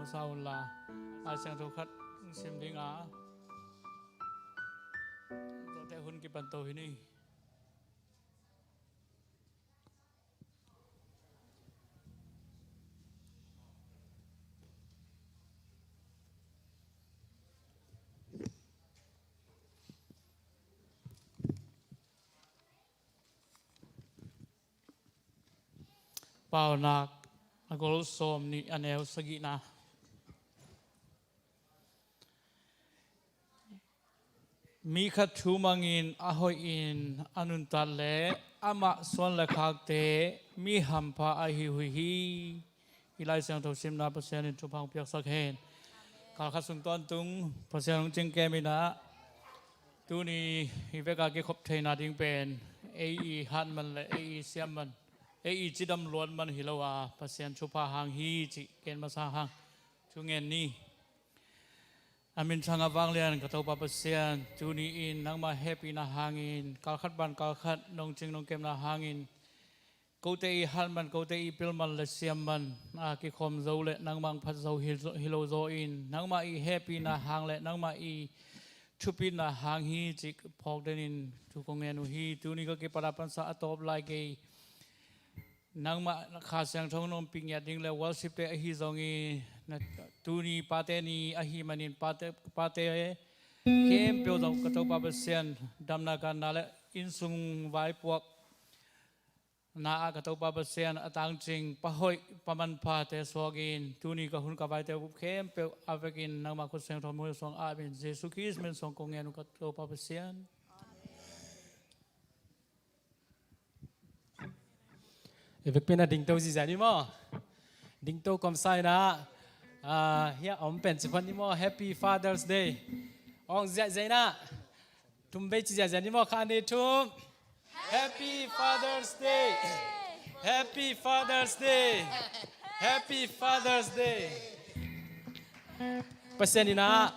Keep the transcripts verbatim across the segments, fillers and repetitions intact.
Sa unla, Lai Siangtho khat sim ding a, tuate hun kipan to hi ni. Paunak a gol sawm nih a neu sagihna. Mi khat thu mangin a hoihin a nuntat leh amah suan le khakte mi hampha ahi uh hi. Hih Lai Siangtho simna Pasian in thupha hong piaksak hen. Kalkhat sung tawntung Pasian hong cingkem in ah, tuni hih vek a kikhop theihna ding pen ei i hat man le ei i siam man, ei i cidam luat man hi lo a, Pasian thupha hang hi cih gen masa hang thu ngen ni. A minthang a vanglian ka Topa Pasian, tuni in nangmah hehpihna hangin, kalkhat ban kalkhat nong cing nong kemna hangin, kote i hat man, kote i pil man le siam man a kikhawm zo le nangmah hong phat zo hi, hi lo zaw in, nangmah i hehpihna hang le nangmah i thupitna hang hi cih phawk den in thu kong ngen uh hi. Tuni ka kipat a pansa a tawp lai kei nangmah Kha Siangtho nong pi ngiat ding le worship te ahi zongin, na, tuni pate ni ahi manin pate, pate khempeuh zong ka Topa Pasian, damna ganna le innsung vaipuak na ah ka Topa Pasian a tangcing pa hoih pa manphate suakin tuni ka hun ka vaite bup khempeuh a vekin nangmah khut siangtho mun suang a min Jesu Khrist min suang kong ngen uh ka Topa Pasian. I vekpi in a dingto ziahziah ni maw? Dingto kawmsa in ah, ah, hiah a om pen ci phot ni maw? Happy Father's Day. Ong ziahziah in ah. Thum vei ci ziahziah ni maw? Khat, nih, thum. Happy Father's Day. Happy Father's Day. Happy Father's Day. Pasian in ah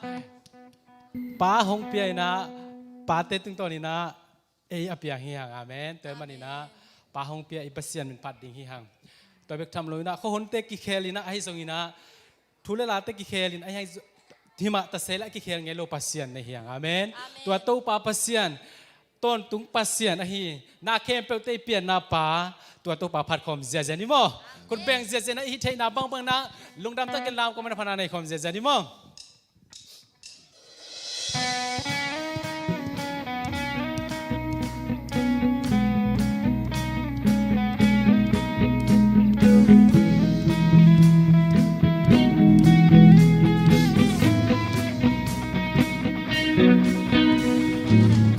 pa hong pia in ah, pate tungtawn in ah ei a piang hi hang. Amen. Tua ahih manin ah pa hong pia i Pasian min phat ding hi hang. Tua bek tham lo in ah khuahunte kikhel in ah ahi zongin ah thu le late kikhel in ahi hang, himah ta se le a kikhel ngei lo Pasian nei hi hang. Amen. Amen. Tua Topa Pasian, tawntung Pasian ahi, na khempeuhte i pianna Pa, tua Topa phat khawm ziahziah ni maw? Amen. Khut beng ziahziah in ah i hih theihna bangbang in ah lungdam takin lam kawm in ah phatna nei khawm ziahziah ni maw?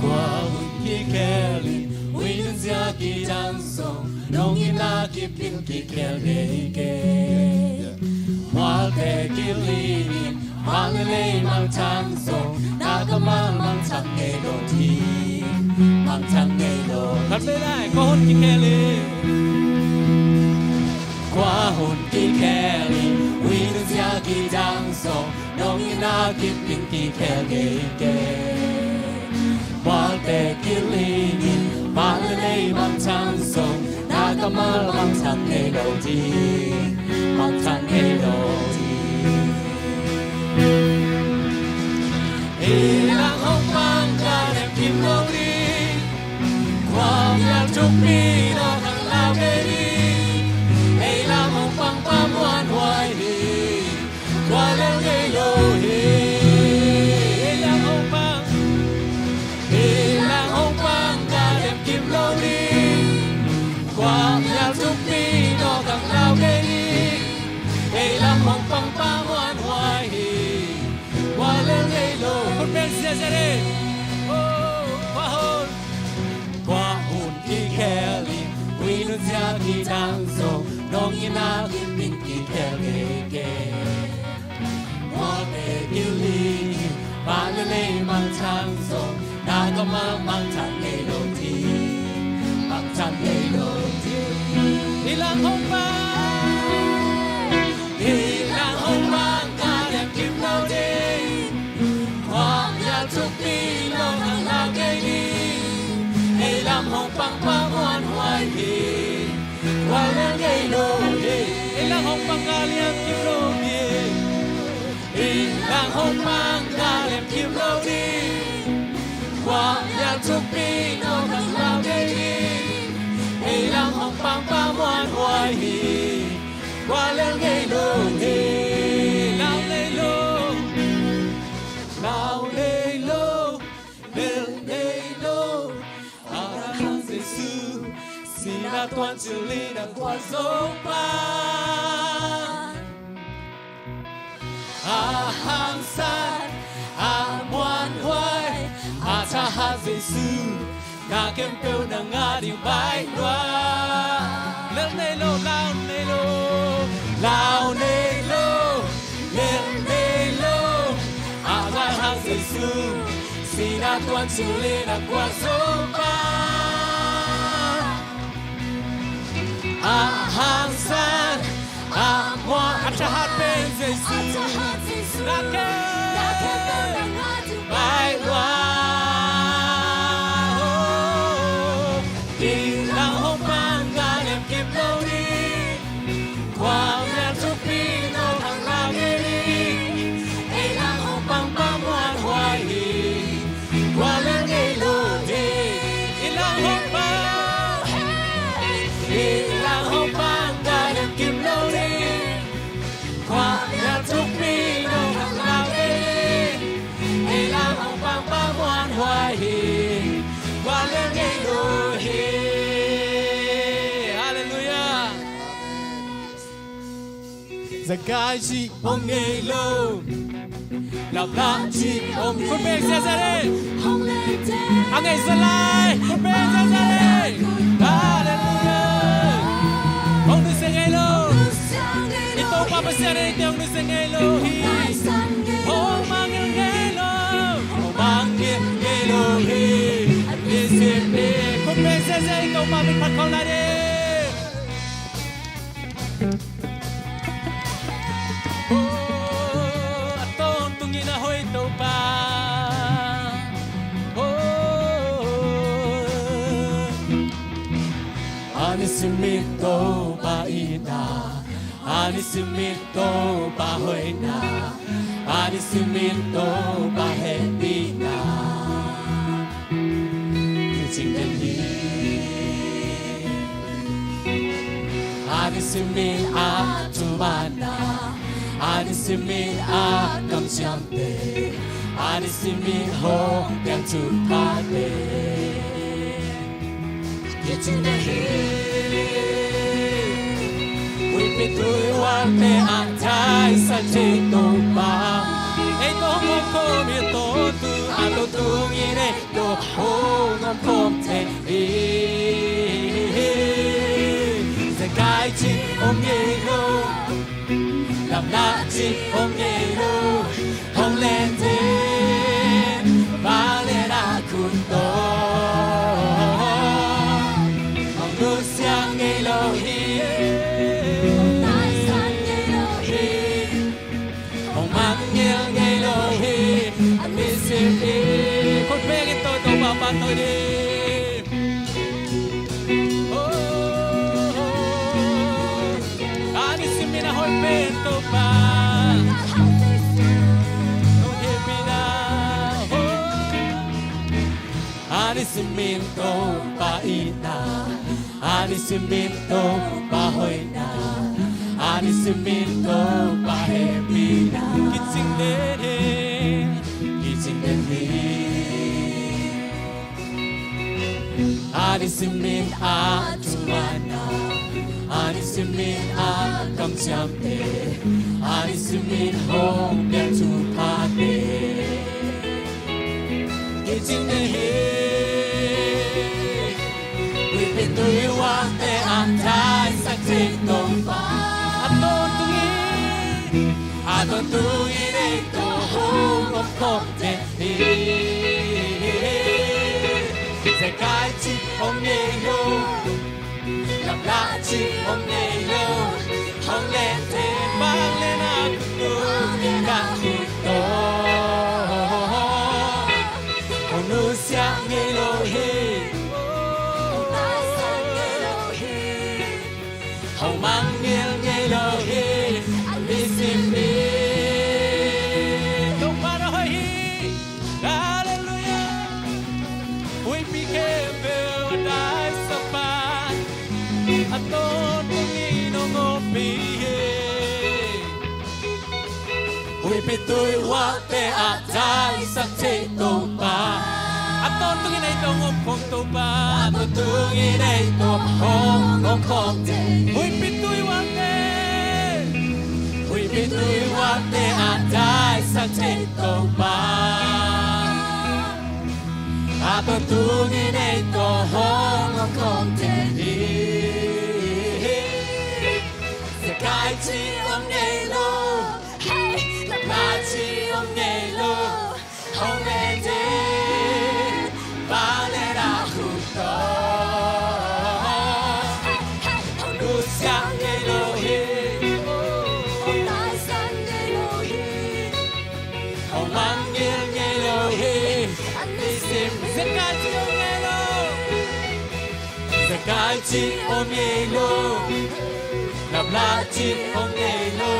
Kua hun kikhel in, ui nunzia kidang zong, nong itna kip in kikhel ngei kei. Mualte kilin in, van le lei mangthang zong, na kammal mangthang ngei lo ding, mangthang ngei lo ding. Khat vei lai, kua hun kikhel in. Kua hun kikhel in, ui nunzia kidang zong, nong itna kip in kikhel ngei kei. Mualte kilin in, van le lei mangthang zong, na kammal mangthang ngei lo ding, mangthang ngei lo ding. Hih lang hong pang ka lem kim lo ding, kua mial thukpi lo thang lau kei ding. Hih lang hong pang Pa muanhuai hi, kua lel ngei lo hi. Hih lang hong pang, hih lang hong pang ka lem kim lo ding, kua mial thukpi lo thang lau kei ding. Hih lang hong pang Pa muanhuai hi, kua lel ngei lo. Khut beng ziahziah in. Oh, kua hun, kua hun kikhel in, ui nunzia kidang zong, nong itna kip in kikhel ngei kei. Mualte kilin in, van le lei mangthang zong, na kammal mangthang ngei lo ding, mangthang ngei lo ding. Hih lang hong pang, hih lang hong pang ka lem kim lo ding, kua mial thukpi lo thang lau kei ding. Hih lang hong pang Pa muanhuai hi, kua lel ngei lo hi. Hih lang hong pang ka lem kim lo ding, Hong mang na lem kim lo ding, kua mial thukpi no kang lau ngei ding. Ei lang hong pang pa muan huai hi, kua lel ngei lo hi. Lau ngei lo, lau ngei lo, lel ngei lo. A hang Jesu, sina tuan chilina kua zo pa. A hangsan, a muanhuai, a thahat Jesu, na khempeuh na ngah ding baih lua. Lel ngei lo, lau ngei lo, lau ngei lo, lel ngei lo. A vai hang Jesu, sina tuan chilina kua zo pa. A hangsan, a muan, a thahat pen Jesu. Na khempeuh baih lua. Ei lang hong pang na lem kim lo ding. Kua mial thukpi no kang lau ngei ding. Ei lang hong pang pa muan huai hi, kua lel ngei lo hi. Ei lang hong pang, ei lang hong pang na lem kim lo ding. Kua mial thukpi no kang lau ngei ding. Ei lang hong pang pa muan huai hi, kua lel ngei lo hi. Halleluiah. Zakai ci om ngei lo. Lamla ci om ngei lo. Khut beng ziahziah ni. A ngei zalai. Khut beng ziahziah ni. Halleluiah. Hong nusia ngei lo. I Topa Pasian in eite hong nusia ngei lo hi. Hong mangngilh ngei lo. Hong mangngilh ngei lo hi. Khut beng ziahziah, i Topa min phat khawm lai ni. Oh, a tawntungin a hoih Topa. Oh, a nisimin Topa itna, a nisimin Topa hoihna, a nisimin Topa hehpihna. Kicing den hi. A nisimin a thumanna, a nisimin a kamciamte, a nisimin hong piang thuphate. Kicing den hi. Huihpi tui ualte a taisan thei Topa, ei tawh hong omkhawm hi. Tawntung, a tawntungin ei tawh hong omkhawm thei hi. Zakai ci om ngei lo. Lamla ci om ngei lo. Hong len thei, vanglian a khut tawh hong nusia ngei lo hi. Hong taisan ngei lo hi. Hong mangngilh ngei lo hi. A nisimin. Khut beng in tawh, Topa phat tawh ni. Oh, oh, oh. A nisimin a hoih pen Topa. Hong hehpihna. Oh. A nisimin Topa itna, a nisimin Topa hoihna, a nisimin Topa hehpihna. Kicing den hi. Kicing den hi. A nisimin a thumanna, a nisimin a kamciamte, a nisimin hong piang thuphate. Kicing den hi. Huihpi tui ualte a taisan thei Topa, a tawntungin, a tawntungin ei tawh hong omkhawm den hi. Zakai ci om ngei lo. Lamla ci om ngei lo. Hong len thei, vanglian a khut tawh, vanglian a khut tawh hong nusia ngei lo hi. Hong taisan ngei lo hi. Hong mangngilh ngei lo hi. A nisimin. Tawntung in hong ompih hi. Huihpi tuihualte ah daisak thei Topa, a tawntung in ei tawh hong om khawm Topa, a tawntung in ei tawh hong om khawm thei. Huihpi tuihualte, huihpi tuihualte ah daisak thei Topa, a tawntung in ei tawh hong om khawm thei hi. Zekai cih om ngei lo, hey, Lamla cih om ngei lo, hong len den, vanglian ah khut tawh. Hey, hey, hong nusiat ngei lo hi, hong taisan ngei lo hi. Hong mangngilh ngei lo hi. An nisim zekai cih om ngei lo. Zekai cih om ngei lo. Lamla cih om ngei lo.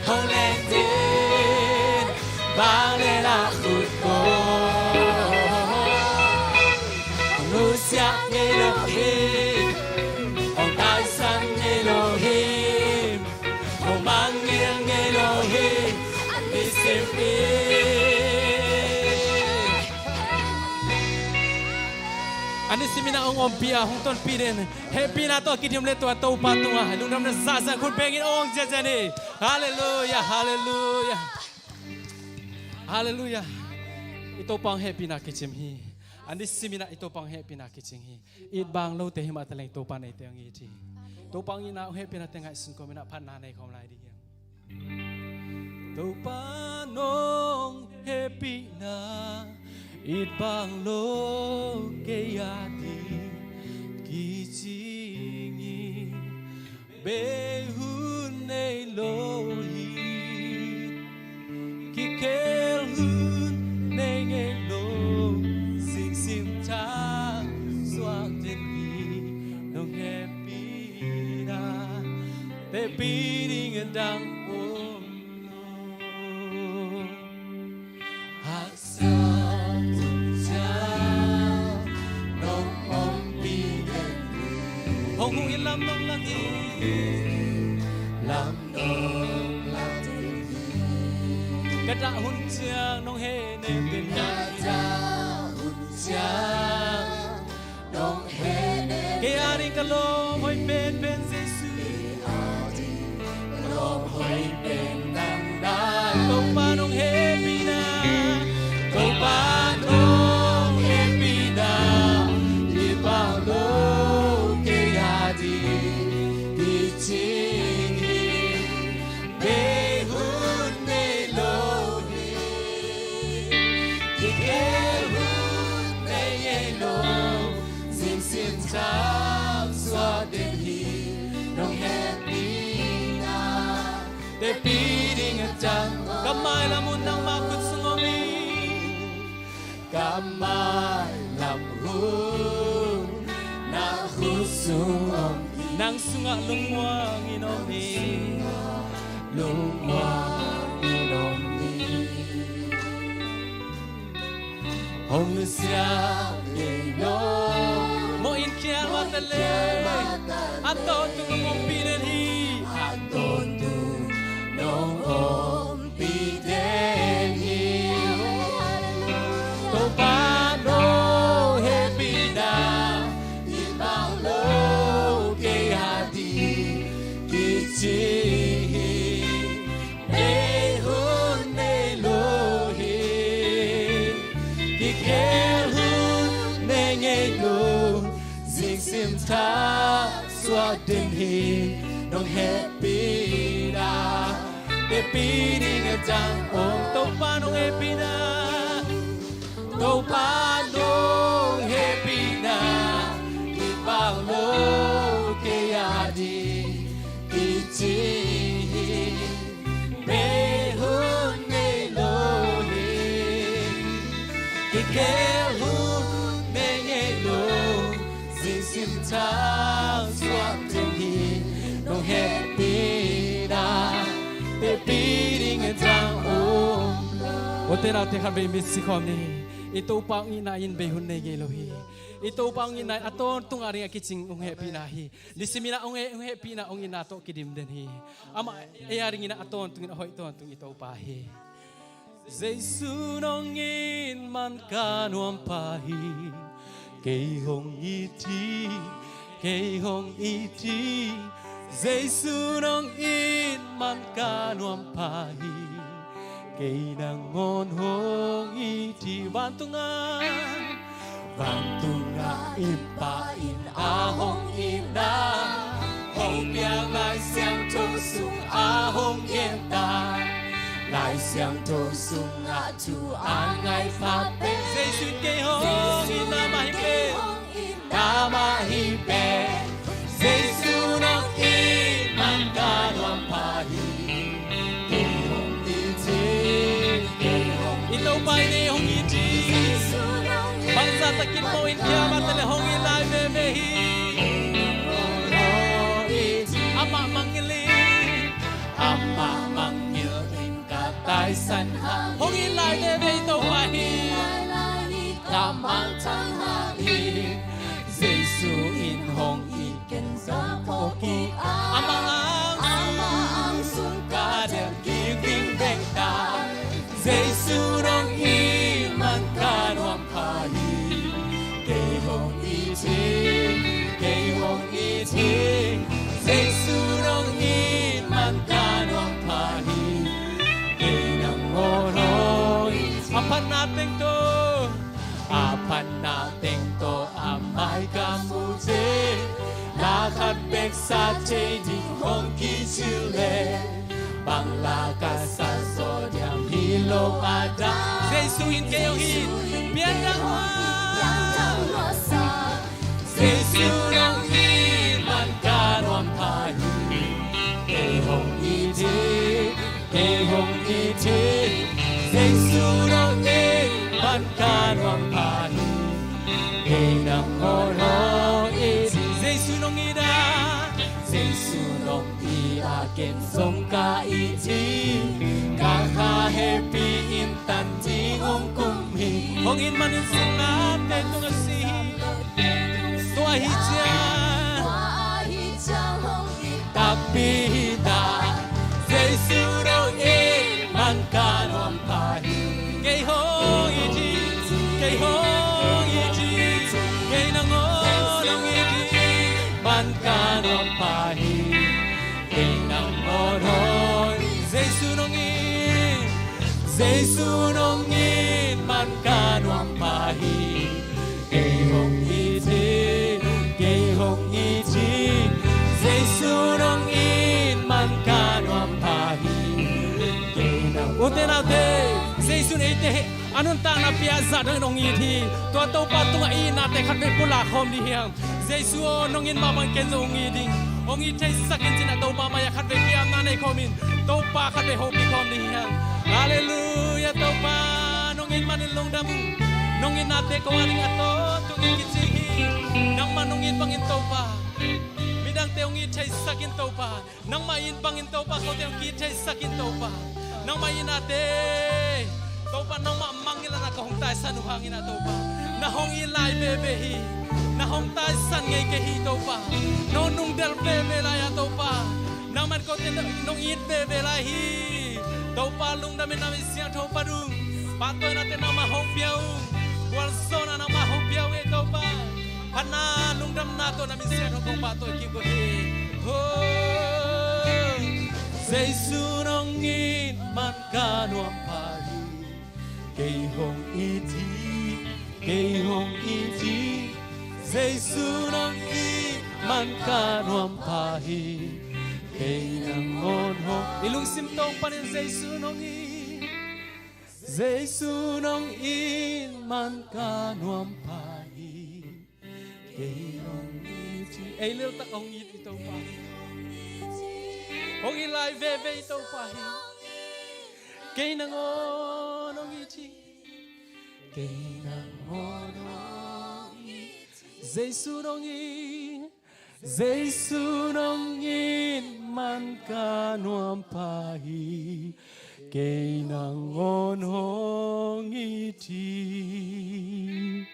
Hong len den, vanglian ah khut tawh. Hong nusiat ngei lo hi. Hong taisan ngei lo hi. Hong mangngilh ngei lo hi. An nisim in, an nisim in ah hong ompih a, hong tonpih den hehpihna tawh a kidim le tua Topa tungah lungdamna zahzah khut bengin hong ziahziah ni. Halleluiah, halleluiah, halleluiah. I Topa hong hehpihna kicing hi. An nisim in ah i Topa hong hehpihna kicing hi. It baang lote hi mah taleng Topa in eite hong it hi. Topa hong itna, hong hehpihnate ngaihsun kawm in ah phatna nei khawm lai ding hi hang. Topa nong hehpihna it baang lo, kei a ding kicing hi. Bei hun nei lo hi. Kikhel hun nei ngei lo. Zingsim thak suak den hi. Nong hehpihna teci ding a dang om lo. Haksa hun ciang nong ompih den hi. Hong huh in lam nong lak hi. Lam nong lak hi. Ka dah hun ciang nong hehnem den hi. Ka dah hun ciang nong hehnem den hi. Kei a ding ka lawm hoih penpen Jesu. Kei a ding ka lawm hoih pen nang na. Topa nong hehpihna, Topa nong hehpihna it baang lo, kei a ding kicing hi. Bei hun nei lo hi. Kikhel hun nei ngei lo. Zingsim thak suak den hi. Nong hehpihna teci ding a dang om. Ka mailam hun nangmah khut sung om hi. Ka mailam hun na khut sung om hi. Nang sungah lungmuang in om hi. Lungmuang in om hi. Hong nusiat ngei lo. Mawh in khial mah taleng a tawntung nong ompih den hi. A tawntung nong ompih den hi. Topa nong hehpihna it baang lo, kei a ding kicing hi. Bei hun nei lo hi. Kikhel hun nei ngei lo. Zingsim thak suak den hi. Nong hehpihna teci ding a dang om. Topa nong hehpihna, Topa nong hehpihna it baang lo, kei a ding kicing hi. Bei hun nei lo hi. Kikhel hun nei ngei lo. Zingsim thak suak den hi. Nong hehpihna teci ding a dang om lo. Ute naute, khatvei mit si khawm ni. I Topa hong itna in bei hun nei ngei lo hi. I Topa hong itna in a tawntung a ding a kicing hong hehpihna hi. Nisimin ah hong heh, hong hehpihna hong itna tawh kidim den hi. Amah ei a dingin ah a tawntungin a hoih tawntung i Topa hi. Jesu nong it man ka nuam pah hi. Kei hong it hi, kei hong it hi. Jesu nong it man ka nuam pah hi. Kei nangawn hong it hi. Vantungah, vantungah i Pa in a hong itna hong piak, Lai Siangtho sungah hong gen ta. Lai Siangtho sungah thu a ngai pha pen Jesu in kei hong itna mah hi pen. Amah hi pen. Jesu nong it man ka nuam pah hi. Kei hong it hi, kei hong it hi. I Topa in ei hong it hi. Bangzah takin mawh in kiam a teh leh hong it lai veve hi. Amah mangngilh in, amah mangngilh in ka taisan hang. Hong it lai veve i Topa hi. Ka mangthang hang hi. Jesu in hong it ken zong phawk kik a, amah ang sung, amah ang sung ka delh kik ding bek ta. Jesu nong it man ka nuam pah hi. Kei hong it hi, kei hong it hi. Jesu nong it man ka nuam pah hi. Kei nangawn hong it hi. A phatna teng tawh, a phatna teng tawh a mai ka muh teh, la khat bek sa thei ding hong kicing leh, bang la ka sa zaw diam hi lo a dang. Jesu in kei hong it, pian dang hua. Jesu nong it man ka nuam pah hi. Kei hong it hi, kei hong it hi. Jesu nong it man ka nuam pah hi. Kei nangawn hong it hi. Jesu nong it a, Jesu nong it a ken zong ka it hi. Ka kha hehpih in tan ding hong kum hi. Hong it manin sungah te tung a si hi. Tua ahih ciang, tua ahih ciang hong it takpi hi ta. Jesu nong it man ka nuam pah hi. Kei hong it hi, kei hong it hi. Kei nangawn hong it hi, man ka nuam pah hi. Kei nangawn hong it, Jesu nong it, Jesu nong it man ka nuam pah hi. Kei hong it hi, kei hong it hi. Jesu nong it man ka nuam pah hi. Kei nang, ute naute, Jesu in eite a nuntakna pia zah dongin hong it hi. Tua Topa tungah i itnate khatvei pulak khawm ding hi hang. Jesu aw, nong it mah bang ken zong hong it ding. Hong it theisak in ci-in a Topa mai-ah khatvei piakna nei khawmin, Topa khatvei hopih khawm ding hi hang. Halleluiah. Topa, nong it manin lungdam ung. Nong itnate ko a ding a tawntungin kici hi. Nangmah nong it bangin Topa, midangte hong it theisak in Topa. Nangmah it bangin Topa, kote hong it theisak in Topa. Nangmah itnate Topa, nangmah mangngilh a na ka hong taisan uh hangin ah Topa, na hong it lai veve hi. Na hong taisan ngei kei hi Topa. Na hong nungdelh veve lai ah Topa, nangman kote nong it veve lai hi. Topa, lungdamin na min siangtho phat ung. Pahtawinate nangmah hong pia ung. Gualzawhna nangmah hong pia ung ei Topa. Phatna lungdamna tawh na min siangtho kong pahtawi kik uh hi. Ho. Jesu nong it man ka nuam pah hi. Kei hong it hi, kei hong it hi. Jesu nong it man ka nuam pah hi. Kei nangawn hong, i lungsim tawng panin Jesu nong it. Jesu nong it man ka nuam pah hi. Kei hong it hi. Ei leltak hong it hi Topa hi. Hong it lai veve hi Topa hi. Kei nangawn hong it hi. Kei nangawn hong it hi. Jesu nong it. Jesu nong it man ka nuam pah hi. Kei nangawn hong it hi.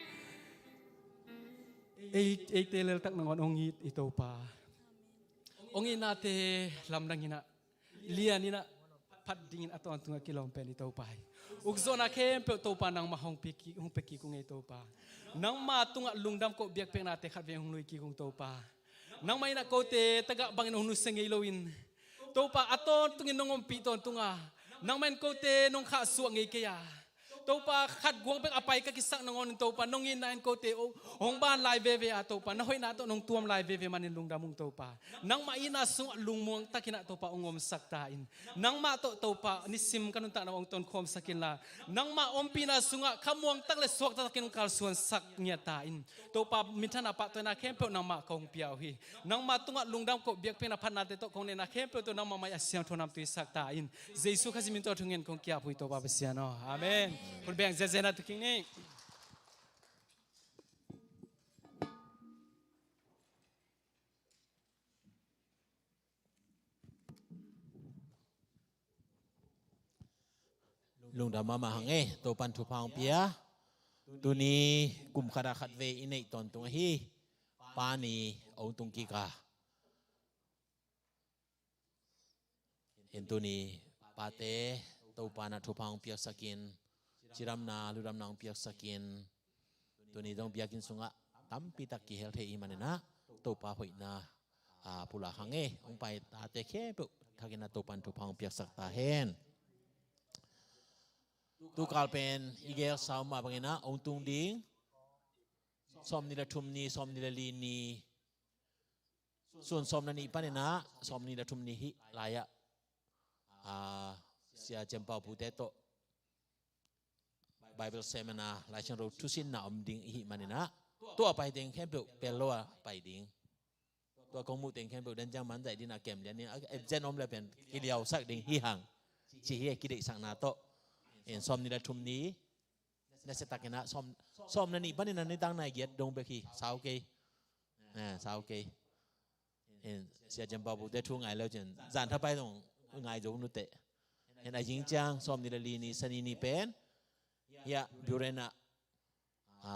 Ei, eite leltak nangawn hong it i Topa. Hong itnate lamdang inah, lian inah, phat dingin a tawntungah kilawm pen i Topa hi. Ukzawhna khempeuh Topa nangmah hong pia kik, hong pia kik ung ei Topa. Nangmah tungah lungdam koh biakpiaknate khatvei hong lui kik ung Topa. Nangmah inah kote tagah bangin hong nusia ngei loin, Topa, a tawntungin nong ompih tawntunga, nangmah in kote nong khahsuah ngei kei a, Topa, khat guang bek a pai ka kisak nangawnin Topa, nong itna in kote hong ban lai veve a Topa, na hoihna tawh nong tuam lai veve manin lungdam ung Topa. Nangmah itna sungah lungmuang takinah Topa hong omsak ta in. Nangmah tawh Topa nisim ka nuntakna hong tonkhawmsak inla, nangmah ompihna sungah khamuang tak le suakta takin hong kalsuansak ngiat ta in. Topa, minthanna pahtawina khempeuh nangmah kong pia uh hi. Nangmah tungah lungdam koh biakpiakna phatnate tawh kong neihna khempeuh tawh nangmah mai a siangtho namtui sak ta in. Jesu Khazih min tawh thungen kong kiap uh hi Topa Pasian aw. Amen. Hun beng ziahziah na tuking ni. Lungdam mahmah hang e, Topan thupha hong pia. Tuni kum khatah khatvei i neih tawntung ahi Pa ni hong tung kik a. In tuni pate Topa na thupha hong piaksakin, cidamna ludamna hong piaksakin, tuni dong biakinn sungah tampitak kihel thei i maninah Topa hoihna a pulak hang e, hong pai tate khempeuh thakinah Topan thupha hong piaksak ta hen. Tukal pen i gel sau mah banginah hong tung ding sawmnih le thum ni, sawmnih le li ni, sun sawm na nih paninah sawmnih le thum ni hih lai-ah, a, Sia Ciampau Pute tawh Bible seminar, Laisiangtho thusinna om ding i hih maninah tua pai teng khempeuh pel lo a pai ding. Tua kong muh teng khempeuh den ciang manzaih dinah kem lian ding, a, absent om le pen kiliausak ding hi hang, ci hi e, kideihsakna tawh. In sawmnih le thum ni, nasiatakinah sawm, sawm na nih paninah nitak nai giat dong bek hi, sau kei. Eh, sau kei. In Sia Ciampau Pute thu ngai lo cin zan thapai dong ngai zo nuteh. In a zing ciang sawmnih le li ni, Sani ni pen, hiah Buren ah, a,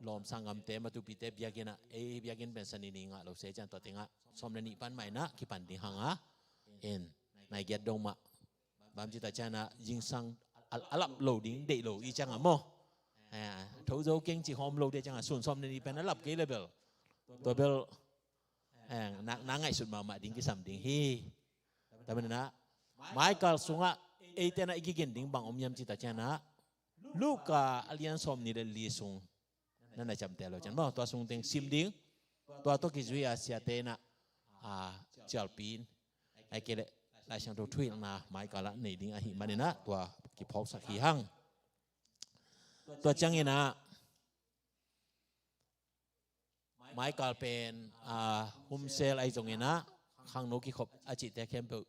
lawm sanggamte, matupite biakinnah, ei biakinn pen Sani ni ngah lo se ciang tua tengah sawm na nih pan mah inah kipan ding hang a. In nai giat dong mah, bang ci ta cianah zingsang a, a lap lo ding deih lo i ciangah maw. Eh, tho zo keng ci hawm lo dei ciangah sun sawm na nih pen a lap kei le bel, tua bel, eh, na, na ngaihsut mahmah ding kisam ding hi. Tua maninah maikal sungah eite na i kigin ding bang om hiam ci ta cianah Luka a lian sawmnih le li sung, na na ciamteh lo cian maw, tua sung teng sim ding. Tua tawh kizui a siate inah, a, cialpi in, ahih kei leh Laisiangtho thuhilhna maikalah nei ding ahih maninah tua kiphawksak hi hang. Tua cianginah maikal pen, a, humsel ahi zonginah khangno kikhop a cihte khempeuh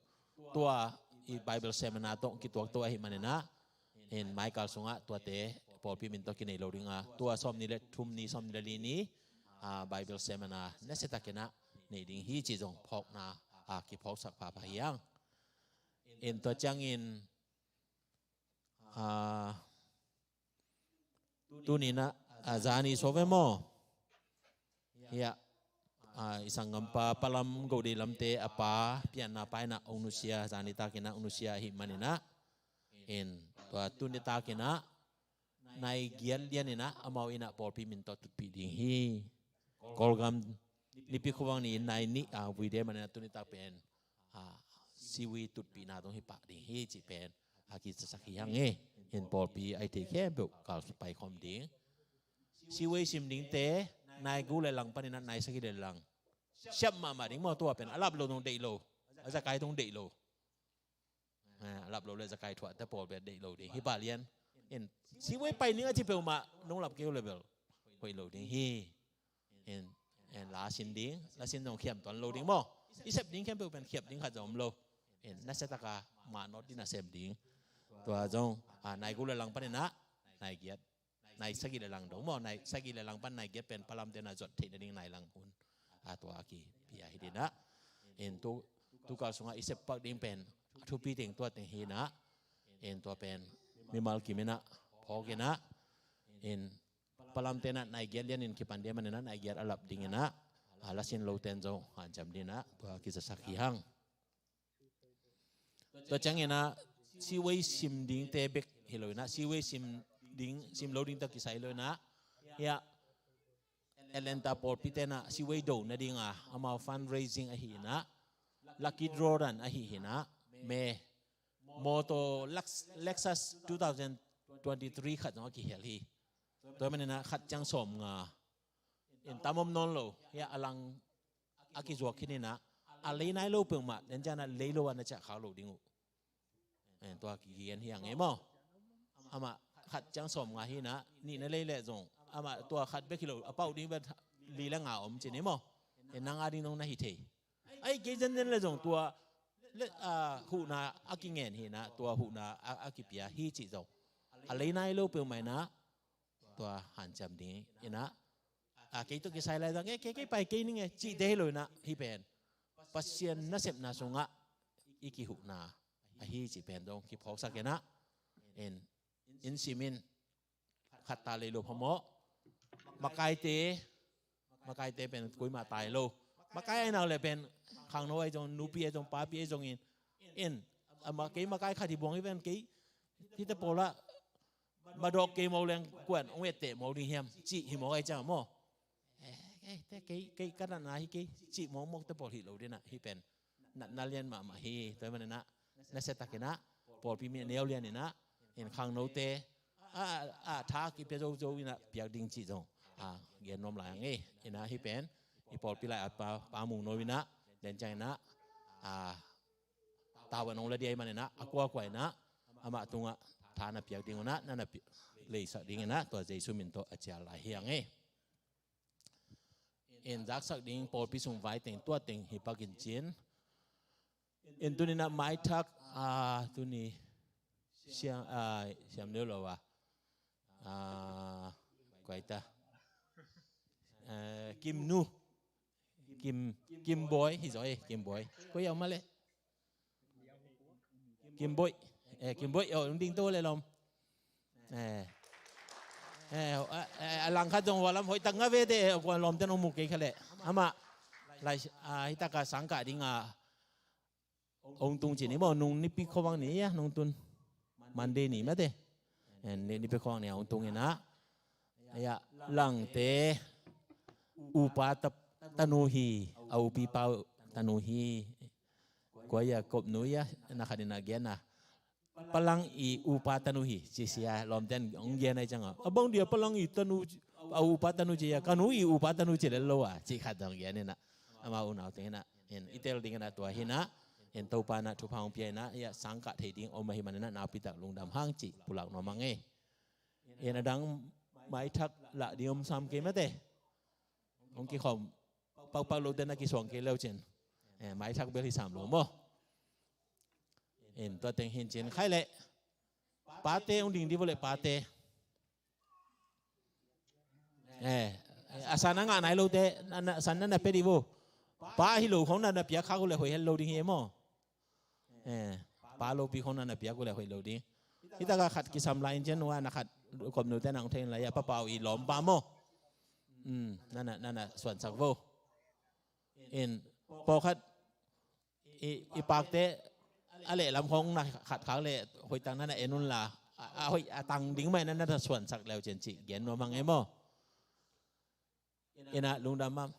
tua i Bible seminar tawh kituak to ahih maninah, in maikal sungah tuate pawlpi min tawh kinei lo dinga, tua sawmnih le thum ni, sawmnih le li ni, a, Bible seminar nasiatakinah nei ding hi cih zong phawkna, a, kiphawksak phapha hi hang. In tua ciangin, a, tuninah, a, zani so ve maw? Hiah, a, i sanggampa Palam Goh Deih Lamte a pa pianna pa inah hong nusia, zani takinah hong nusia ahih maninah, in tua tuni takinah nai giat lianinah amau inah pawlpi min tawh tutpih ding hi. Kawlgam Nipi khuvang ni in nai nih, a, vui de maninah tuni tak pen, a, sivui tutpihna dong hi pah ding hi cih pen a kizasak hi hang e. In pawlpi a i thei khempeuh kal paikhawm ding. Sivui sim dingte nai guk le lang paninah nai sagih le lang siap mahmah ding maw, tua pen a lap lo dong deih lo, a zakai dong deih lo. Eh, a lap lo le zakai thuahte pawl bia deih lo ding hi pah lian. In sivui pai ning a ci peuhmah nong lap kei uh le bel hoih lo ding hi. In, in la sin ding, la sin zong khiam tuan lo ding maw? I sep ding khempeuh pen khiap ding khat zong om lo. In nasiataka mahnawt ding a sem ding. Tua zong, a, nai guk le lang paninah nai giat, nai sagih le lang dong maw, nai sagih le lang pan nai giat pen Palamte na zuat theih nading nai lang hun, a, tua a kipia hi dinah. In tu, tukal sungah i sep pak ding pen a thupi teng tua teng hi inah, in tua pen mimal kim inah phawk inah, in palamte inah nai giat lianin kipan dia man inah nai giat a lap ding inah, a lasin loten zong hanciam ding inah tua kizasak hi hang. Tua ciang inah Seaway sim dingte bek hi lo inah, Seaway sim ding, sim lo ding tawh kisai lo inah, hiah Atlanta pawlpite inah Seaway do nadinga amau fundraising ahi inah, lucky draw dan ahi hi inah, me motor Lex-, Lexus two thousand twenty-three khat zong a kihel hi. Tua man inah khat ciang sawm nga, in tam om nawn lo, hiah a lang a kizuak khin inah, a lei nai lo peuhmah den ciang inah lei lo a na ciah khak lo ding uh. Eh, tua kigen hi a ngei maw. Amah khat ciang sawm nga hi inah, nih na lei leh zong amah tua khat bek hi lo, a pauh ding bek li le nga om ci ni maw. Eh, nang a ding nong na hi thei. Ai, kei zenzen le zong tua le, ah, huhna a kingen hi inah, tua huhna a, a kipia hi cih zong a lei nai lo peuhmah inah tua hanciam ding inah, a, kei tawh kisai lai zang, e, kei, kei pai kei ning e, cihte hi lo inah, hih pen Pasian nasepna sungah i kihuhna ahi cih pen dong kiphawksak inah, in, in simin khat ta lei lo phamawh. Makaite, makaite pen kuimah tai lo. Makai ai nau le pen khangno ai zong, nupi ai zong, papi ai zong in, in, a ma-, kei makai khat hi buang hi pen kei hihte pawlah madawk kei mo leng kuan ong etteh mo ding hiam cih hi mawk ai ciang maw. Eh, eh, te kei, kei ka natna hi kei cih mawkmawkte pawl hi lo dinah, hih pen natna lian mahmah hi. Tua hi man inah nasia tak inah pawlpi mi a neu lian inah, in khangnote a, a tha kipia zozo inah piak ding cih zong, a, gen nuam lai a ngei. Inah hih pen i pawlpi lai a pa, Pa Mung No inah den ciang inah, a, tavuan ong la dia hi man inah a kuakua inah amah tungah tha na piak ding unah na na pi-, leisak ding inah tua Jesu min tawh a cial lai hi a ngei. In zaksak ding pawlpi sung vai teng tua teng hi pakin cin. In tuni inah maithak, a, tuni siam, a, siam deuh lo a, a, kuaita, a, Kim Nu, Kim, Kim Boy hi zaw e, Kim Boy. Koi a om a leh? Kim Boih. Eh, Kim Boih, oh, ding to le lawm. Eh. Eh, a, eh, a langkhat zong hua lam hoih tak nga ve te, eh, kua lawmte nong mu kei kha leh. Amah, lai, ah, hih taka sangkah dinga ong tung ci ni maw, nung Nipi khuavak ni a, nung tun Monday ni mate. Eh, ni, Nipi khuavak ni a ong tung inah. Aya, langte, upa ta, tanu hi, a upipa tanu hi. Kua ia, Kop Nu ia, na khat in a gen a. Palang i upa tanu hi, ci sia lawmten ong gen ai cianga. A bang dia Palang i tanu, a upa tanu ci ia, ka nu i upa tanu ci le lo a, ci khat dong gen ina. Ama unau teng ina, en i tel ding ina tua hina, en Topa na thupha ong pia ina, ia sangkah thei ding om ahi man ina, naupi tak lungdam hang ci, pulak nuam a ngei. En a dang maithak lah ding om sam kei mate. Ong kikhawm pakpak lote na kisuang kei leu cin. Eh, maithak bel hi sam lo maw. En tua teng hin cin khai leh. Pate ong ding di vo leh pate. Eh, a san a ngah nai lote, na, na, san na na pia di vo. Pa hi lo khong na na piak khak uh leh hoih het lo ding hi e maw. Eh, pa lopi khong na na piak uh leh hoih lo ding. Hih taka khat kisam lai in cian uh a na khat Kop Nu te nang thei in lai a, Pa Pau i lawmpa maw. Hmm, na na, na na suansak vo. In pawlkhat i, i pakte a lehlam khong na khat khak leh hoih tang na na en un la. A, a hoih a tang ding mah na na suansak leu cin ci gen nuam hang e maw. Ina lungdam mam.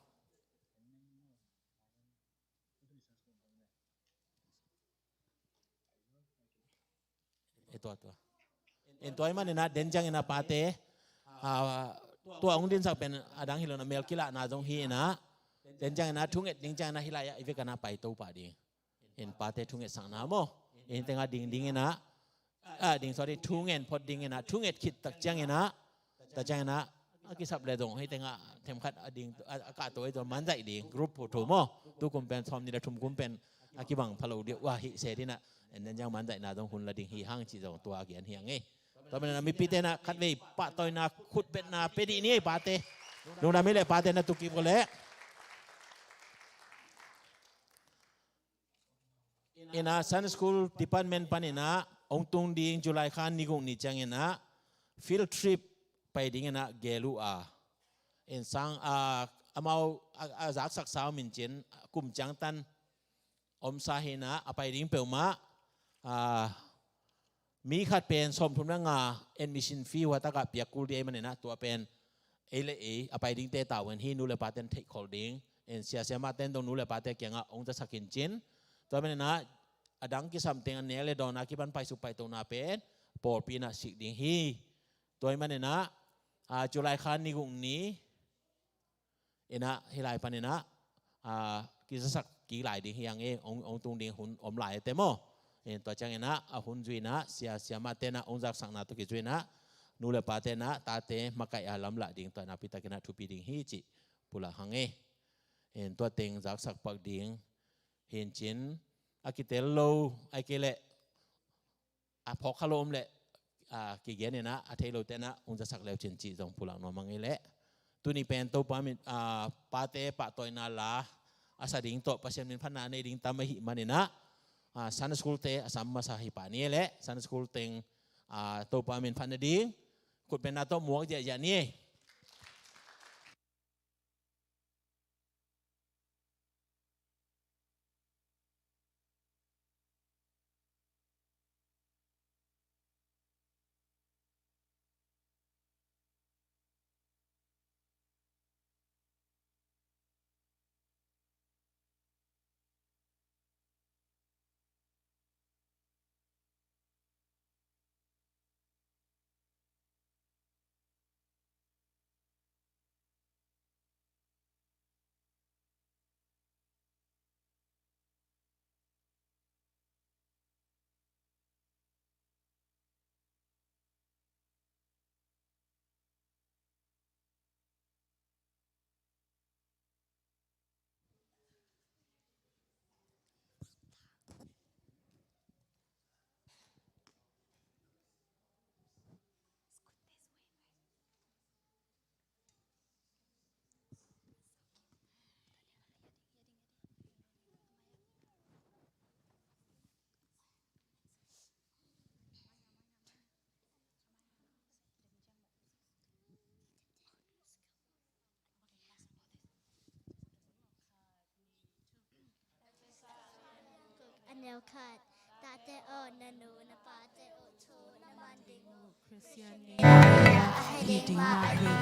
E tua tua. En tua i man ina den ciang ina pate. Ah, tua ong dinsak pen a dang hi lo na mel kilahna zong hi ina. Den ciang ina thunget ding ciang ina hi lai a i vek a na pai Topa ding. En pate thungetsakna maw. En tenga ding ding ina. Ah, ding, sorry, thungen phot ding ina, thunget khit tak ciang ina, tak ciang ina, a kisap le dong, hei tenga themkhat a ding, a, a kahto ei to manzaih ding, group photo maw, tu kum pen, sawm ni le thum kum pen, a kibang phalo dih, wa hi se dina, en den ciang manzaihna dong hun la ding hi hang ci dong tua a gen hi a ngei. Tua mena mipite na khatvei pahtawina khutbetna pe dih ni ei pate. Lungdam hi leh pate na tuki vo leh. Ina Sunday School Department panin ah hong tung ding July kha ni guk ni ciangin ah field trip pai dingin ah gel uh a, ensang a, amau a, a zaksak sa om in cin, kum ciangtan omsa hi in ah, a pai ding peuhmah a, mi khat pen sawmthum le nga admission fee hua takah piak kul ding ahih manin ah, tua pen ei le ei a pai dingte tavuan hi. Nu le pate'n theihkholh ding, en, sia siamahte in dong nu le pate kiangah hong zasak in cin. Tua manin ah a dang kisam teng a nek le dawn a kipan paisuk paitona pen pawlpi in ah sik ding hi. Tua ahih manin ah, a, July kha ni guk ni in ah, hih lai panin ah, a, kizasak kik lai ding hi hang e, hong, hong tung ding hun om lai e te maw. En, tua ciangin ah a hun zui in ah, sia siamahte in ah hong zaksakna tawh kizui in ah, nu le pate in ah tate makaih a lamlah ding, tua nakpi takin ah thupi ding hi cih pulak hang e. En, tua teng zaksak pak ding hi in cin, a kitel lo, ahih kei leh a phawk kha lo om leh, a, kigen in ah, a thei lote in ah hong zasak le uh cin cih zong pulak nuam hang e leh. Tuni pen Topa min, a, pate pahtawina la a sa ding tawh Pasian min phatna a nei ding tam ahih manin ah, a, Sunday School te a sam masa hi pah ni e leh, Sunday School teng, a, Topa min phat nading khutbetna tawh muak ziahziah ni e. A neu khat. Tate aw, na nu na pate uh thu na man ding uh. Khristian ni a hei ding mah hi.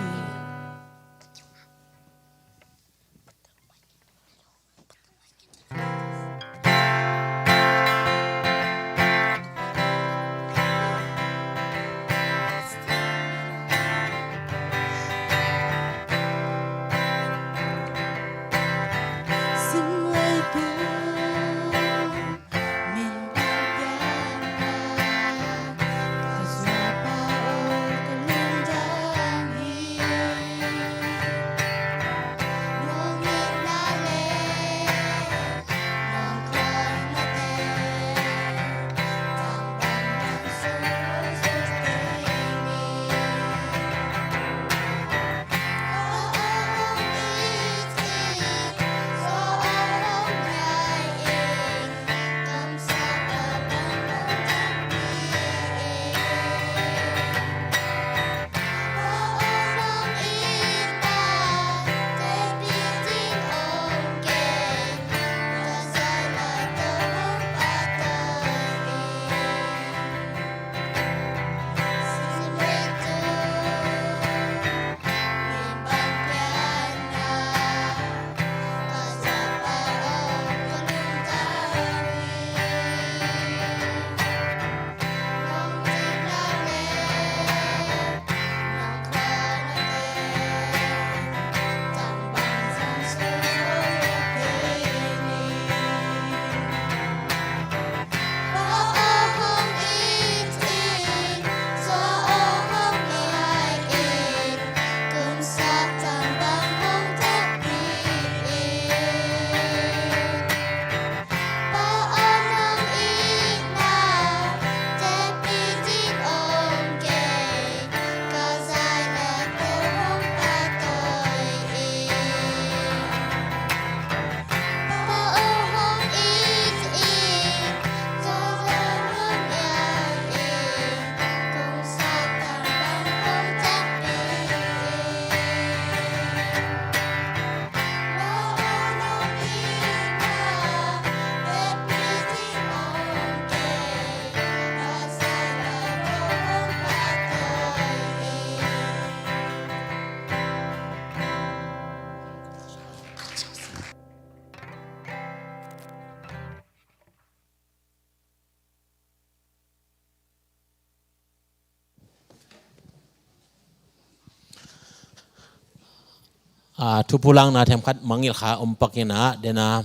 A, thupulakna themkhat mangngilh kha om pak in ah, den a,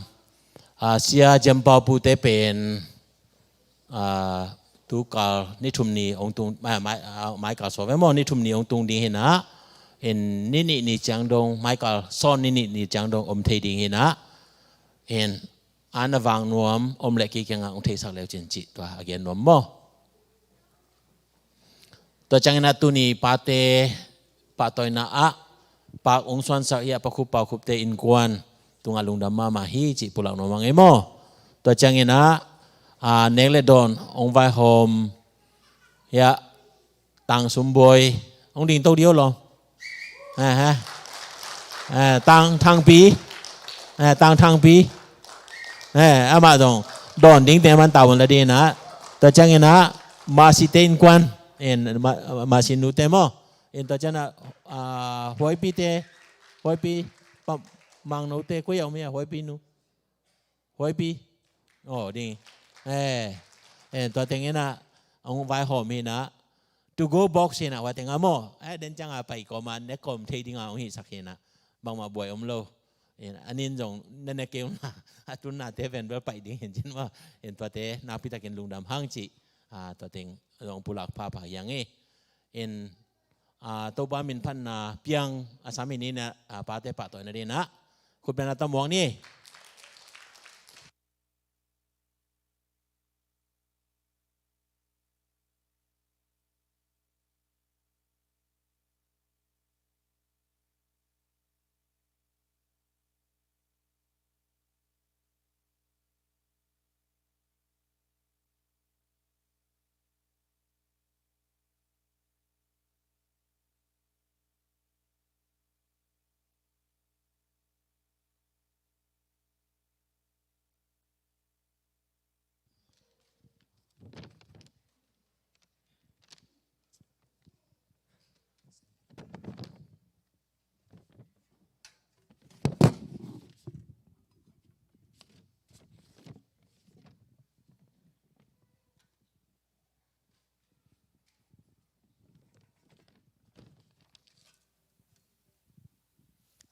a, Sia Jem Pau Pu te pen, a, tukal ni thum ni ong tung, mai, mai, a, mai kal sawm ve maw, ni thum ni ong tung ding hi in ah, in ni nih ni ciang dong, mai kal sawn ni nih ni ciang dong om thei ding hi in ah, in an a vang nuam om leh kei kiangah ong theisak leu cin cih tua a gen nuam maw? Tua ciangin ah tuni pate pahtawina ah pak ong suansak hi a, Pa Khup Pau Khup te innkuan tungah lungdam mahmah hi cih pulak nuam ing ei maw? Tua ciangin ah, a, nek le dawn ong vaihawm hi a, Tang Sum Buai ong ding to dih o law. Eh, eh. Eh, Tang Thang Pi. Eh, Tang Thang Pi. Eh, amah zong dawn dingte man tavuan la ding in ah. Tua ciangin ah Masi te innkuan, in Ma-, Masi nu te maw? In tua ciangin ah, a, Huai Pi te, Huai Pi, pa, Mang No te, koi a om hi a, Huai Pi nu. Huai Pi. Oh, ding. Eh, eh, tua teng in ah ong vaihawm hi in ah, to go box hi in ah, hua teng ah maw? Eh, den ciang a pai kawm a, ne kawm thei ding a ong hisak hi in ah, bangmah buai om lo. In, a nin zong na ne kei un la, a tunna te pen bel pai ding hi in cin maw? In tuate nakpi takin lungdam hang cih, a, tua teng zong pulak phapha hi ing ei. In, a, Topa min phatna piang a sam hi ni in ah, a, pate pahtawina ding in ah khut beng a tam muak ni.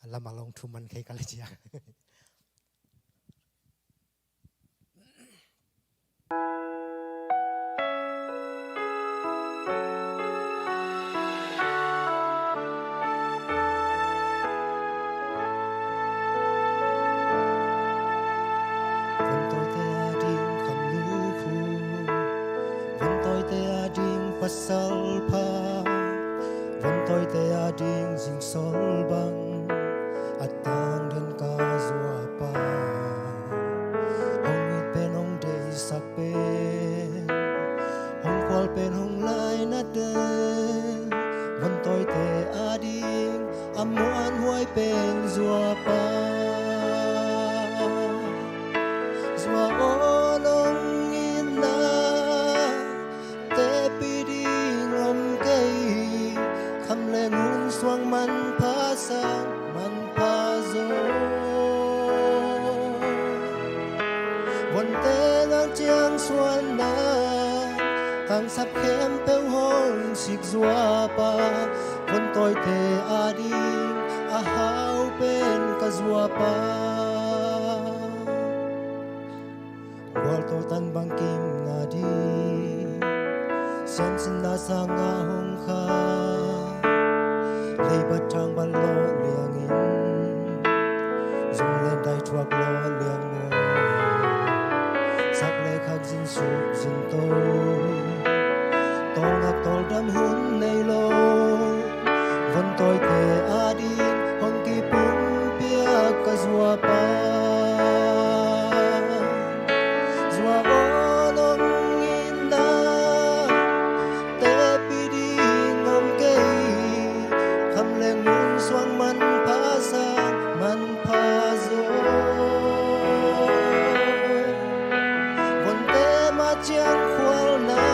A lam a long thu man kei ka le cia. Van tawite a ding kham lukhu, van tawite a ding pasal pha, van tawite a ding zingsol bang, a tang den ka zuapa. Hong it pen hong deihsak pen, hong khual pen hong lainat den, van tawite a ding a muanhuai pen zuapa. Zua aw nong itna, tepi ding om kei, kham le ngun suang manpha sang manpha zaw. Vonte ngang ciang suanna, tangsap khempeuh hong sik zuapa, von tawite a ding a hau pen ka zuapa. Gualto tan bangkim na ding, siansinna sanga hong kha, leibat thang bat lawh liangin, zung le dai thuak lawh liang maw, sak le khak zin suk zin to, tawlngak tawldam hun nei lo, von tawite a ding hong kipumpiak ka zuapa. Zua aw nong itna, tepi ding om kei, kham le ngun suang manpha sang manpha zaw. Vonte mah ciang khualna,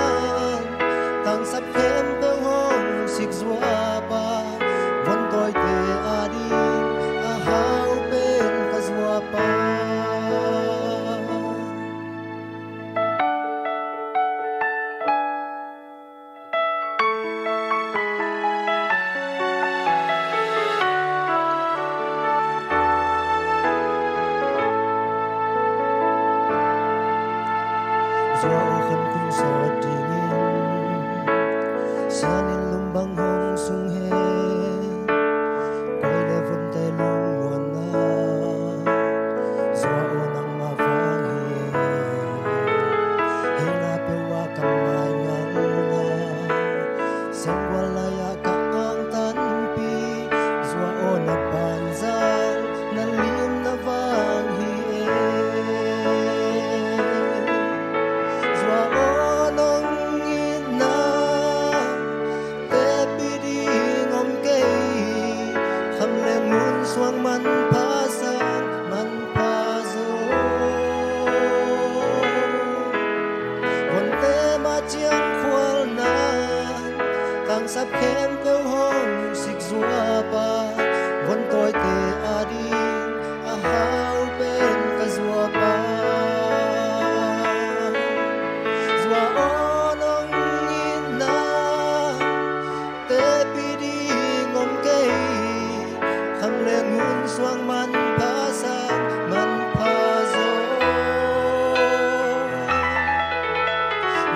tangsap khempeuh hong sik zuapa, von tawite a ding a hau pen ka zuapa. Zua aw khan tung sawt dingin, sian in lum bang hong sung hen. Koi le vun te lungmuanna, zua aw nangmah vang hi e. Hei na peuh ah ka mai ngalna, siangkual lai-ah ka angtanpih, zua aw na banzal, na limna vang hi e. Zua aw nong itna, tepih ding om kei, kham le ngun suang manpha sang manpha zaw. Vonte mah ciangkhualna, tangsap khempeuh hong sik zuapa, von tawite ading a hau pen ka zuapa. Zua aw nong itna, tepih ding om kei, kham le ngun suang manpha sang manpha zaw.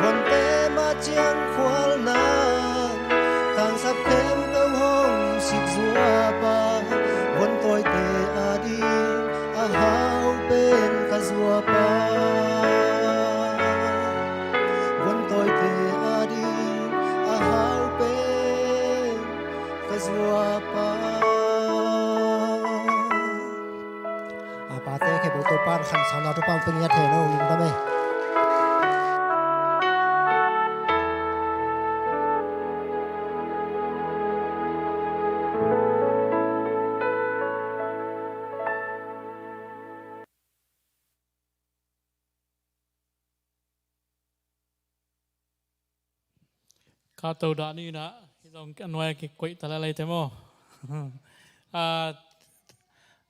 Vonte mah ciangkhualna, tangsap khempeuh hong sik zuapa, von tawite ading a hau pen ka zuapa. Von tawite ading a hau pen ka zuapa. A pate khempeuh Topa'n khansana Topa'n pia ngiat hen aw, lungdam ei. Ka to dah ni na, hi zong a nuai a kikoih ta lelei te maw. Ah,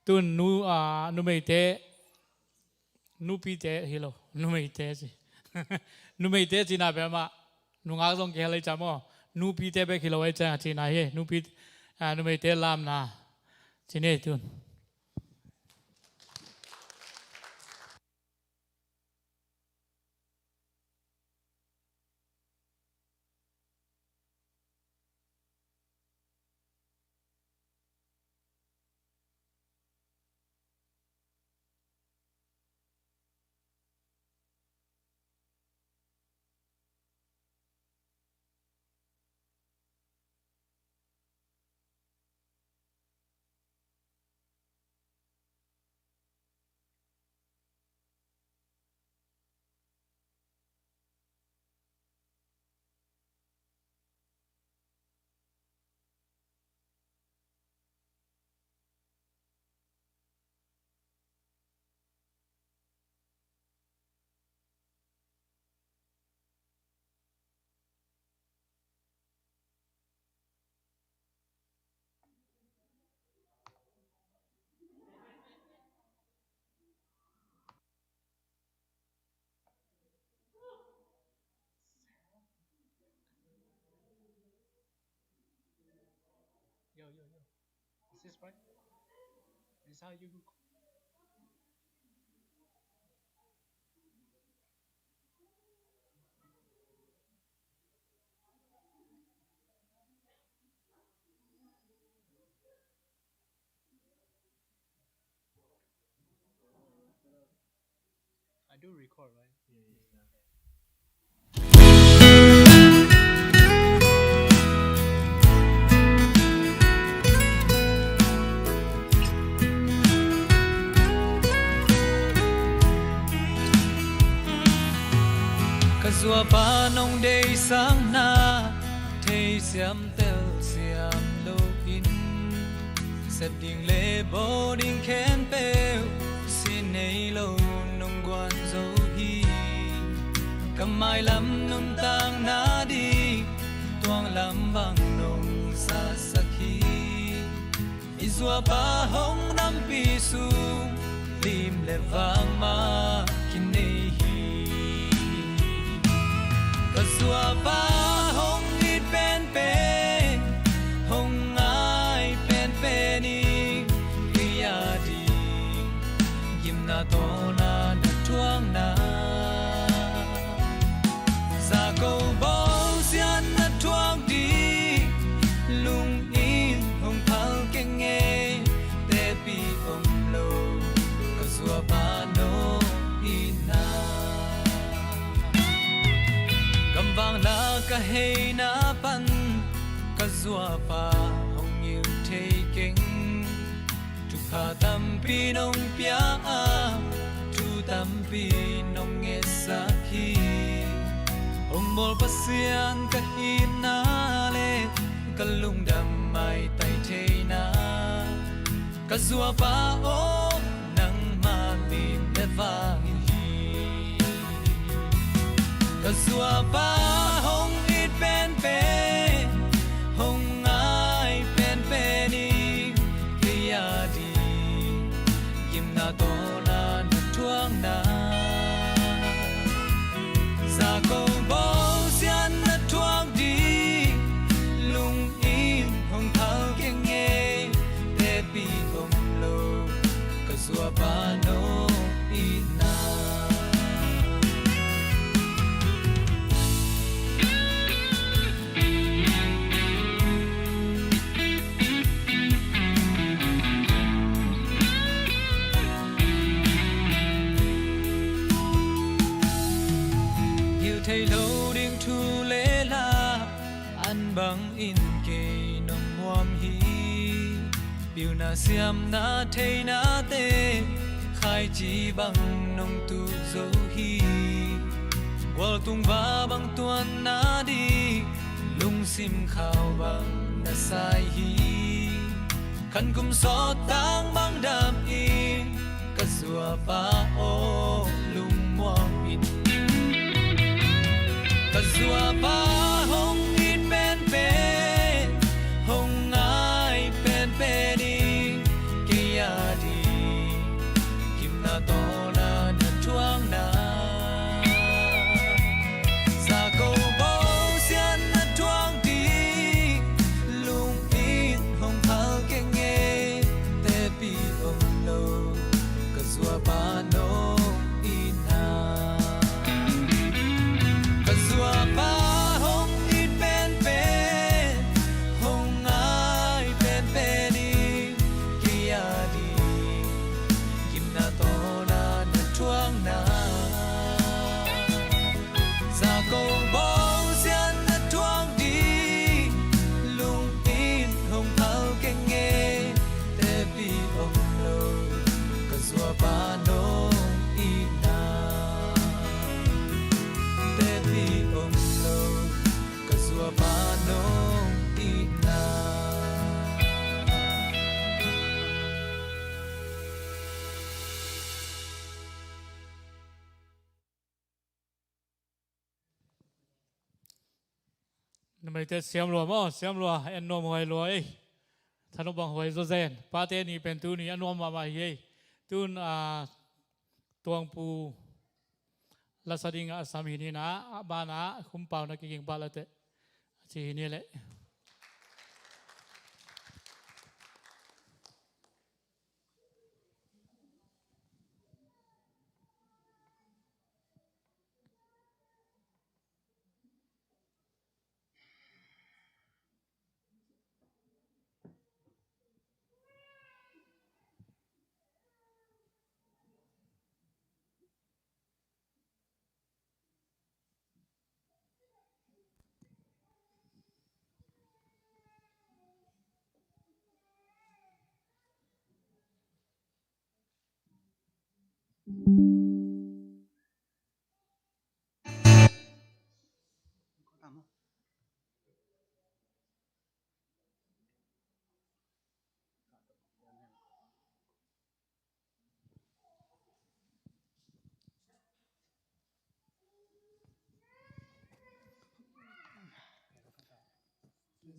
tun nu, ah, numeite, nupite hi lo, numeite ci. Numeite cina bek mah, nungak zong kihel ei cia maw. Nupite bek hi lo ei cia cina hi, nupi, ah, numeite lamna. Cine tun. Yo, yo, yo. Is this right? Is how you record? I do record, right? Yeah, yeah, yeah. Ka zuapa nong deihsakna, theisiam telsiam loin, sep ding le bawl ding khempeuh sin nei lo nong guan zo hi. Ka mailam nuntakna ding tuanglam bang nong sasak hi. I zuapa hong nampi sung lim le vang mah kinei hi. Ka zuapa hong it penpen, hong ngai penpen in, kei a ding gimna tawh na na thuakna. Zuapa hong ngil thei keng. Thupha tampi nong pia a, thu tampi nong ngetsak hi. Hong bawl Pasian ka hihna le ka lungdam maitai theihna, ka zuapa aw, nangma min le vang hi. Ka zuapa hong it penpen, hong ngai penpen in, kei a ding gimna tawh na na thuakna. Za ko bo sian na thuak ding lungin hong phal keng e, tepi om lo, ka zuapa nong itna. Ngil thei lo ding thu le la, an bangin kei nong muam hi. Pilna siamna theinate, khaici bang nong tuh zo hi. Gualtung va bang tuanna ding, lungsim khau bang na sai hi. Khan kum sawt tang bang dam in, ka zuapa aw, lungmuang in. Ka zuapa hong it penpen, hong ngai penpen in, kei a ding gimna tawh na na thuakna. Za ko bo sian na thuak ding lungin hong phal keng e, tepi om lo, ka zuapa nong itna. Ka zuapa hong it penpen, hong ngai penpen in, kei a ding gimna tawh na na thuakna. Za ko bo sian na thuak ding lungin hong phal keng e, tepi om lo, ka zuapa nong itna. Tepi om lo, ka zuapa nong itna. Numeite siam lua maw, siam lua, en nuam huai lua ei. Thanop bang huai zaw zen. Pate ni pen tuni a nuam mahmah hi ei. Tun, a, Tuangpu lasa dingah a sam hi ni na, a ban ah Khumpau na kiging pah la teh, a ci hi ni leh.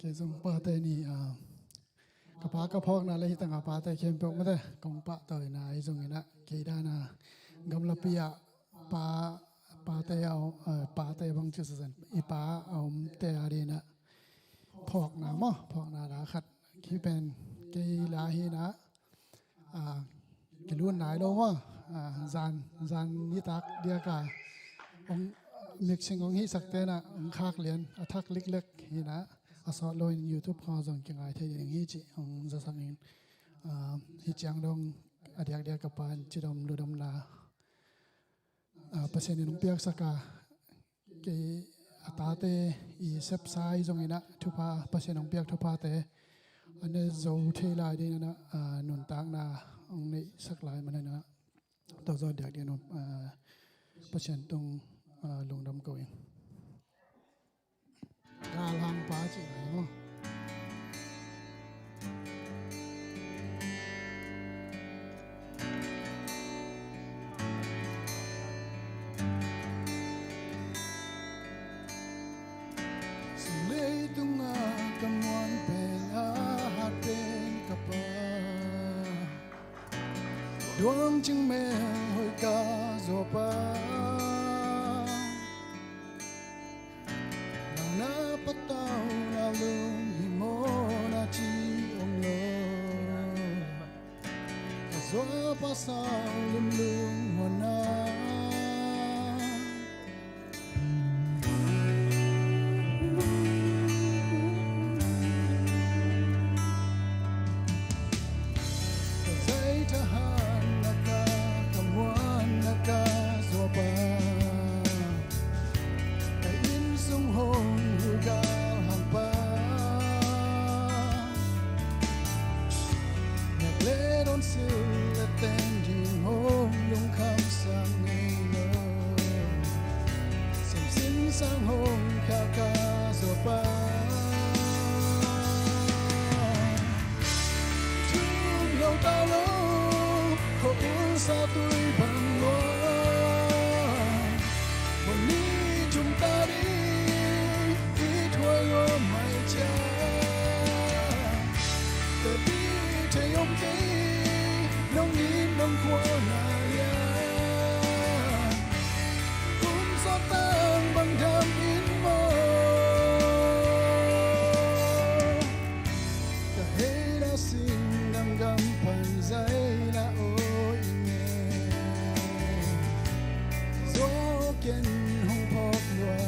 Kei zong pate ni, ah, ka pa ka phawkna le hi tangah pate khempeuh mate kong pahtawi na ahi zongin ah, kei dan a gamlapi ah pa, pate a om, ah, pate bang ci sa zan i pa a omte a dingin ah phawkna maw, phawkna la khat hi pen kei la hi na, ah, kilun nai lo maw, ah, zan, zan nitak diak a hong mixing hong hihsak te na hong khak lian a thak liklek hi na, a sawt lo in YouTube khawng zong kingai thei ding hi cih hong zasak in, ah, hi ciang dong a diakdiak ka pa in cidam ludamna, ah, Pasian in hong piaksak a, kei, a tate i sepsa i zongin ah thupha, Pasian hong piak thuphate a ne zo thei lai dingin ah, a, nuntakna hong neihsak lai manin ah, tawh zaw diak dingin, a, Pasian tung, a, lungdam ko ing. Galhangpa cih lai maw? Sum leitungah ka muan pen a hat pen ka Pa, duang cingmel hoih ka zuapa, na patau na lung hi mawna ci om lo. Ka zuapa sau limlung huana. Ka zei thahat nak a, ka muan nak a zuapa, ka inn sung hong hu galhangpa, nek le dawn sil le teng ding hong lungkhamsak ngei lo. Siamsin sang hong khak a zuapa, thum lo tau lo, khuaul sa tui bang lua. Mawhni thum ta ding i thuai lua mai ciang, teci thei om kei, nong it nong khual na lian. Kum sawt tang bang dam in maw? Ka hei na sing dang gam pan zai na aw i nge. Zuau ken hong phawk lua i.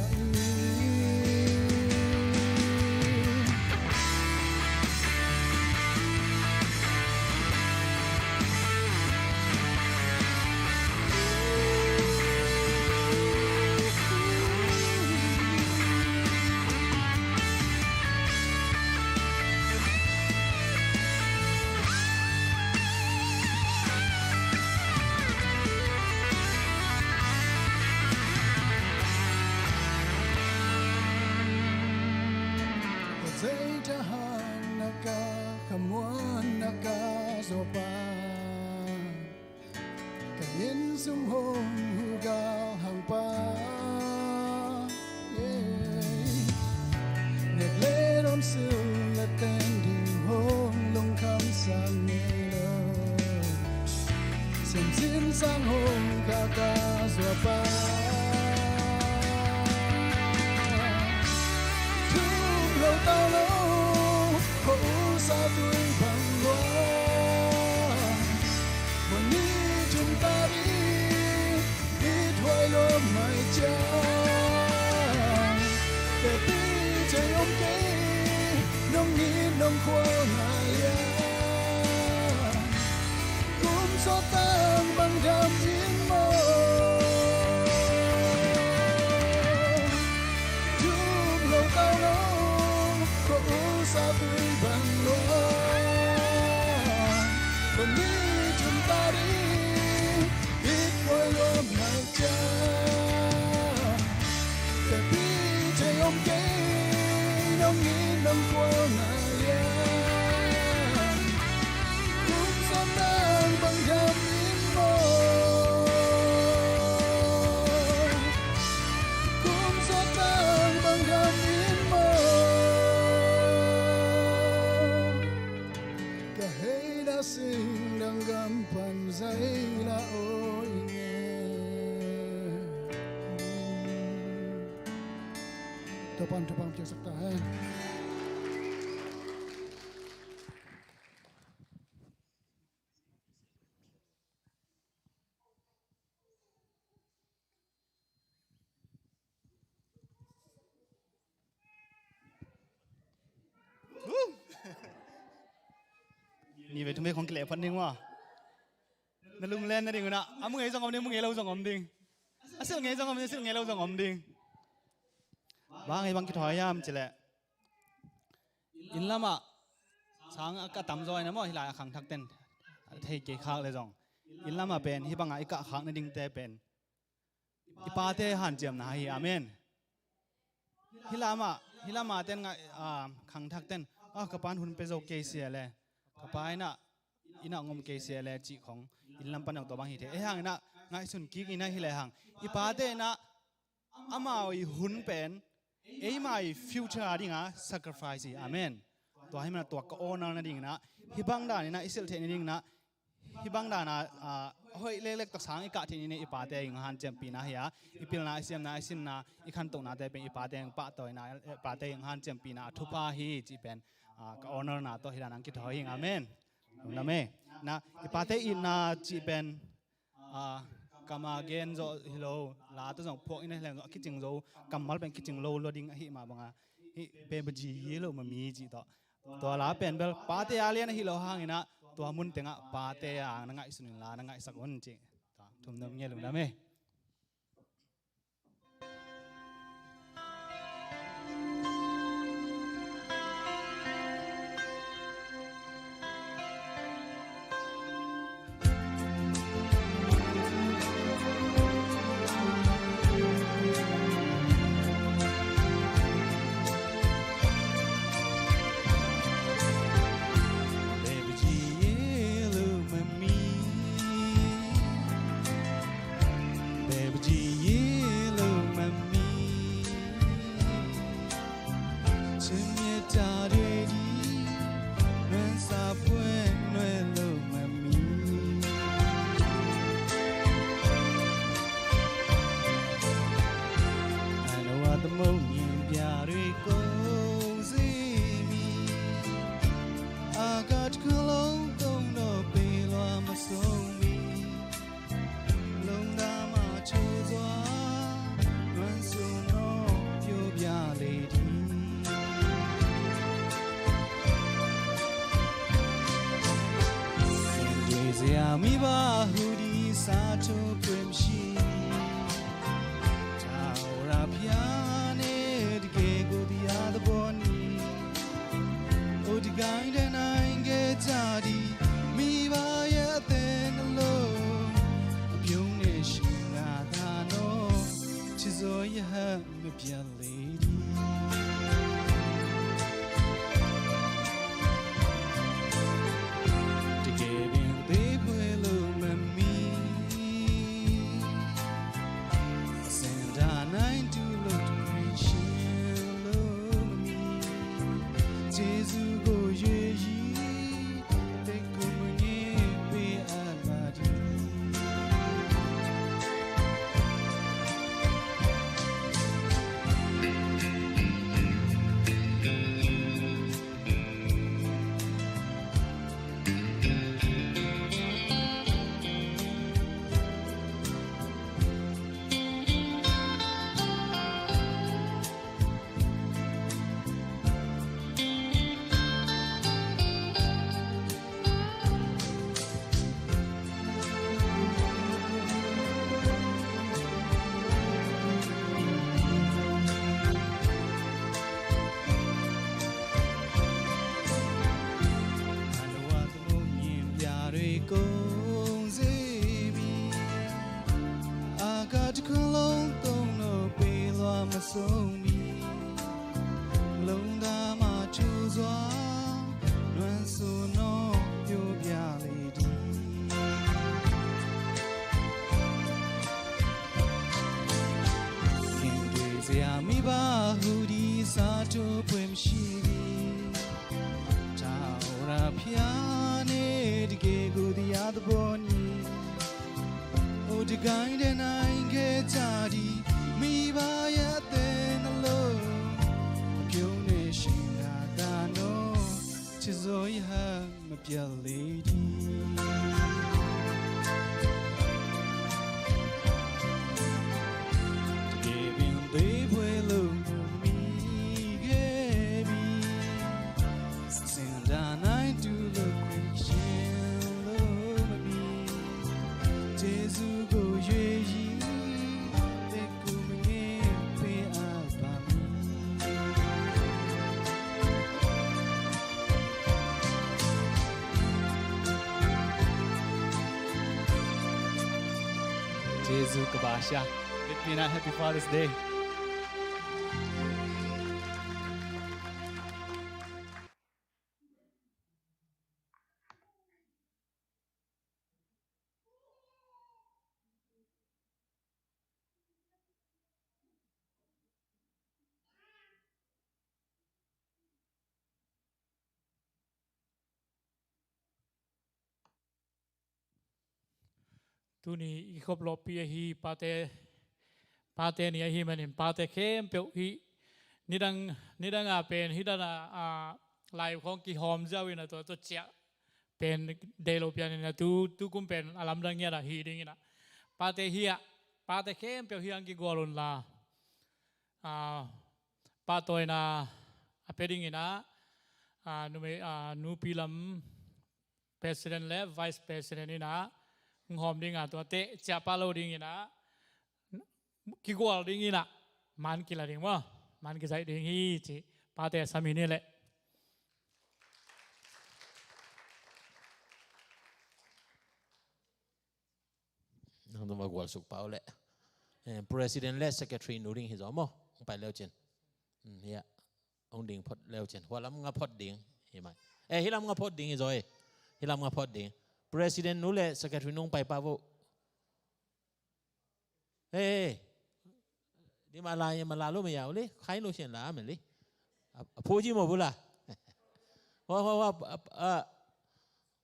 Ka zei thahat nak a, ka muan nak a zuapa, ka inn sung hong hu galhangpa, yeah. Nek le dawn sil le teng ding hong lungkhamsak ngei lo. Siamsin sang hong khak a zuapa, thum lo tau lo, khuaul sa tui bang lua. Mawhni thum ta ding i thuai lua mai ciang, teci thei om kei, nong it nong khual na lian. Kum sawt tang bang dam in maw? Thum lo tau lo, khuaul sa tui bang lua. Mawhni thum ta ding i thuai lua mai ciang, teci thei om kei, nong it nong khual na lian. Kum sawt tang bang dam in maw? Kum sawt tang bang dam in maw? Ka hei na sing dang gam pan zai na aw i nge. Topa'n thupha piaksak ta hen. Ni ve thum ve khong kileh phot ding maw. Na lunglen na ding unah, a mu ngei zong om ding, mu ngei lo zong om ding. A silh ngei zong om ding, a silh ngei lo zong om ding. Bang hang ei bang kithawi hiam cileh, inn lamah sang a ka tamzaw ina maw, hih lai a khangthak ten thei kei khak le zong, inn lamah pen hih bangah i kah khak nadingte pen i pate hanciamna hi. Amen. Hih lamah, hih lamah ten ngai, ah, khangthak ten, ah, ka pan hun pe zo kei sia le, ka pa ina, ina ngom kei sia le cih khong inn lam pan zong tua bang hi thei. Ei hang ina ngaihsun kik ina hi le hang, i pate ina amau i hun pen eima i future a dinga sacrifice hi. Amen. Tua hi mana tua ka honor nadingina, hih bang dan ina i silh theih nadingina, hih bang dana, ah, hoih leklek taksang i kah theih nadingina i pate i hanciampihna hi a, i pilna, i siamna, i sinna, i khantohnate pen i pate i pahtawina, i pate i hanciampihna a thupha hi cih pen, ah, ka honorna tawh hih dana ang kithawi hing. Amen. Lungdam e. Na, i pate itna cih pen, ah, kama gen zawh hi lo, la tawh zong phuak ina hi leng zong a kicing zo, kammal pen kicing lo lua ding ahi mah banga, hih bebaji ye lo mami cih tawh. Tua la pen bel pate a lian ahi lo hangina, tua mun tengah pate a na ngaihsun inla na ngaihsak un cih. Tua thum nam nge lungdam e. Jesu ka ba sia. Happy Father's Day. Tuni i khop lawhpi ahi pate, pate ni ahi manin pate khempeuh hi. Nidang, nidang a pen hidana, a, lai khawng kihawm ziau ina tua, tua ciah pen deih lo pian ina tu, tu kum pen a lamdang ngiat a hi ding ina. Pate hi a, pate khempeuh hi ang kigual un la. A, pahtawina a pia ding ina, a, numei, a, nupi lam President le Vice President ina hong hawm ding a, tuate ciahpah lo ding ina, kigual ding ina, man kila ding maw, man kizaih ding hi ci, pate a sam hi ni leh. Nang tum a gual suk pau leh. Eh, President le Secretary nu ding hi zaw maw, hong pai leu cin. Hmm, ya. Hong ding phot leu cin. Hua lam nga phot ding hi mai. Eh, hi lam nga phot ding hi zaw, eh. Hi lam nga phot ding. President nu le Secretary nu hong pai pah vo. Eh, eh. Di ma la, ma la lo ma yau li. Khai lo sian la ma li. A, a phu ji mo bu la. Hua, hua, hua, a, a,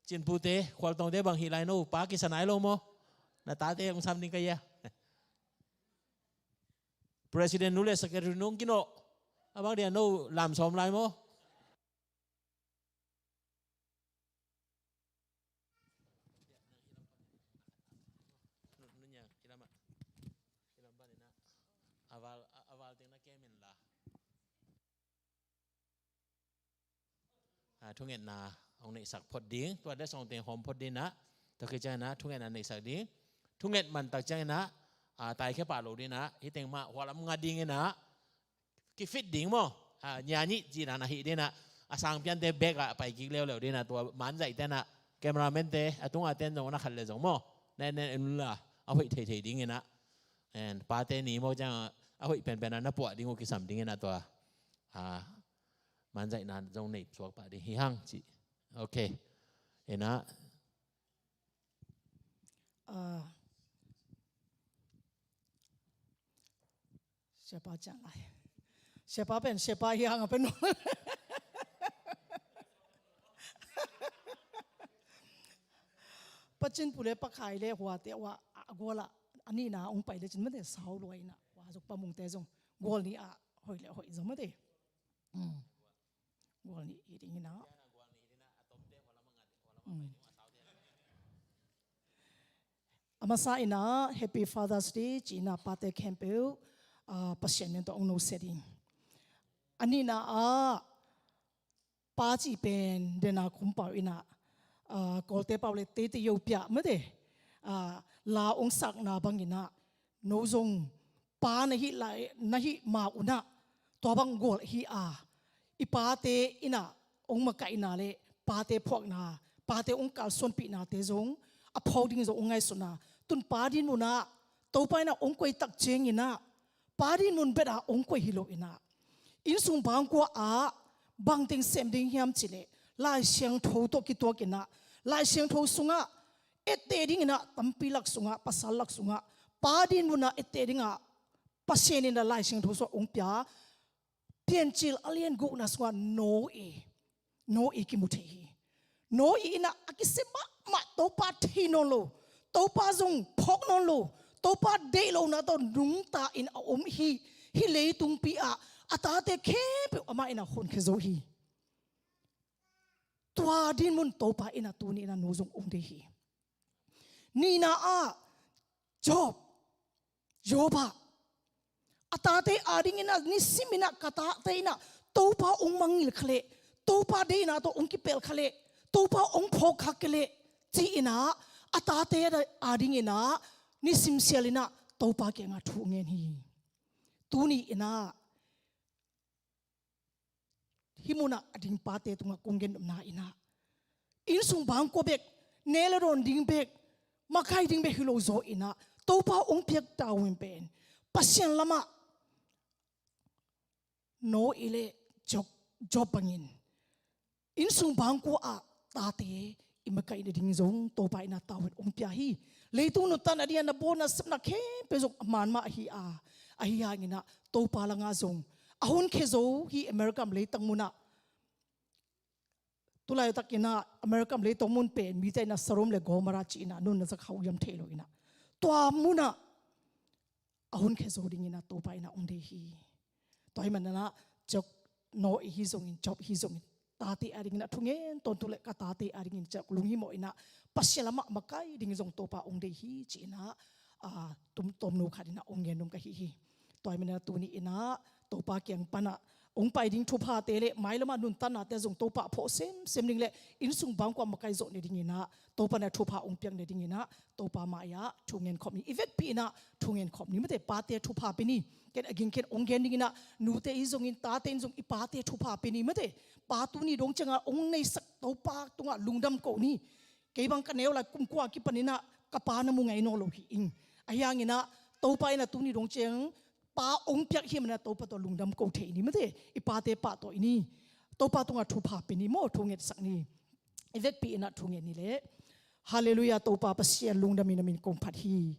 Cin pute, Khual Tongte bang hi lai no, pa kisa nai lo maw. Na tate hong sam ding ka hia. President nu le Secretary nu hong kino. A bang dia no lam sawm lai maw. A val, a, a val teng na kem in la. A, thungetna hong neihsak phot ding, tua de sawng teng hawm phot ding ina, tua khit ciang ina thungetna neihsak ding, thunget man tak ciang ina, a, taikhia pah lo ding ina, hih teng mah hua lam nga ding ina, kifit ding maw? A, nya nih cih dan a hih ding ina, a sang piante bek ah pai kik leuleu ding ina, tua manzaihte ina, cameraman te, a tunga ten zong na khat le zong maw? Nen nen en la, a hoih theithei ding ina, en, pate ni maw ciang a, a hoih penpen a na puah ding uh kisam ding ina tua, a, manzaihna zong nei suak pah ding hi hang cih. Ok. Ina. Ah. Siapa ciang lai. Siapa pen, siapa hi hang a pen. Pacin pu le pakhai le huate hua a gual a, a nihna hong pai le cin mate sau luai ina. Hua zuk pamungte zong gual ni a hoih le hoih zong mate. Mm. Gual nih hi ding ina. Mm. A masa ina Happy Father's Day ci ina pate khempeuh, ah, Pasian min tawh hong nusia ding. A nihna ah pa cih pen dena kum pau ina, ah, Kawlte pau le Teitei yo pia mate, ah, la hong sakna bang ina no zong pa na hih lai, na hih ma un ah, tua bang gual hi a, i pate ina hong makaihna le pate phuakna, pate hong kalsuanpihnate zong a phawk ding zong hong ngaihsun a, tun pa din mun ah Topa ina hong koih tak ciang ina, pa din mun bet ah hong koih hi lo ina, innsung bangkua ah bangteng sem ding hiam cih leh Lai Siangtho tawh kituak ina, Lai Siangtho sungah etteh ding ina, tampi lak sungah, pasal lak sungah pa din mun ah etteh ding a Pasian ina Lai Siangtho sungah hong pia, Piancil a lian gukna sungah Noah, Noah kimu thei hi. Noah ina a kisem mahmah, Topa thei nawn lo, Topa zong phawk nawn lo, Topa deih lohna tawh nungta in a om hi, hih leitungpi ah a tate khempeuh amah ina honkhia zo hi. Tua din mun Topa ina tuni ina no zong hong deih hi. Nihna ah Job, Job ah, a tate ading ina nisim ina ka tate ina Topa hong mangngilh kha leh, Topa deihna tawh hong kipelh kha leh, Topa hong phawk kha kei leh, ci ina a tate ading ina nisim sial ina Topa kiangah thu ngen hi. Tuni ina hih mun ah a ding pate tungah kong gen nopna ina, innsung bangkua bek, ne le dawn ding bek, makai ding bek hi lo zaw ina, Topa hong piak tavuan pen Pasian lamah Noah le Job, Job bangin innsung bangkua ah tate i makaih nading zong Topa in ah tavuan hong pia hi. Leitung nuntakna ding a na bawl na sepna khempeuh zong a man mah ahi a, ahi hangin ah Topa langah zong a honkhia zo hi. America leitang munah tulaitak in ah America leitang mun pen mite in ah Sodom le Gomorrah ci in ah nun na zak hau hiam thei lo in ah tua munah a honkhia zo dingin ah Topa in ah hong deih hi. Tua ahih manin ah Job, Noah hi zongin, Job hi zongin, tate a dingin ah thungen tawntung le ka tate a dingin Job lunghimawh in ah Pasian lamah makaih dingin zong Topa hong deih hi ci in ah, ah, tum, tawmno khat in ah hong gen nung ka hi hi. Tua ahih manin ah tuni in ah Topa kiang pan ah hong pai ding thuphate le mailamah nuntaknate zong Topa a phawh semsem ding le innsung bangkua makaih zawh nadingin ah Topa in ah thupha hong piak nadingin ah Topa mai-ah thungen khawm ni. I vekpi in ah thungen khawm ni mate, pate thupha pia ni. Ken a ging ken hong gen dingin ah nute hi zongin tate in zong i pate thupha pia ni mate. Pa tuni dong ciangah hong neisak Topa tungah lungdam ko ni. Kei bang ka neu lai kum kua kipan in ah ka pa na mu ngei nawn lo hi ing. Ahi hangin ah Topa in ah tuni dong ciang pa hong piak hi manin ah Topa tawh lungdam ko thei ni mate. I pate pahtawi ni. Topa tungah thupha pia ni maw, thungetsak ni. I vekpi in ah thungen ni leh. Halleluiah, Topa Pasian lungdam in na min kong phat hi.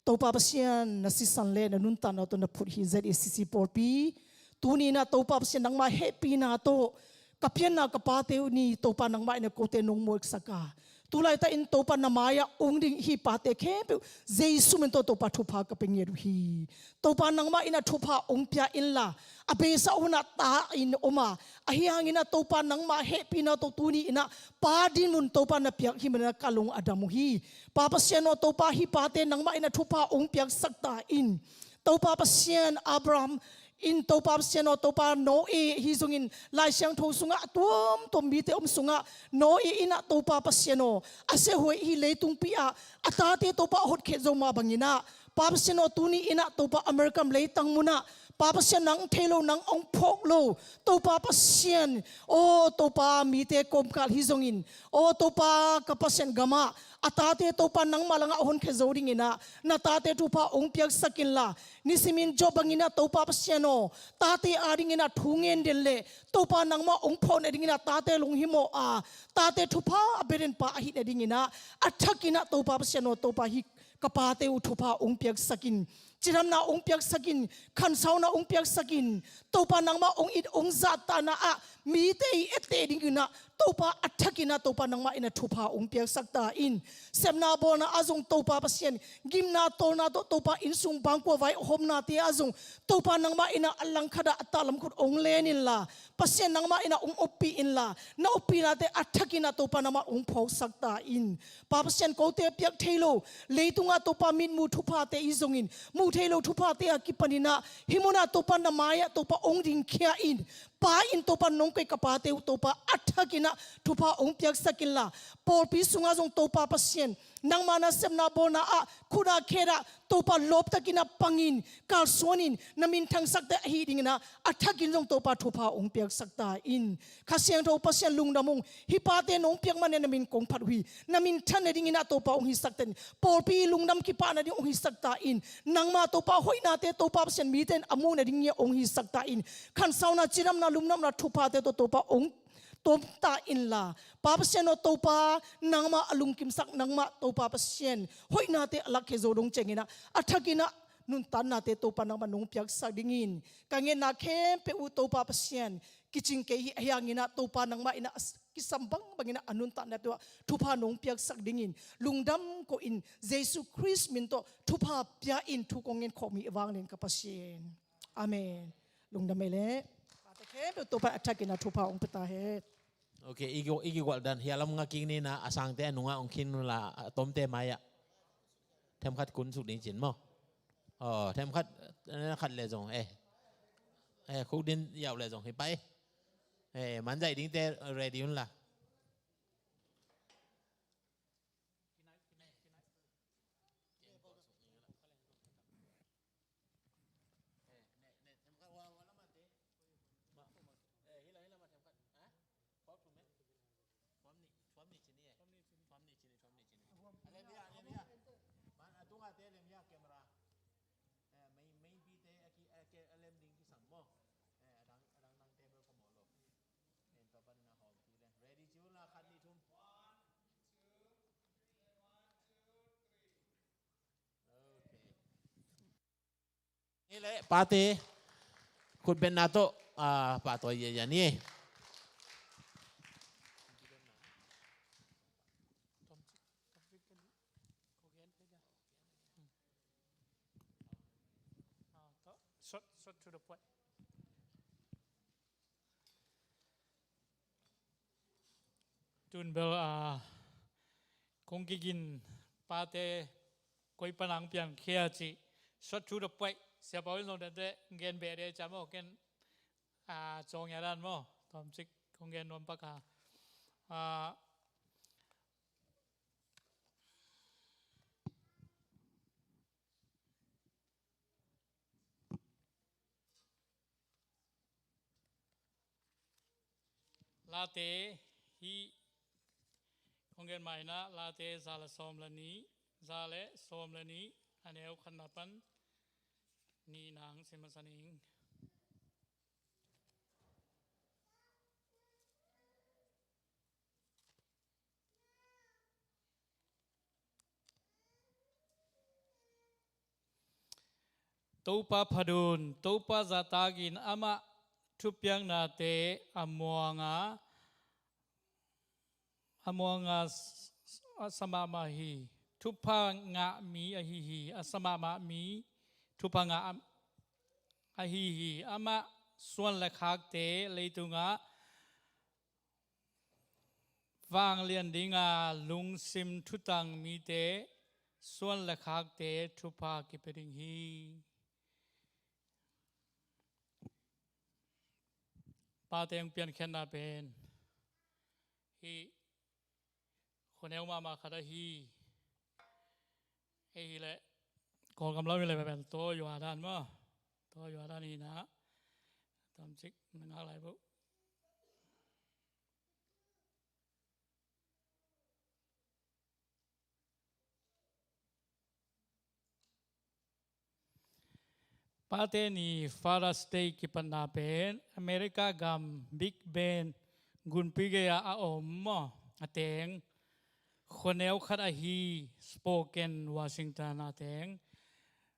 Topa Pasian na sisan le na nuntakna tawh na phut hi Z A C C pawlpi. Tuni in ah Topa Pasian nangmah hehpihna tawh ka pianna ka pate uh ni, Topa nangmah in ah kote nong muaksak a, tulaitak in Topa na mai-ah hong ding hi pate khempeuh Jesu min tawh Topa thupha ka pia ngiat uh hi. Topa nangmah in ah thupha hong pia inla, a beisa hunah ta in om a, ahi hangin ah Topa nangmah hehpihna tawh tuni in ah pa dinmun Topa na piak hi manin ah ka lung a dam uh hi. Pa Pasian aw, Topa hih pate nangmah in ah thupha hong piaksak ta in. Topa Pasian Abraham in, Topa Pasian aw, Topa Noah hi zongin Lai Siangtho sungah a tuamtuam mite om sungah Noah in ah Topa Pasian aw, a siahuai hi leitungpi ah a tate Topa a hotkhiat zo mah bangin ah Pa Pasian aw, tuni in ah Topa America leitang munah Pa Pasian nang thei lo nang hong phawk lo Topa Pasian aw, Topa mite kawmkal hi zongin aw Topa ka Pasian gamah a tate Topa nangmah langah a honkhia zo dingin ah na tate thupha hong piaksak inla, nisimin Job bangin ah Topa Pasian aw, tate a dingin ah thu ngen den le Topa nangmah hong phawk nadingin ah tate lunghimawh a, tate thupha a bia den pa ahih nadingin ah a thakin ah Topa Pasian aw, Topa hih ka pate uh thupha hong piaksak in. Cidamna hong piaksak in, khansauna hong piaksak in. Topa nangmah hong it hong zahtahna ah mite i etteh dingin ah Topa a thakin ah Topa nangmah in ah thupha hong piaksak ta in. Sepna bawlna ah zong Topa Pasian, gimna tawlna tawh Topa innsung bangkua vai hawmnate ah zong Topa nangmah in ah a langkhat ah a tahlam khut hong len inla, Pasian nangmah in ah hong oppih inla, na oppihnate a thakin ah Topa nangmah hong phawksak ta in. Pa Pasian, kote piak thei lo, leitungah Topa mitmu thuphate hi zongin, mu thei lo thuphate a kipanin ah hih munah Topa na mai-ah Topa hong dingkhia in, pa in Topa nong koih ka pate uh Topa a thakin ah thupha hong piaksak inla, pawlpi sungah zong Topa Pasian nangma nasepna bawlna ah khut ah khet ah Topa lawptakin ah pangin kalsuanin na min thangsakte ahih dingin ah a thakin zong Topa thupha hong piaksak ta in. Kha Siangtho Pasian lungdam ung, hih pate nong piak manin na min kong phat uh hi. Na min than nadingin ah Topa hong hisak ta in. Pawlpi lungdam kipah nading hong hisak ta in. Nangma Topa hoihnate Topa Pasian mite in a muh nading ngiat hong hisak ta in. Khansauna, cidamna, lungdamna thuphate tawh Topa hong tom ta inla, Pa Pasian aw, Topa nangmah a lungkimsak, nangmah Topa Pasian hoihnate a lakkhia zo dong ciangin ah a thakin ah nuntaknate Topa nangmah nong piaksak dingin, ka ngetna khempeuh uh Topa Pasian kicing kei hi, ahi hangin ah Topa nangmah in ah a s-, kisam bangbangin ah a nuntaknate uh ah thupha nong piaksak dingin lungdam koh in, Jesu Khrist min tawh thupha pia in thu kong ngen khawm hi, vanglian ka Pasian. Amen. Lungdam ei leh. Pate khempeuh Topa a thakin ah thupha hong pia ta hen. Ok, i ki, i kigual dan hi a lam nga kik ni na, a sangte a nungah hong khin un la, a tomte mai-ah themkhat kun suk ding cin maw. Aw, themkhat, eh, khat le zong, eh. Eh, khuk din yauh le zong hi pai. Eh, man zaih dingte ready un la. Hi leh pate khutbetna tawh, ah, pahtawi ziahziah ni. Short, short to the point. Tun bel, ah, kong kigin pate koi pan a hong piankhia cih short to the point. Siapa in zong dente gen beh de cam aw ken, ah, cawng ya dan maw. Tawmcik kong gen nuam pak a. Ah, Late hih kong gen mah in ah, Late za le sawm le nih, za le sawm le nih, a neu khatna pan nihna hong sim masa ning. Topa phat un, Topa zahtak in, amah thupiaknate a muang a, a muang a s-, s-, a sa mahmah hi. Thupha ngah mi ahi hi, a sa mahmah mi, thupha ngah ahi hi. Amah suan le khakte leitungah vanglian dinga lungsim thutang mite suan le khakte thupha kipia ding hi. Pate hong piankhiatna pen hih khuaneu mahmah khat ahi. Ei hi leh Kawlgam lam hi leh pen taw yua dan maw? Taw yua dan hi na. Tamcik na ngak lai buh. Pate ni Father's Day kipatna pen America gam Big Ben gunpi gei-ah a om maw, a teng khuaneu khat ahi Spokane, Washington a teng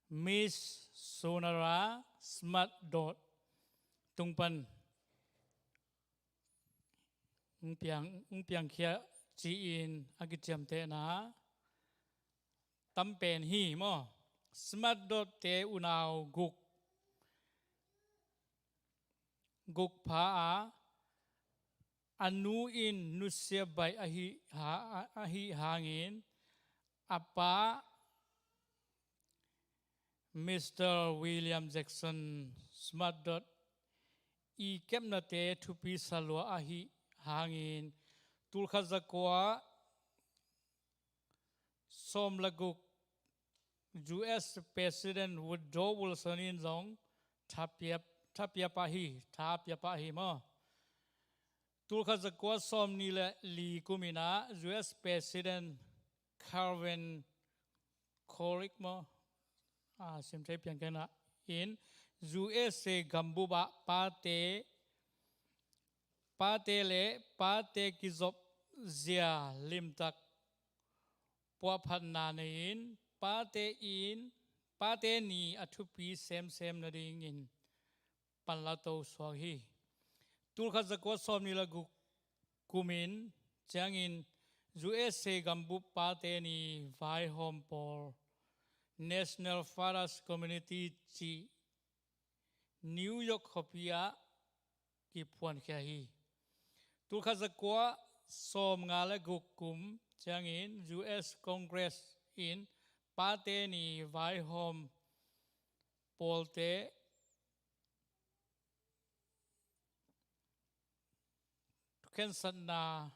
Miss Sonora Smart Dodd tung pan hong piang, hong piangkhia ci-in a kiciamtehna tam pen hi maw? Smart Dodd-te unau guk, guk pha a, a nu in nusia baih ahi ha-, ahi hangin a pa Mister William Jackson Smart Dodd i kepnate thupi sa lua ahi hangin tulkhat zakua sawm le guk U S President Woodrow Wilson in zong thapia, thapia pah hi, thapia pah hi maw? Tulkhat zakua sawm nih le li kum in ah U S President Calvin Coolidge maw, a, sim thei pian kei na in U S A gambup ah pate, pate le pate kizop zia limtak puahphatna nei-in pate in, pate ni a thupi semsem nadingin panla to suak hi. Tulkhat zakua sawm nih le guk kumin ciangin U S A gambup pate ni vaihawm pawl National Fathers Community cih New York khuapi ah kiphuankhia hi. Tulkhat zakua sawm nga le guk kum ciangin U S Congress in pate ni vaihawm pawlte thukhensatna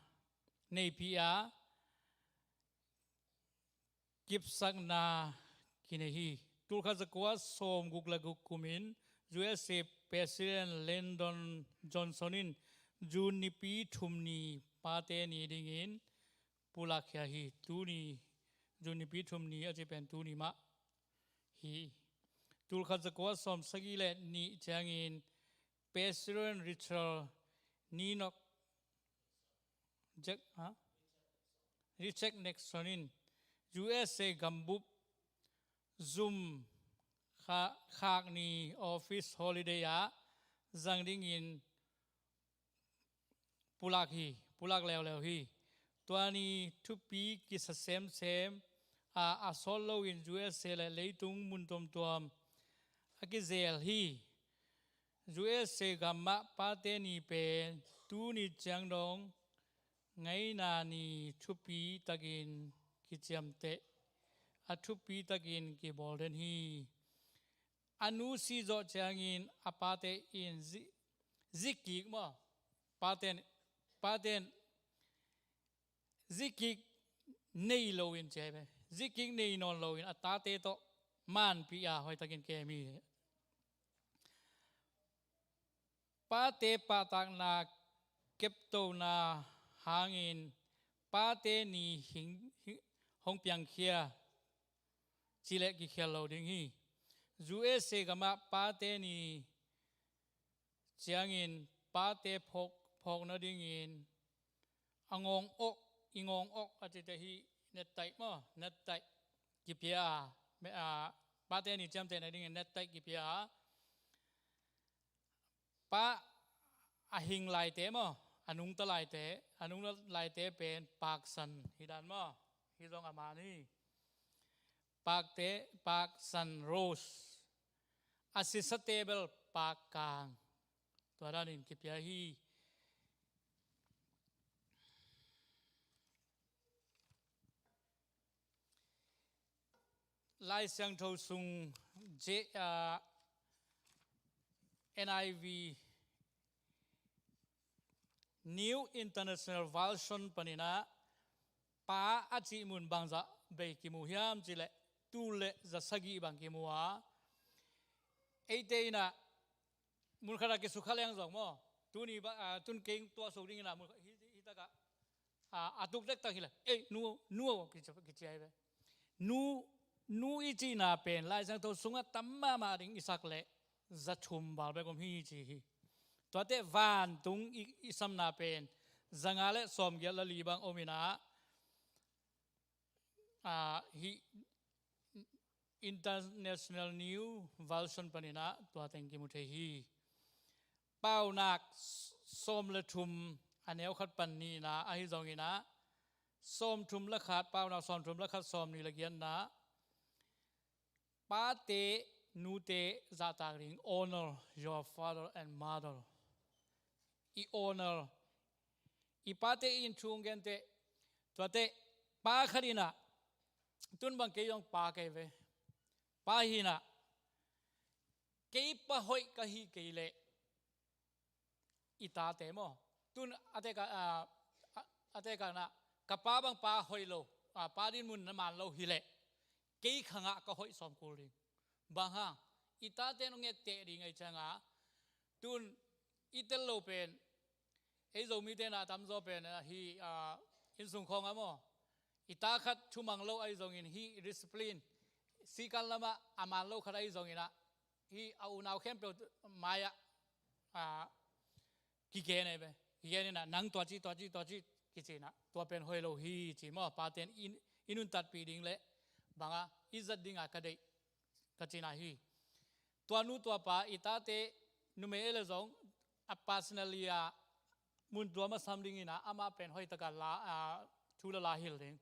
neipih a kipsakna kinei hi. Tulkhat zakua sawm guk le guk kumin U S A President Lyndon Johnson in June nipi thum ni pate ni dingin pulakkhia hi. Tuni June nipi thum ni a ci pen tuni mah hi. Tulkhat zakua sawm sagih le nih ciangin President Richard Ninok Jack, ha? Richard Nixon in U S A gambup zum kha-, khak ni office holiday ah zang dingin pulak hi, pulak leuleu hi. Tua ni thupi kisa semsem a, a sawt loin U S A le leitung mun tuamtuam a kizel hi. U S A gamah pate ni pen tuni ciang dong ngaina ni thupi takin kiciamteh, a thupi takin kibawl den hi. A nu si zawh ciangin a pate in zi-, zikik maw? Paten, paten zikik nei loin ci hi ve. Zikik nei nawn loin a tate tawh manpih a hoihtakin kem hi. Pate pahtakna keptona hangin pate ni hing, hing, hong piangkhia cileh kikhial lo ding hi. U S A gamah pate ni ciangin pate phawk, phawk nadingin a ngawng awk, i ngawng awk a cite hi, nettaih maw, nettaih kipia a, me-, a, pate ni ciamteh nadingin nettaih kipia a, pa a hing laite maw, a nungta laite, a nungta laite pen paksan hi dan maw, hi zong a man hi. Pakte, paksan rose, a sisate bel pakkang. Tua danin kipia hi. Lai Siangtho sung J-, ah, N I V, New International Version paninah pa a cih mun bangzah bei kimu hiam cileh, tul le za sagih bang kimu a. Eite inah mun khatah kisukha leng zong maw, tuni ba, ah, tun keng tuahsuk dinginah mun khat, hi, hi takah, ah, a tuk dektak hileh, ei, nu, nu aw, kici, kici ahi ve. Nu, nu i cihna pen Lai Siangtho sungah tam mahmah ding i sak leh za thum val bek om hi ci hi. Tuate vantung i, i samna pen za nga le sawmgiat le li bang om inah, ah, hih International New Version paninah tua teng kimu thei hi. Paunak sawm le thum a neu khat pan nihna ahi zonginah, sawm thum le khat, Paunak sawm thum le khat, sawm nih le giatna, pate nute zahtak ding, honor your father and mother. I honor, i pate in thu hong genteh, tuate pa khat inah, tun bang kei zong pa kei ve, pa hinah, kei pa hoih ka hih kei leh i tate maw, tun a tekah, a, a, a tekah inah ka pa bang pa hoih lo, a, pa dinmun na man lo hileh kei khangah ka hoih sawm kul ding. Bang hang, i tate nong etteh ding ahi ciangah, tun i tel lo pen, ei Zomite na a tamzaw pen, ah, hi, ah, innsung khawngah maw, i ta khat thumang lo ahi zongin, hih discipline sikan lamah a man lo khat ahi zonginah, hih a unau khempeuh mai-ah, ah, kigen ahi ve. Kigen inah nang tuaci, tuaci, tuaci kici inah, tua pen hoih lo hi ci maw, paten i, i nuntatpih ding le bangah i zat dinga ka deih ka cina hi. Tua nu tua pa i tate numei ei le zong a personally a mun tua masam dinginah amah pen hoihtaka la, a, thu le la hilh ding.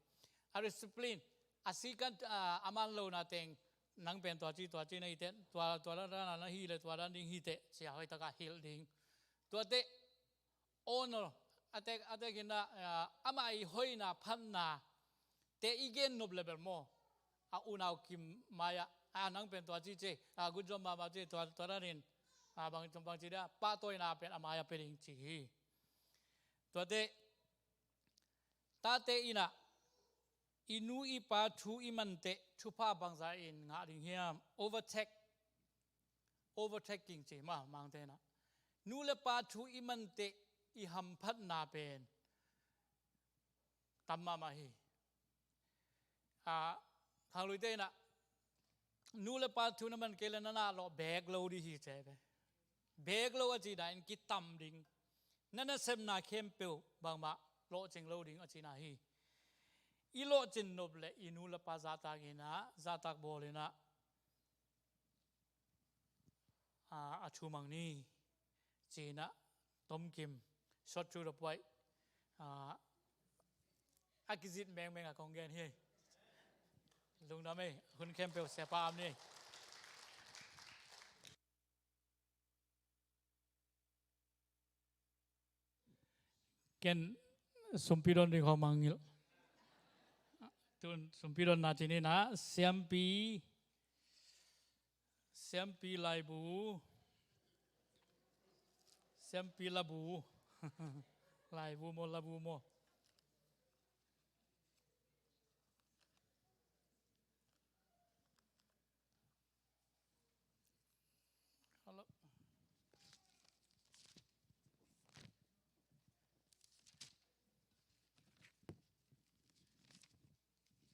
A discipline, a sikan, a, a man lona teng, nang pen tuaci, tuaci na hiteh, tua, tua dan na hileh tua dan ding hiteh cia hoihtaka hilh ding. Tuate honor, a tek, a tekinah, ah, amah i hoihna phatna te i gen nop le bel maw, a unau kim mai-ah, ah, nang pen tuaci ci, ah, good job mahmah ci, tua, tua danin, ah, bang, bangci dia, pahtawina pen a mai-ah pia ding ci hi. Tuate tate inah i nu i pa thu i manteh thupha bangza in ngah ding hiam? Overtake, overtaking ci mah Mangte inah. Nu le pa thu i manteh i hamphatna pen tam mahmah hi. A, khangluite inah nu le pa thu na man kei le na nahlawh beek lo dih hi ci hi ve. Beek lo a cihna in kitam ding. Na nasepna khempeuh bangmah lawhcing lo ding a cihna hi. I lawhcin nop le i nu le pa zahtak inah, zahtak bawl inah, a, a thu mang ni. Ci-in ah tomkim, short to the point, a, a kizit mengmeng a kong gen hi. Lungdam ei, hun khempeuh Siapa ap ni. Ken sumpi don ding khawng mangngilh. Tun sumpi don na ci ni na, siampi, siampi laibu, siampi labu, laibu maw, labu maw. Hello.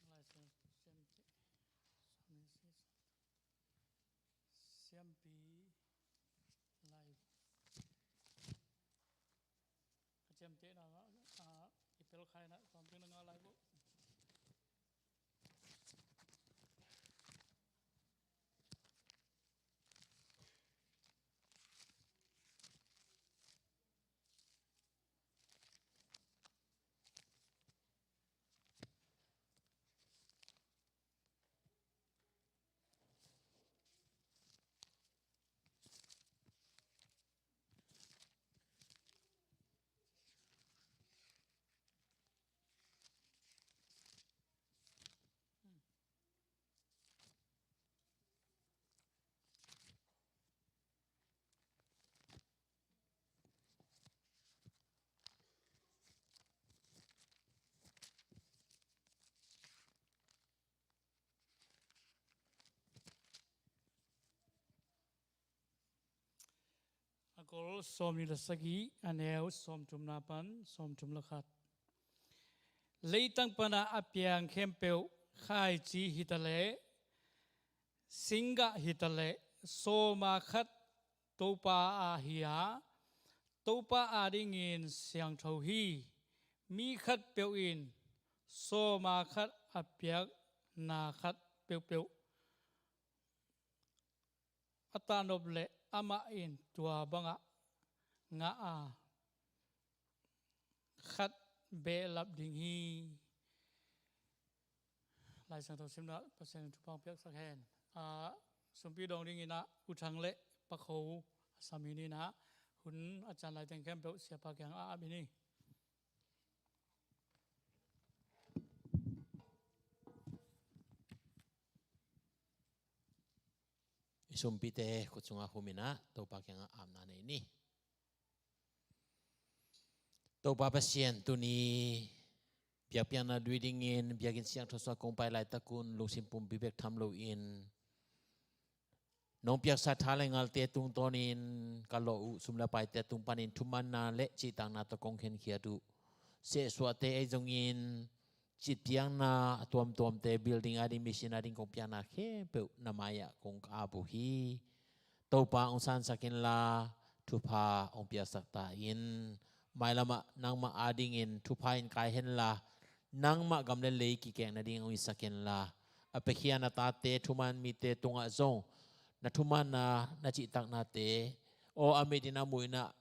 Lai siam, siam, siampi lai. Ka ciamtehna, a, i pelkhaina tawmteng na ngah lai uh. A kol sawmnih le sagih, a neu sawmthumna pan sawmthum le khat. Leitang pana a piang khempeuh, khaici hitaleh, singgah hitaleh, sawma khat Topa a hi a, Topa adingin siangtho hi. Mi khatpeuh in sawma khat a piakna khat peuhpeuh a tahnop leh amah in tua bangah ngah a, khat behlap ding hi. Lai Siangtho simna Pasian in thupha hong piaksak hen. A, sumpi dawng dingin ah U Thang le Pa Kho a sam hi ni na, hun a cian lai teng khempeuh Siapa kiang a ap hi ni. I sumpite khut sungah humin ah Topa kiangah apna nei ni. Topa Pasian, tuni biakpiakna dui dingin biakinn siangtho sungah kong pai laitakun lungsim pumpi bek tham loin nong piaksa tha le ngalte tungtawnin ka lawh uh sum le paite tung panin thumanna le cihtakna tawh kong khenkhiat uh sehsuahte ahi zongin citpiakna a tuamtuamte, building a ding, mission a ding kong piakna khempeuh na mai-ah kong ap uh hi. Topa hong sansak inla, thupha hong piaksak ta in. Mailamah nangmah adingin thupha in kai henla, nangmah gam le lei kikek nading hong hisak inla, a piakhia na tate, thuman mite tungah zong na thumanna, na cihtaknate, aw a mit in a muh in ah,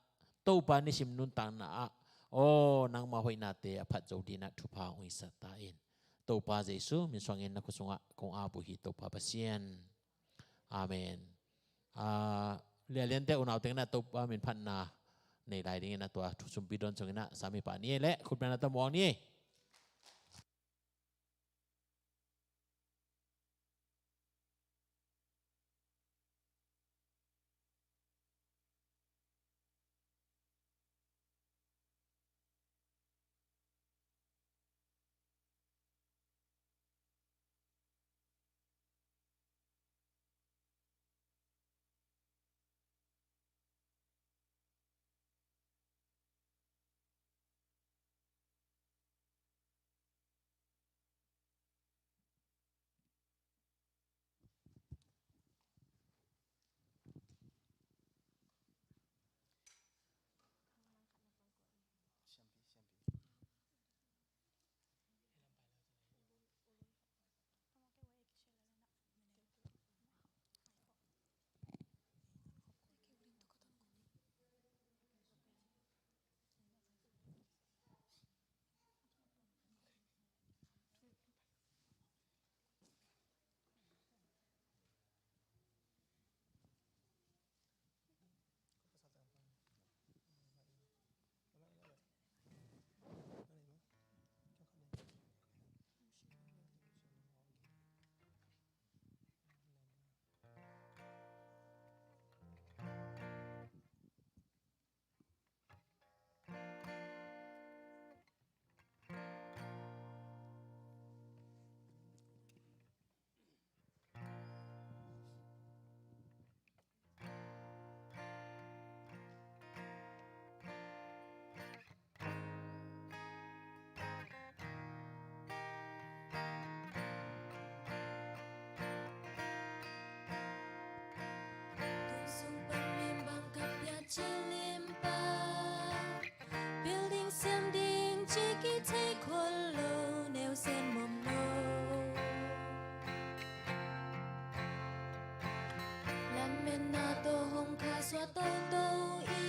Topa nisim nuntakna ah, aw nangmah hoihnate a phat zo dingin ah thupha hong hisak ta in. Topa Jesu min suangin na khut sungah kong ap uh hi, Topa Pasian. Amen. Ah, lialiante unaute in ah Topa min phatna nei lai dingin ah tua thu sumpi don sungin ah sami pah ni ei le khutbetna tawh muang ni ei. Chin limpa, building siam ding ci kithei khol lo, neu sen mom lo. Lam men na to hong kha sua to to i,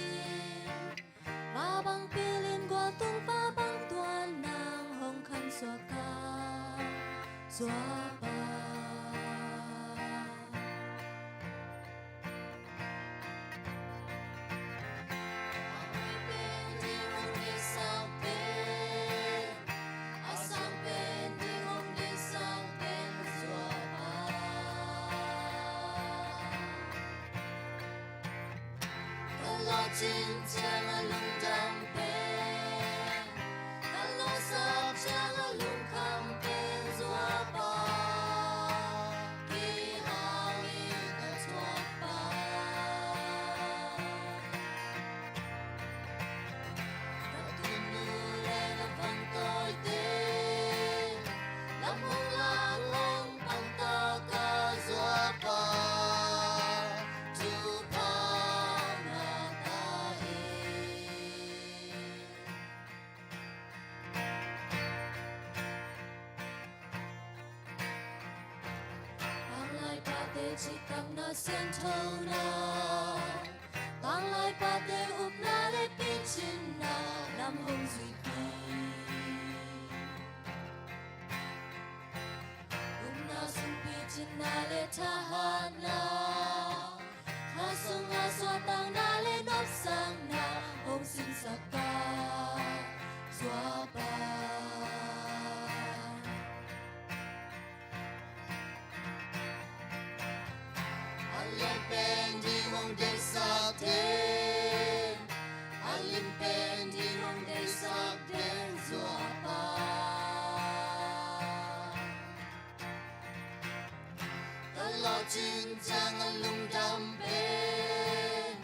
va bang pilin gua tung va bang tuan nang hong khan sua ka sua pa. Ka lawhcin ciang a lungdam pen, ka lawhsap ciang a lungkham pen zuapa, kihal in a thuakpa. Ka tunu le na vantawite, lam hong lak hong pangtak a zuapa, thupha na ta hi. Tanglai pate cihtakna sianthona, tanglai pate upna le picinna lam hong zuipi. Upna sung picinna le thahatna, kha sunga suahtakna le nopsakna hong sinsak ka zuapa. A lian pen ding hong deihsak den, a lim pen ding hong deihsak den zuapa. Ka lawhcin ciang a lungdam pen,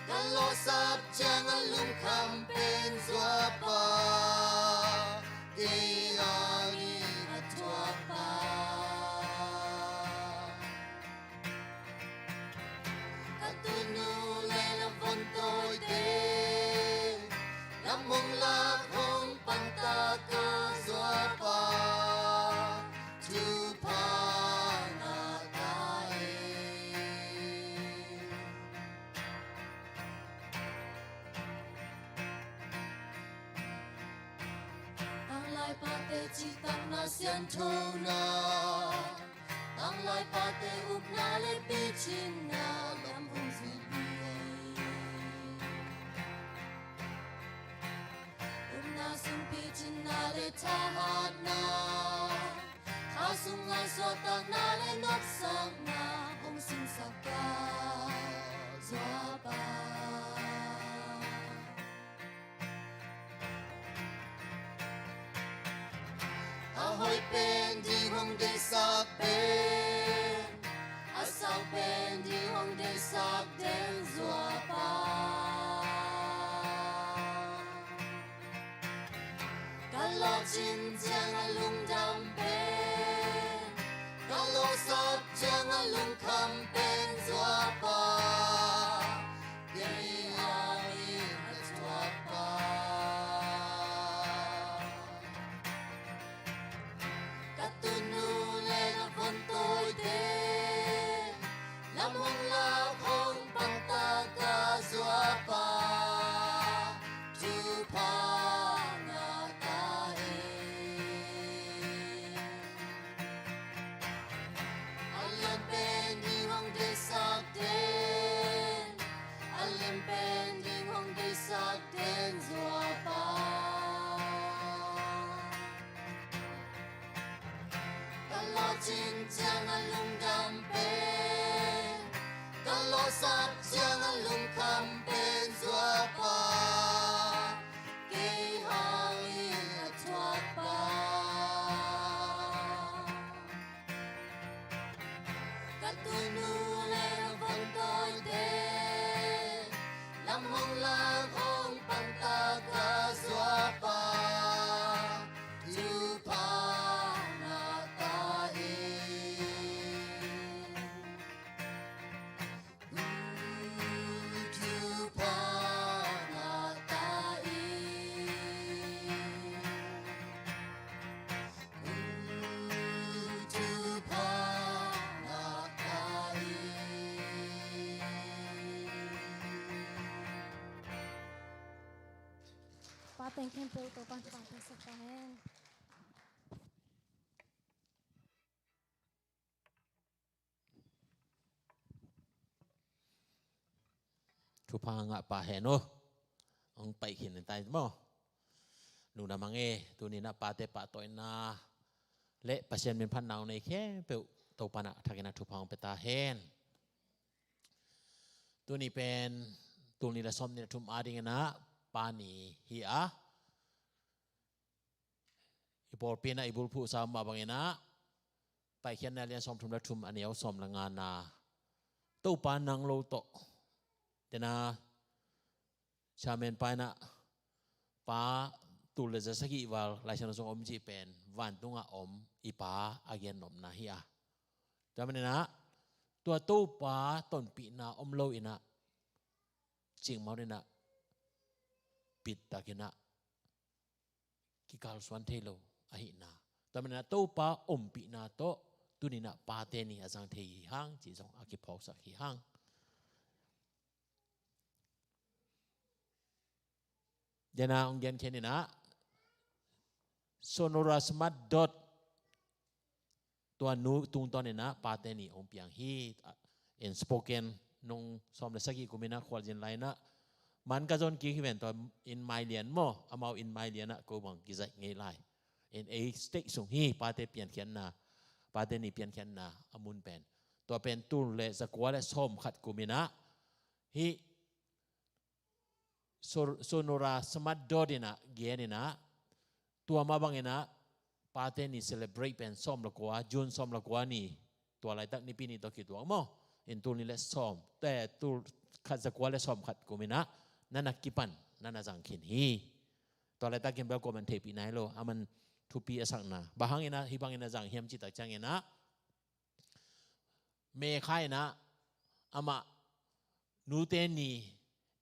ka lawhsap ciang a lungkham pen zuapa, kei a i a thuakpa. Ka tunu le na vantawite, lam hong lak hong pangtak a zuapa, thupha na ta hi. Tanglai pate cihtakna sianthona, tanglai pate upna le picinna lam hong zuipi. Upna sung picinna le thahatna, kha sunga suahtakna le nopsakna hong sinsak ka zuapa. A hoih pen ding hong deihsak pen, a sau pen ding hong deihsak den zuapa. Ka lawhcin ciang a lungdam pen, ka lawhsap ciang a lungkham pen zuapa, kei a i a thuakpa. Ka tunu le na vantawite, lam hong lak hong pangtak a zuapa, thupha na ta hi. A lian pen ding hong deihsak den, a lim pen ding hong deihsak den zuapa. Ka lawhcin ciang a lungdam pen, ka lawhsap ciang a lungkham pen zuapa, kei a i a thuakpa. Ka tunu le na vantawite, lam hong lak hong pangtak a zuapa, thupha na ta hi. Thupha Teng khempeuh Topa'n thupha hong piaksak ta hen. Thupha ngah pa hen aw. Hong pai khin ta maw. Nungdam hang e, tuni-in ah pate pahtawina le Pasian min phatna hong nei khempeuh Topa'n a thakin ah thupha hong pia ta hen. Tuni pen tul nih le sawmnih le thum adingin ah Pa ni hi a, i pawlpi in ah i bulphuhsa mah bangin ah Paikhiatna lian sawmthum le thum, a neu sawm le ngana, Topa nang lo tawh. Dena chairman pa in ah, Pa, tul le za sagih val Lai Siangtho sung om cih pen vantungah om i Pa a gennopna hi a. Tua manin ah tua Topa tonpihna om lo-in ah cikmah in ah bittakin ah kikalsuan thei lo ahihna. Tua manin ah Topa ompihna tawh tuni-in ah Pate Ni a zang thei hi hang cih zong a kiphawksak hi hang. Dena hong gen khin in ah Sonora Smart Dodd, tua nu tungtawn in ah Pate Ni hong piang hi. In Spokane nung sawm le sagih kum in ah khualzin lai in ah, man ka zon kik hi ven, tua in Mai Lian maw, amau in Mai Lian ah ko bang kizaih ngei lai. In ei state sung hi Pate piankhiatna, Pate Ni piankhiatna a mun pen. Tua pen tul le zakua le sawmkhat kum in ah hih Sor-, Sonora Smart Dodd in ah gen in ah, tua mah bangin ah Pate Ni celebrate pen sawm le kua, June sawm le kua ni, tua laitak Nipi ni tawh kituak maw. In tul nih le sawm, te tul khat zakua le sawmkhat kum in ah na na kipan, na na zang khin hi. Tua laitakin bel kuaman theihpih nai lo, aman thupi a sakna. Bang hangin ah hih bangin a zang hiam cih tak ciangin ah, Mekha in ah amah Nute Ni,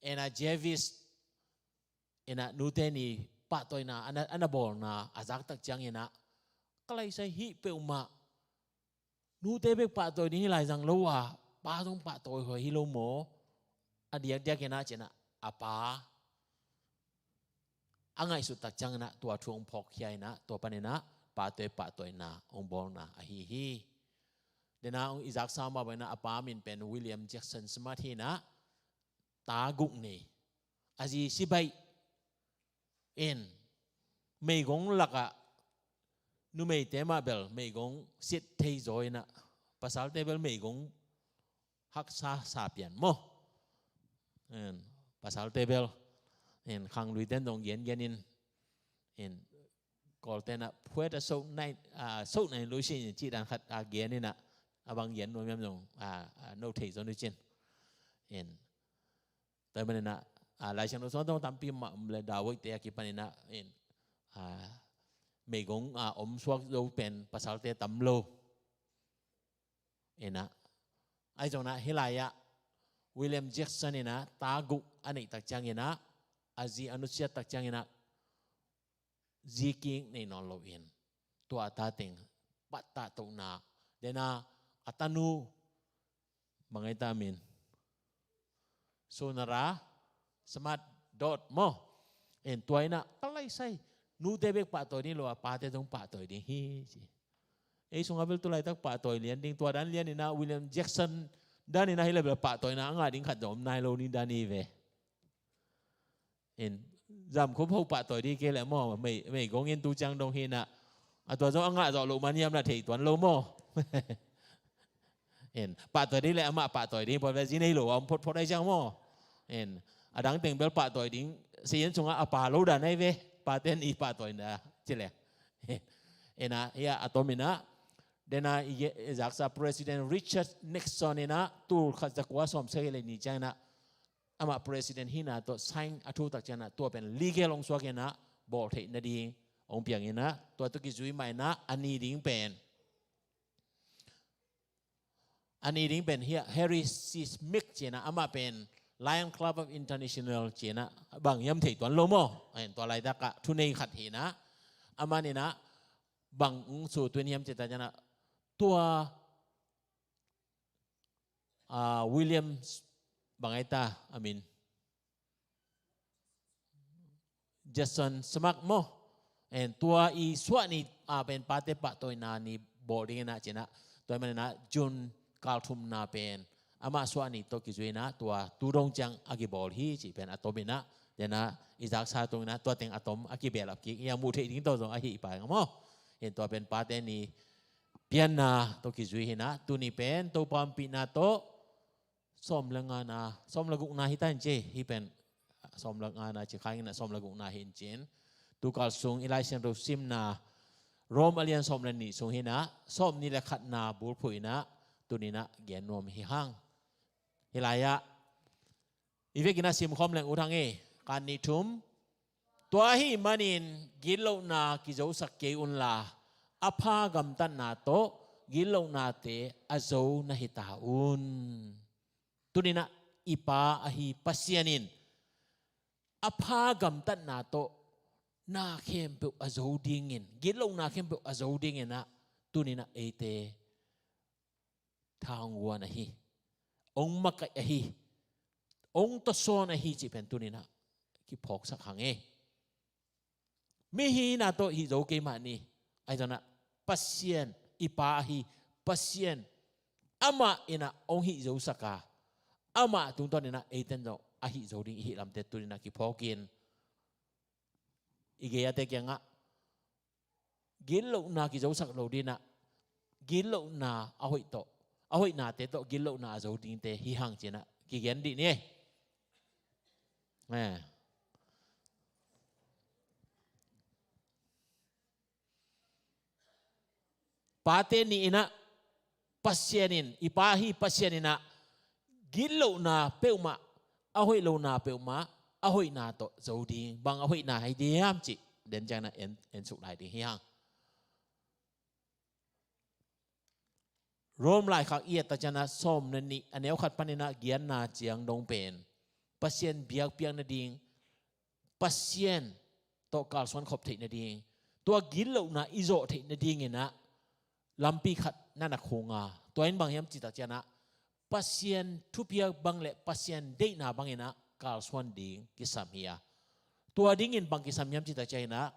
Anna Jarvis in ah Nute Ni pahtawina a na, a na bawlna a zak tak ciangin ah, ka laisai hih peuhmah nute bek pahtawi ding hi lai zang lo a, pa zong pahtawi huai hi lo maw? A diakdiakin ah ci-in ah a pa a ngaihsut tak ciangin ah tua thu hong phawkkhia in ah, tua panin ah pate pahtawina hong bawlna ahi hi. Dena hong i zaksa mah bangin ah a pa min pen William Jackson Smart hi in ah, ta guk nei. A zi sibaih in, meigong lakah numeite mah bel meigong sit thei zaw in ah, pasalte bel meigong haksa sa pian maw. In, pasalte bel, in, khangluite in dong gengen in, in, Kawlte in ah phuat a sok nai, a, sok nai lo sin cih dan khat a gen in ah, a bang gen nuam hiam zong, a, a, no thei zaw ni cin. In, tua manin ah, a, Lai Siangtho sung ah zong tampi mah om leh David te a kipan in ah, in, a, meigong, a, om suak zo pen pasalte tam lo. In ah, ahi zongin ah hih lai-ah William Jackson in ah ta guk a neih tak ciangin ah, a zi a nusiat tak ciangin ah, zi kik nei nawn loin, tua a ta teng pattah tohna, dena a tanu, bang ai ta min, Sonora Smart Dodd maw. In, tua in ah ka laisai nute bek pahtawi ding lo a, pate zong pahtawi ding hi ci. Ei sungah bel tu laitak pahtawi lian ding, tua dan lian in ah William Jackson dan in ah hi leh bel pahtawina a ngah ding khat zong om nai lo ni dan hi ve. In, zamkhup ho pahtawi ding kei leh maw, mei, meigong in tu ciang dong hi in ah, a tua zong a ngah zawh loh man hiam na thei tuan lo maw. In, pahtawi ding leh amah pahtawi ding, pawlpi zi nei lo a om photphot ai ciang maw. In, a dang teng bel pahtawi ding, sian sungah a pa lo dan ai ve, pate ni pahtawina ci leh. In ah, hia a tom in ah, dena i ge-, i zaksa President Richard Nixon in ah tul khat zakua sawm sagih le ni ciang in ah, amah president hihna tawh sign a thu tak ciang in ah, tua pen legal hong suak in ah, bawl theih nading hong piang in ah, tua tawh kizui mah in ah, a ni ding pen, a ni ding pen hia, Harry C. Smith ci in ah, amah pen Lion Club of International ci in ah, bang hiam thei tuan lo maw. Ahin, tua laitak ah thunei khat hi in ah, aman in ah bang hong sut uh hiam cih tak ciang in ah, tua, a, William, bang ai ta a min, Jason Smak maw, en, tua i suah ni a pen pate pahtawina ni bawl ding inah cinah, tua i maninah June kal thumna pen amah suah ni tawh kizui inah tua tu dong ciang a kibawl hi cih pen a tom inah, denah i zaksa tung inah tua teng a tom a kibelap kik i a muh theih ding tawh zong ahi i pai nga maw. En, tua pen pate ni pianna tawh kizui hinah, tuni pen Topa ompihna tawh sawm le ngana, sawm le gukna hi ta in ci, hih pen sawm le ngana ci kha inah sawm le gukna hi in cin. Tukal sung i Lai Siangtho simna Rom a lian sawm le nih sung hinah sawm nih le khatna bulphuh inah tuninah gen nuam hi hang. Hih lai-ah i vekinah simkhawm leng ut hang e. Khat, nih, thum. Tua ahih manin gitlohna kizosak kei unla, a pha gamtatna tawh gitlohnate a zo na hi ta un. Tuninah i Pa ahi Pasian in a pha gamtatna tawh na khempeuh a zo dingin, gitlohna khempeuh a zo dinginah tuninah eite tha hong guan ahi, hong makaih ahi, hong tawsawn ahi cih pen tuninah kiphawksak hang e. Mi hihna tawh hih zo kei mah ni. Ahi zongah Pasian, i Pa ahi Pasian, amah inah hong hih zosak a, amah tungtawn inah eiten zong a hih zo ding i hih lamte tuninah kiphawkin i gei-ate kiangah gitlohna kizosak lo dinah, gitlohna a hoih tawh, a hoihnate tawh gitlohna a zo dingte hi hang cinah kigen dih ni. Eh. Pate ni inah Pasian in, i Pa hi Pasian inah gitlohna peuhmah, a hoih lona peuhmah a hoihna tawh zo ding. Bang a hoihna hi diam cih den cianginah en, en suk lai ding hi hang. Rom laikhak i et tak cianginah sawm le nih a neu khat paninah giatna ciang dong pen Pasian biakpiak nading, Pasian tawh kalsuan khop theih nading, tua gitlohna i zawh theih nadinginah lampi khat na na khunga. Tua in bang hiam cih tak cianginah Pasian thupiak bang le Pasian deihna banginah kalsuan ding kisam hi a, tua dingin bang kisam hiam cih tak cianginah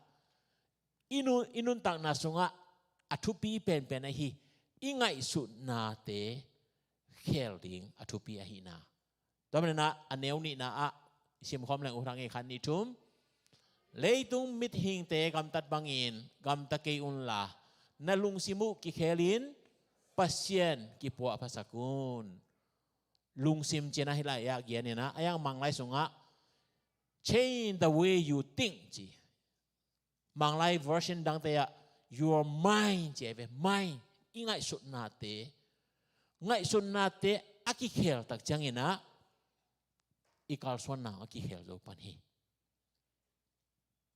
i nun, i nuntakna sungah a thupi penpen ahi i ngaihsutnate khel ding a thupi ahihna. Tua maninah a neu nihna ah i simkhawm leng uh hang e. Khat, nih, thum. Leitung mithingte gamtat bangin gamta kei unla, na lungsim uh kikhelin Pasian kipuahphasak un. Lungsim cinah hih lai-ah gianinah a yang Manglai sungah change the way you think ci. Manglai version dangte ah your mind ci ahi ve. Mind, i ngaihsutnate, ngaihsutnate a kikhel tak cianginah i kalsuanna a kikhel zo pan hi.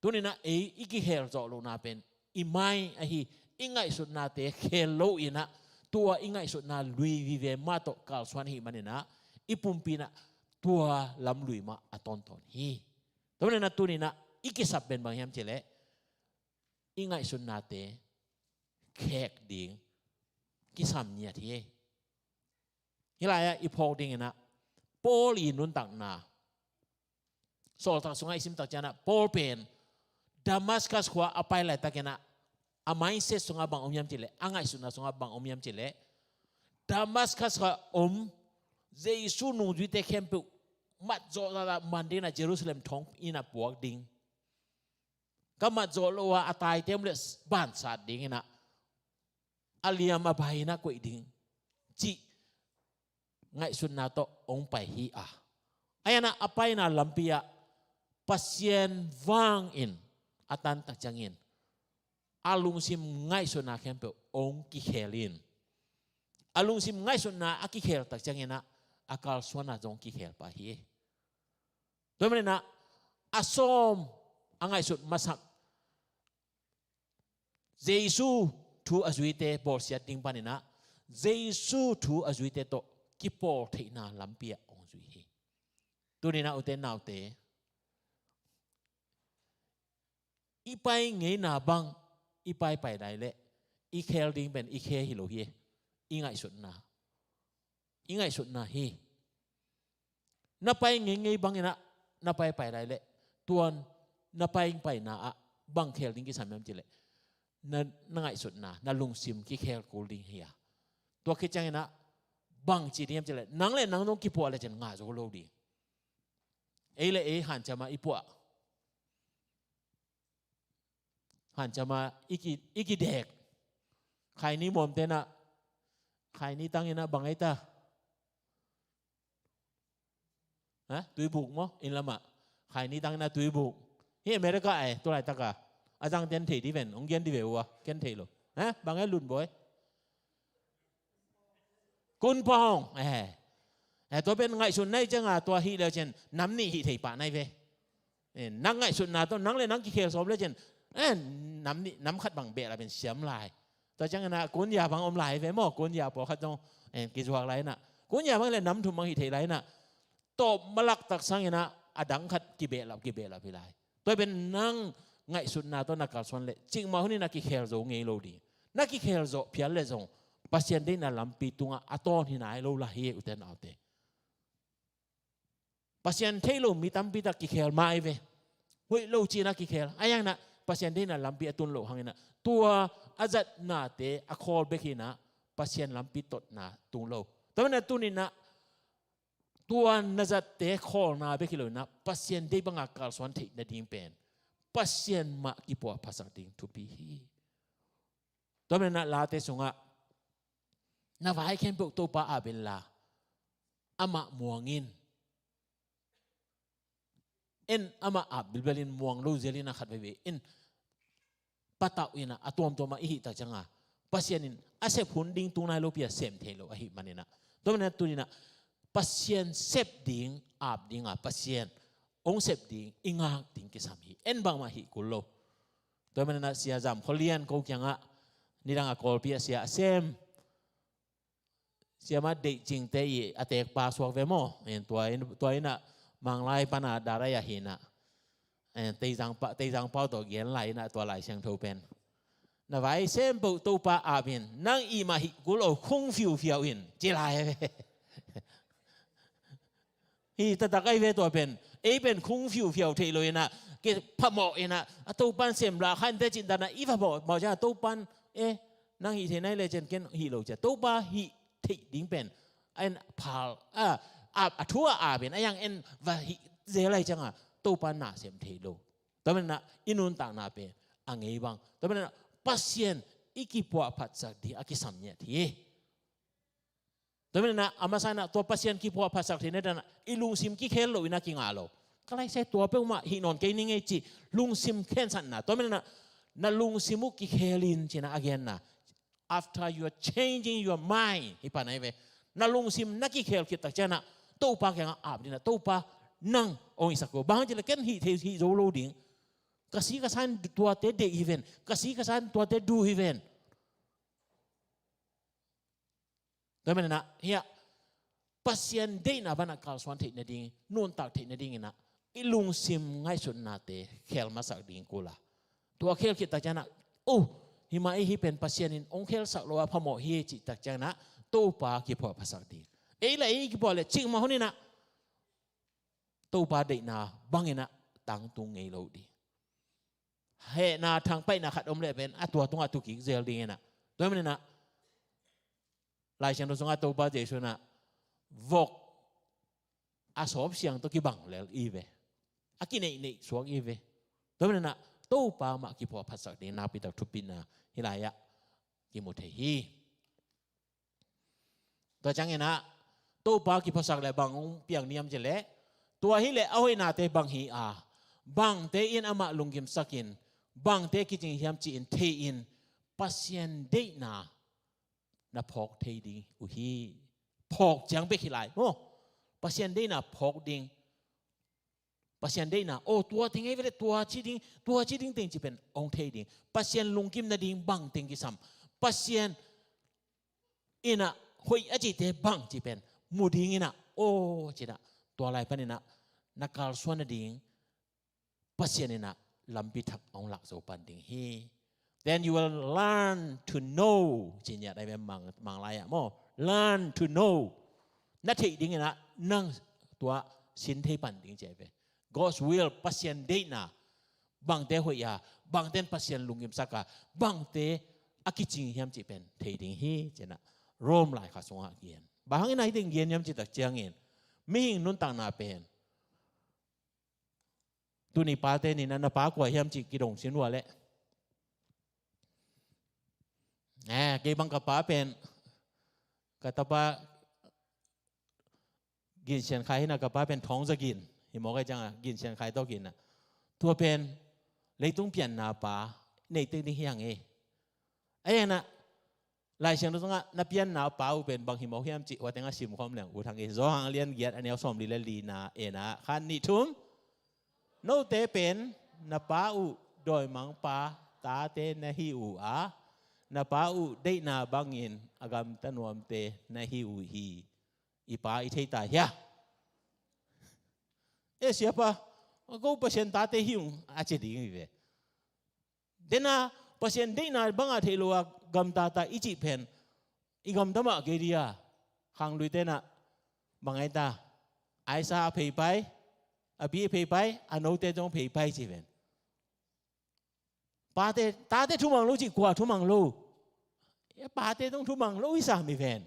Tuninah ei i kikhel zawh lohna pen i mind ahi, i ngaihsutnate khel lo inah tua i ngaihsutna lui vive mah tawh kalsuan ahih maninah i pumpi inah tua lamlui mah a tawntawn hi. Tua maninah tuninah i kisap pen bang hiam cih leh i ngaihsutnate khek ding kisam ngiat hi. Hih lai-ah i phawk dinginah Paul i nuntakna, Sawltak sungah i sim tak cianginah Paul pen Damascus khua a pai laitakinah a mindset sungah bang om hiam cih leh, a ngaihsutna sungah bang om hiam cih leh, Damascus khua om Jesu nungzuite khempeuh matzawh zahzah man dinginah Jerusalem thong inah puak ding. Ka matzawh loh a a taite om leh bansat dinginah a liam a bai inah koih ding cih ngaihsutna tawh hong pai hi a. Ahi inah a paina lampi ah Pasian vangin a tan tak ciangin a lungsim ngaihsutna khempeuh hong kikhel in, a lungsim ngaihsutna a kikhel tak cianginah a kalsuanna zong kikhel pah hi. Tua maninah a sawm a ngaihsut masak Jesu thu a zuite bawlsiat ding paninah Jesu thu a zuite tawh kipawl theihna lampi ah hong zui hi. Tuninah ute naute, i pai ngeina bang i paipai lai leh i khel ding pen i khe hi lo hi. I ngaihsutna, i ngaihsutna hi. Na pai ngeingei banginah na paipai lai leh tuan na paingpaina ah bang khel ding kisam hiam cih leh, na, na ngaihsutna, na lungsim kikhel kul ding hi a. Tua khit ciangin ah bang ci ding hiam cih leh, nang le nang zong kipuah le cin ngah zo lo ding. Ei le ei hanciam a i puah, hanciam a i ki, i kidek. Khaini muamte in ah, khaini tang in ah bang ei ta? Ha? Tuibuk maw? Inn lam ah. Khaini tang in ah tuibuk. Hih America ai, tu laitak a. A zangte'n thei dih ven, hong gen dih ve ua, ken thei lo. Ha? Bang ei, lunbawi? Kunpawng. Eh. Eh, tua pen ngaihsutna hi ciang a, tua hih le cin nam nih hih thei pah na hi ve. Eh, nang ngaihsutna tawh nang le nang kikhel sawm le cin, eh, nam nih, nam khat bang behlap in siam lai. Tua ciangin ah kunya bang om lai ve maw, kunya pawlkhat zong, eh, kizuak lai in ah. Kunya bang le nam thum bang hih thei lai in ah. Tawp malak tak sangin ah, a dang khat kibehlap, kibehlap hi lai. Tua pen nang ngaihsutna tawh na kalsuan leh, cikmah hunin a kikhel zo ngei lo ding. Na kikhel zawh phial leh zong, Pasian deihna lampi tungah a tawn hi nai lo lai hi, ute naute. Pasian thei lo mi tampi tak kikhel mah hi ve. Hoih lo ci-in a kikhel. Ahih hangin ah Pasian deihna lampi a tun loh hangin ah, tua a zatnate a khawl bek hi-in ah, Pasian lampi totna tung lo. Tua manin ah tuni-in ah, tua na zatte khawlna bek hi lo-in ah, Pasian deih banga kalsuan theih nading pen Pasian mah kipuahphatsak ding thupi hi. Tua manin ah Late sungah, na vai khempeuh Topa ap inla, amah muang in. En, amah ap bilbel in, muang lo zel in, a khat veivei in patauh in ah, a tuamtuam ah i hih tak ciang a, Pasian in a sep hun ding tung nai lopi a sem thei lo ahih manin ah. Tua manin ah tuni-in ah Pasian sep ding, ap ding a, Pasian hong sep ding i ngak ding kisam hi. En bangmah hih kul lo. Tua manin ah Sia Zam Khua Lian ko kiangah, nidang a Kawlpi ah sia a sem, siamah deih cingte i a tekpa suak ve maw? En, tua in, tua in ah Manglai pan a darai ahi-in ah, en, Teizang pa, Teizang pau tawh gen lai in ah, tua Lai Siangtho pen, na vai sem peuh Topa ap in, nang ih mah hih kul lo, khung fiufiau in, ci lai ve. Hi taktak ahi ve tua pen. Ei pen khung fiufiau thei lo in ah, kiphamawh in ah, a Topa'n sem lah kha inteh cih dan a i phamawh, mawh ciang a Topa'n, eh, nang hih thei nai le cin ken hih lo ci a, Topa hih theih ding pen, en, phal, a, a, a thu a ap in, a yang en va hih zel lai ciang a, Topa na sem thei lo. Tua manin ah i nuntakna pen a ngei bang. Tua manin ah Pasian i kipuahphatsak ding a kisam ngiat hi. Tua manin ah a masa in ah tua Pasian kipuahphatsak theihna dan ah i lungsim kikhel lo in ah kingah lo. Ka lai sai, tua peuhmah hih nawn kei ning ei cih lungsim khensatna. Tua manin ah na lungsim uh kikhel in ci-in ah a genna. After you are changing your mind, hi pan ahi ve. Na lungsim na kikhel khit tak ciang ah Topa kiangah ap ding in ah, Topa, nang hong hisak ko. Bang hang hiam cih leh ken hih thei, hih zo lo ding. Ka si ka sa in tuate deih hi ven. Ka si ka sa in tuate du hi ven. Tua manin ah, hiah, Pasian deihna bangah kalsuan theih nading, nuntak theih nading in ah, i lungsim ngaihsutnate khel masak ding kul a. Tua khel khit tak ciang ah, oh, hih mah ei, hih pen Pasian in hong khelsak loh a phamawh hi cih tak ciang ah, Topa kipuahphatsak ding. Ei le ei kipuah leh cikmah hun in ah, Topa deihna bang in ah tangtung ngei lo ding. Hehna thangpaihna khat om leh pen, a tua tungah tu kik zel ding in ah. Tua manin ah, Lai Siangtho sungah Topa Jesu in ah vok a sawp siang tawh kibang lel hi ve. A kineihneih suak hi ve. Tua manin ah Topa mah kipuahphatsak ding nakpi tak thupina hih lai-ah kimu thei hi. Tua ciangin ah, Topa kipuahsak leh bang hong piang hiam cih leh, tua hi leh a hoihnate bang hi a, bangte in amah lunggimsak in, bangte kicing hiam ci-in thei-in, Pasian deihna na phawk thei ding uh hi. Phawk ciang bek hi lai maw. Pasian deihna phawk ding. Pasian deihna, oh, tua teng ei ve leh, tua ci ding, tua ci ding teng ci pen hong thei ding. Pasian lungkim nading bang teng kisam. Pasian in ah hoih a cihte bang ci pen mu ding in ah, oh, ci-in ah, tua lai panin ah na kalsuan nading Pasian in ah lampi thak hong lak zo pan ding hi. Then you will learn to know, ci ngiat ahi ve, Mang, Manglai ah maw. Learn to know. Na theih ding in ah nang tua sin thei pan ding ci ahi ve. God's will, Pasian deihna. Bangte hoih a, bangte in Pasian lungkimsak a, bangte a kicing hiam cih pen thei ding hi, ci-in ah Rom laikhak sungah a gen. Bang hangin ah hih teng gen hiam cih tak ciangin, mihing nuntakna pen, tuni pate ni-in ah na pa kua hiam cih kidong sin uh leh, eh, kei bang ka pa pen, ka tapa Gin Sian Khai hi-in ah, ka pa pen Thawng Za Gin. Hih mawk ahih ciangin Gin Sian Khai tawh kina. Tua pen leitung pianna pa nei teng ding hi hang e. Ahih hangin ah Lai Siangtho sungah na pianna pa uh pen bang hih mawk hiam cih tua teng ah simkhawm leng ut hang e. Johan a lian giat, a neu sawmli le lina en ah, khat, nih, thum. Note pen na pa uh dawimangpa tate na hi uh a, na pa uh deihna bangin a gamta nuamte na hi uh hi. I pa i thei ta hia? Eh, siapa, ko Pasian tate hi ung, a ci ding hi ve. Dena Pasian deihna banga thei lo a gamta ta i cih pen, i gamta mah kei dia. Khangluite in ah bang ai ta, a isa a pheipai, a pi a pheipai, a note zong pheipai ci ven. Pate, tate thumang lo cih, kua thumang lo? Eh, pate zong thumang lo hi sam hi ven.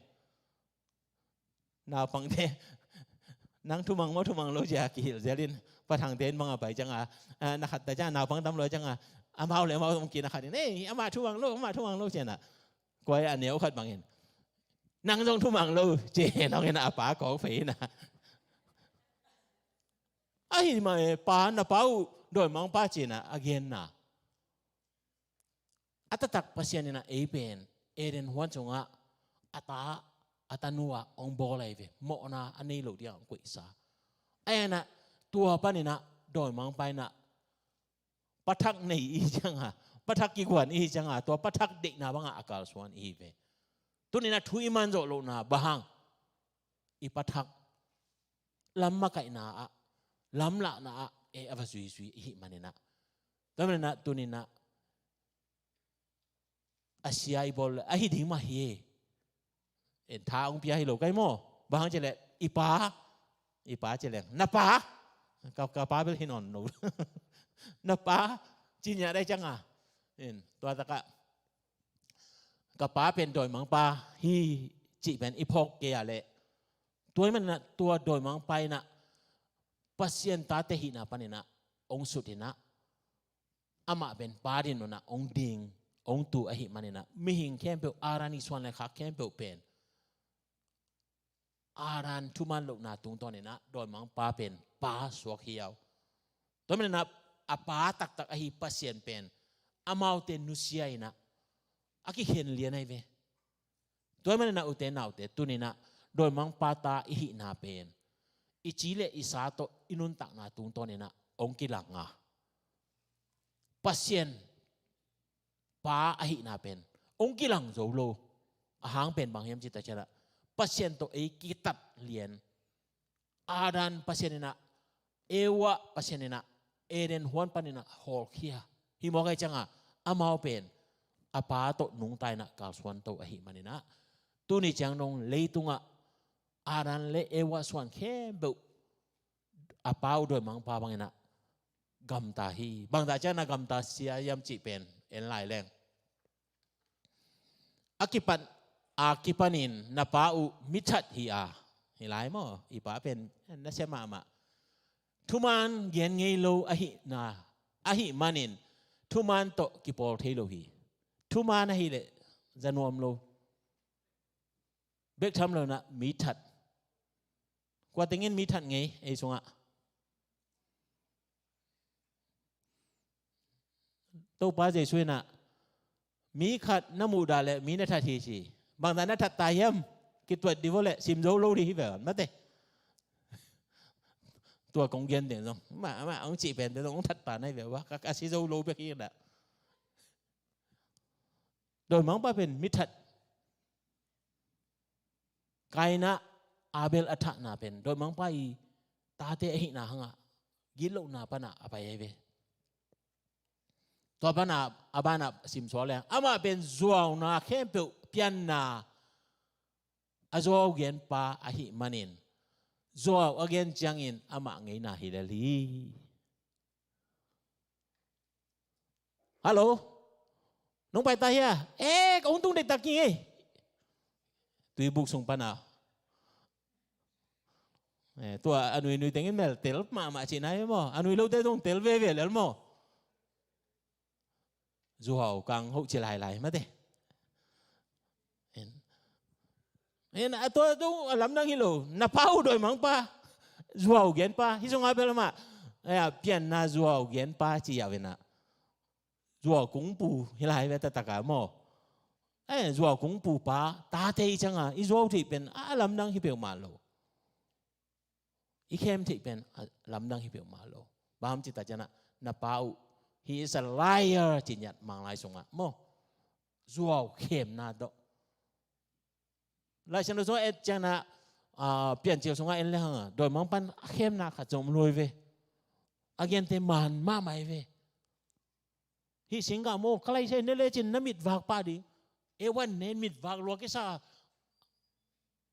Naupangte, nang thumang maw, thumang lo ci-a kihilh zelin, Pa Thangte in bang a pai ciangin, ah, na khatta ciangin, naupang tam lo ciangin, amau le amau zong kina khat in, "Ei, amah thumang lo, amah thumang lo," ci-in ah. Kua a neu khat bangin, "Nang zong thumang lo," ci-in hong in ah, a pa kawk phei in ah. Ahi mah e, pa, na pa uh dawimangpa ci-in ah a genna. A taktak Pasian in ah ei pen Eden huan sungah a ta, a tanu ah hong bawl ahi ve. Mawhna a nei loh dingin hong koihsa. Ahih hangin ah tua panin ah dawimangpa in ah Pa thak nei i hi ciangin, Pa thak kiguan i hi ciangin, tua Pa thak deihna bangin a kalsuan i hi ve. Tuni-in ah thu i man zawh lohna bang hang, i Pa thak lam makaihna ah, lamlahna ah, eh, a va zuizui i hih manin ah. Tua manin ah tuni-in ah a sia i bawl leh, a hi ding mah hi e. En, tha hong pia hi lo kai maw. Bang hang cih leh, i pa, i pa cih leh, na pa, ka, ka pa bel hi nawn lo. Na pa, ci ngiat ahih ciangin. En, tua takah, ka pa pen dawimangpa hi cih pen i phawk kei a leh, tua ahih manin ah tua dawimangpa in ah Pasian tate hihna panin ah hong sut in ah, amah pen pa ding un ah hong ding, hong tu ahih manin ah, mihing khempeuh, Adam ii suan le khak khempeuh pen Adam thuman lohna tungtawnin ah dawimangpa pen pa suak hi a. Tua manin ah a pa taktak ahi Pasian pen amaute nusia in ah a kikhen lian ahi ve. Tua ahih manin ah ute naute, tuni-in ah dawimangpa ta i hihna pen i ci le i sa tawh i nuntakna tungtawnin ah hong kilang a, Pasian pa ahihna pen hong kilang zo lo. A hang pen bang hiam cih tak ciangin ah, Pasian tawh ei kitat lian. Adam Pasian in ah, Eva Pasian in ah, Eden huan panin ah hawlkhia. Hih mawk ahih ciangin, amau pen a pa tawh nungta in ah kalsuan to ahih manin ah, tuni ciang dong leitungah Adam le Eva suan khempeuh a pa uh dawimangpa bangin ah gamta hi. Bangzah ciangin ah gamta sia hiam cih pen en lai leng, a kipan, a kipanin na pa uh mithat hi a, hi lai maw, i pa pen nasem mahmah, thuman gen ngei lo ahihna, ahih manin thuman tawh kipawl thei lo hi. Thuman ahih leh za nuam lo. Bek tham lo-in ah mithat. Kua teng in mithat ngei ei sungah? Topa Jesuh in ah, mi khat na muhdah leh mi na that hi ci. Bangzah na that ta hiam? Kituat dih vua leh sim zo lo dih hi ve, mate. Tua kong gen ding zong, mah, mah hong cih pen ding zong hong that ta na hi ve, a si zo lo bek hi in ah. Dawimangpa pen mithat. Kain ah Abel a thahna pen dawimangpa ii tate ahihna hangah gitlohna panah a pai ahi ve. Tua panah a banah simsuak leng, amah pen zuauna khempeuh pianna a zuau genpa ahih manin, zuau a gen ciangin amah ngeina hi lel hi. Hallo? Nong pai ta hia? Eh, ka hong tung deihtak ing ei. Tuibuk sung pana. Eh, tua a nuinui tengin mel tel mahmah cihna hi maw? A nui lote zong tel veve lel maw? Zuau kang hoh ci lailai mate. En. En, a tua zong a lamdang hi lo. Na pa uh dawimangpa. Zuau genpa. Hih sungah bel amah, eh, pianna zuau genpa ci a vena. Zuau kungpu hi lai ve taktak a maw? Eh, zuau kungpu pa, tate i cianga i zuau theih pen a lamdang hi peuhmah lo. I khem theih pen a lamdang hi peuhmah lo. Bang hang hiam cih tak ciangin ah, na pa uh, he is a liar, ci ngiat Manglai sungah maw? Zuau khemna tawh. Laisiangtho sungah et ciangin ah, ah, Piancil sungah en le hang a, dawimangpa'n a khemna khat zong om lo hi ve. A gente man mahmah hi ve. Hih singgah maw, ka laisiangtho ne lecin na mitvak pah ding. Evan ne mitvak lua kisa.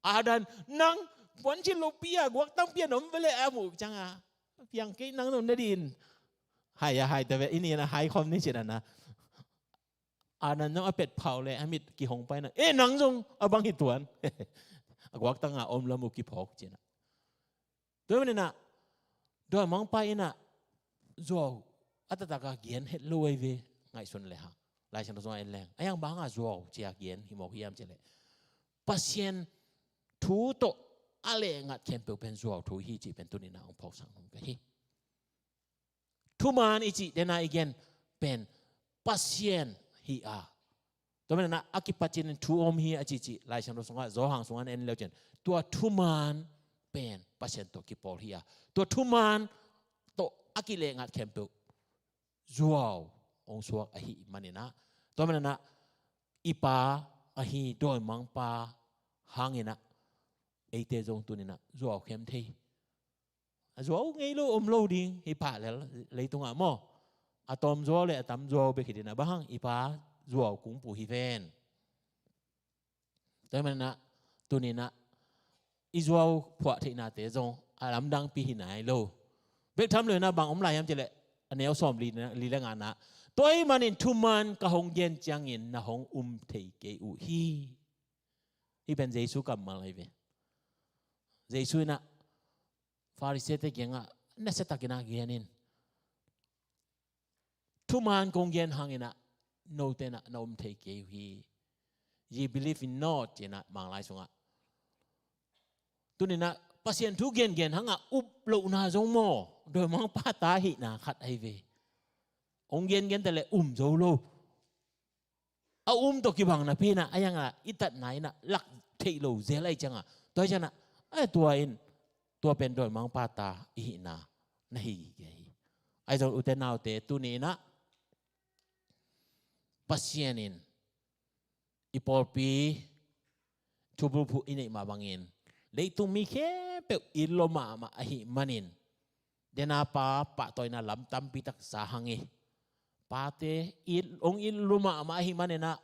Adam, nang puancil lopi a guaktang pian om ve leh a muh cianga, piang kei, nang zong na din. Hai a, hai ta ve, i ni in a hai khawm ni cin a na. Adam zong a pet phau leh a mit kihong pai na. Eh, nang zong a bang hi tuan. A guaktang a om lam uh kiphawk cin a. Tua manin ah, dawimangpa in ah, zuau a taktak a gen het lo ahi ve, ngaihsun le hang. Laisiangtho sungah en leng, a hiang bang hanga zuau ci a gen hi mawk hiam cih leh, Pasian thu tawh a lehngat khempeuh pen zuau thu hi cih pen tuni-in ah hong phawksak nuam ka hi. Thuman i cih tena i gen pen Pasian hi a, tua manin ah a kipat cinin thu om hi a cihcih, Laisiangtho sungah, Johan sungah en le uh cin, tua thuman pen Pasian tawh kipawl hi a, tua thuman tawh a kilehngat khempeuh zuau hong suak ahih manin ah, tua manin ah i Pa ahi dawimangpa hangin ah eite zong tuni-in ah zuau khem thei. A zuau ngei lo om lo ding hi pah lel leitungah maw? A tawm zuau le a tam zuau bek hi ding a, bang hang, i Pa zuau kungpu hi ven. Tua manin ah tuni-in ah i zuau phuah theihnate zong a lamdangpi hi nai lo. Bek tham lo-in ah bang om lai hiam cih leh, a neu sawm li, li le ngana, tua ahih manin thuman ka hong gen ciangin na hong um thei kei uh hi. Hih pen Jesu kammal ahi ve. Jesu in ah Pharisee-te kiangah nasiatakin a gen in, thuman kong gen hangin ah note in ah na um thei kei uh hi. Ye believe in not, ci-in ah Manglai sungah. Tuni-in ah Pasian thu gengen hangah up lohna zong maw, dawimangpa ta hihna khat ahi ve. Hong gengen ta leh um zo lo. A um tawh kibang napi-in ah, a hiang ah i tatna in ah lak theih lo zel ahih ciangah, tua ahih ciangah, a tua in, tua pen dawimangpa ta i hihna na hi gige hi. Ahi zong ute naute, tuni-in ah Pasian in i pawlpi thubulphuh i neih mah bangin, leitung mi khempeuh it lua mahmah ahih manin, dena pa pahtawina lam tampi tak za hang hi. Pate it, hong it lua mahmah ahih manin ah,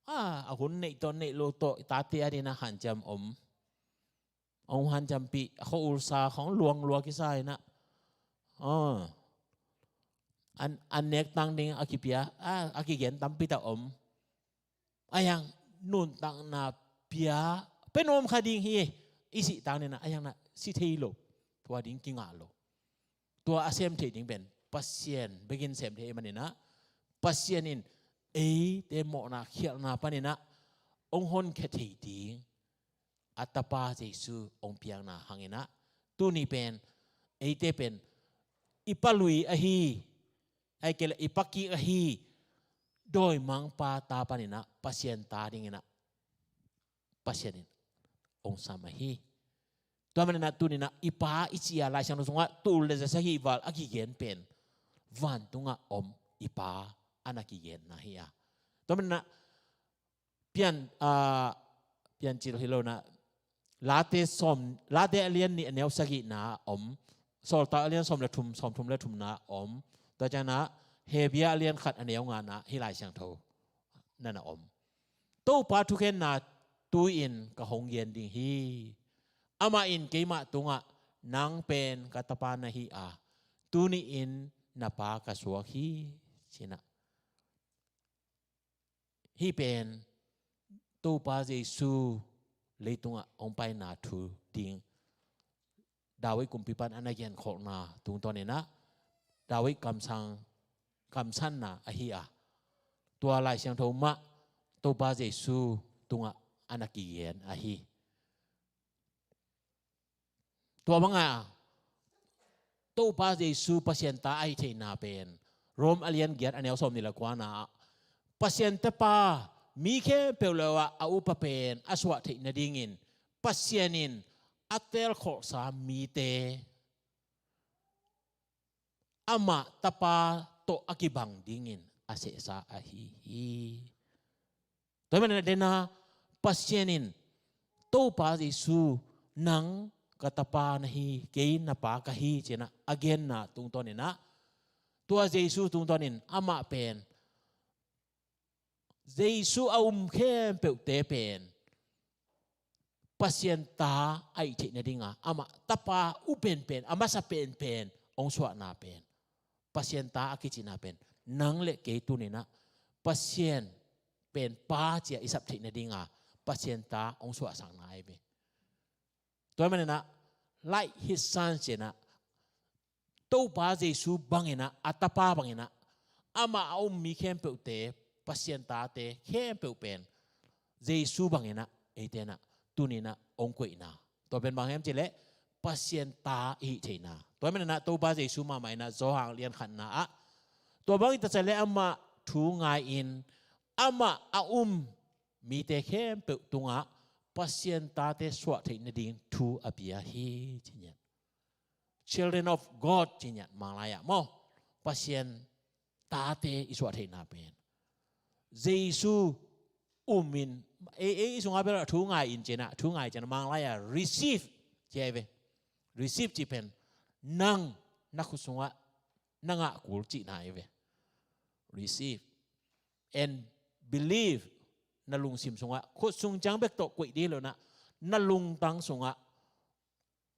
a, a hun neih tawh neih lo tawh tate adingin ah hanciam om. Hong hanciampih, a khua ulsa khawng luang lua kisa in ah, a, an, an nek tang ding a kipia, a, a kigen tampi tak om. A hiang nuntakna pia, pia nuam kha ding hi, i sih tang dingin ah, a hiang na si thei lo, tua ding kingah lo. Tua a sem theih ding pen Pasian bekin sem thei ahih manin ah, Pasian in eite mawhna khialhna panin ah hong honkhia thei ding a Tapa Jesu hong piakna hangin ah, tuni pen eite pen i palui ahi, ahih kei leh i pakik ahi dawimangpa ta panin ah Pasian ta dingin ah Pasian in hong sam ahi. Tua manin ah tuni-in ah i Pa i ci a Laisiangtho sungah tul le za sagih val a kigen pen vantungah om i Pa a na kigenna hi a. Tua manin ah Pian, a, Piancil hi lo-in ah, Late sawm, Late a lian nih a neu sagihna om, Sawltak a lian sawm le thum, sawmthum le thumna om, tua ciangin ah Hebru a lian khat a neu ngana hih Laisiangtho na na om. Topa thukhenna tu-in ka hong gen ding hi. Amah in keimah tungah, nang pen ka Tapa na hi a, tuni-in na Pa ka suak hi, ci-in ah Hih pen Topa Jesu leitungah hong paina thu ding David kumpipa'n a na genkholhna tungtawninah David kamsang kamsanna ahi a, tua Lai Siangtho mah Topa Jesu tungah a na kigen ahi. Tua banga Topa Jesu Pasian ta ahi theihna pen Rom a lian giat a neu sawm nih le kuana ah Pasian Tapa mi khempeuh lo ah a upa pen a suah theih nadingin Pasian in a telkholhsa mite amah Tapa tawh a kibang dingin a sehsa ahi hi. Tua hi manin a dena Pasian in Topa Jesu nang ka tapa na hi, kei na pa ka hi cinah a genna tungtawninah tua Jesu tungtawnin amah pen Jesu a um khempeuhte pen Pasian ta a ih theih nadinga amah tapa upenpen a masa penpen hong suahna pen Pasian ta a kicihna pen nang le kei tuninah Pasian pen pa cia i sap theih nadinga Pasian ta hong suahsakna ahi ve. Tua hi maninah like his son cinah Topa Jesu banginah a tapa banginah amah a um mi khempeuhte Pasian tate khempeuh pen Jesu banginah eitenah tuninah hong koihna. Tua pen bang hiam cileh Pasian ta i hih theihna. Tua hi maninah Topa Jesu mahmah inah Johan lian khatna ah tua bang i ta cileh amah thu ngai-in amah a um mite khempeuh tungah Pasian tate suah theih nading thu a pia hi ci ngiat. Children of God ci ngiat Manglai ah maw. Pasian tate i suah theihna pen Jesu umin ei ei i sungah bel thu ngai-in cinah thu ngai cinah Manglai ah receive ci ahi ve. Receive ci pen nang na khut sungah na ngah kul cihna ahi ve. Receive and believe. Na lungsim sungah khut sung ciang bek tawh koih dih lonah na lungtang sungah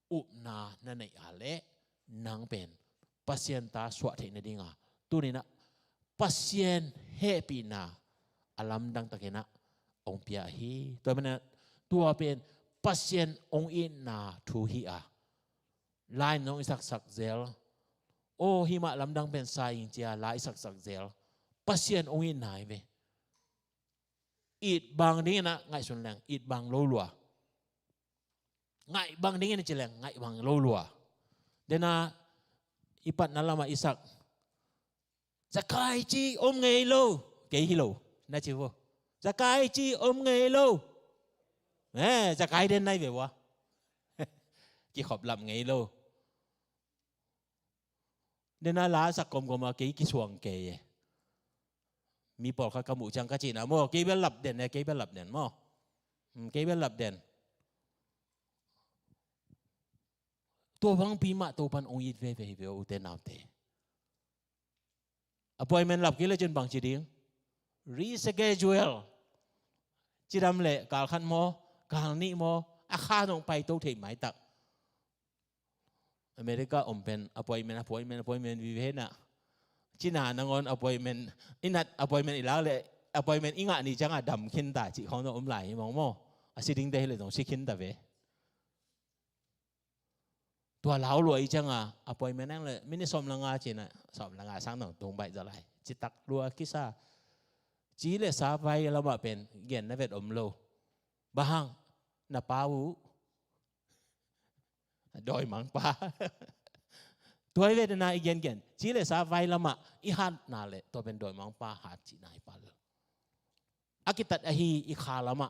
upna na neih a leh nang pen Pasian ta suah theih nadinga tuninah Pasian hehpihna a lamdang takinah hong pia ahi. Tua maninah tua pen Pasian hong itna thu hi a, lai nong i saksak zel. Aw himah lamdang pen sa ing cia lai i saksak zel. Pasian hong itna hi ve. It bang dinginah ngaihsun leng it bang lo lua. Ngaih bang dingin ci leng ngaih bang lo lua. Dena i patna lamah i sak Zakai ci om ngei lo. Kei hi lo na ci vo. Zakai ci om ngei lo. Eh, Zakai den nai ve ua. Kikhop lam ngei lo. Dena la sak komkom a kei kisuang kei e. Mi pawlkhat ka muh ciang ka cihna maw kei bel lap den e, kei bel lap den maw. Hmm, kei bel lap den. Tua bangpi mah Topan ong it veve hi ve ute naute. Appointment lap kei le cin bang ci ding? Reschedule. Cidam le kal khat maw, kal nih maw, a kha nong paito thei maitak. America om pen appointment, appointment, appointment vive na. Cina nangon appointment, inat appointment ilak le appointment ingah ni cianga dam khinta cih khong nong om lai hi mong maw. A si dingte hi le zong si khinta ve. Tua lau lua i cianga appointment ang le minit sawm le nga cina, sawm le nga sang nong tung baih zaw lai. Citak lua kisa. Ci le sa vai lamah pen gen na vet om lo. Bahang na pa uh. Dawimangpa. Tua i vet na i gengen ci le sa vai lamah i hatna le tua pen dawimangpa hat cihna i pal. A kitat ahi i kha lamah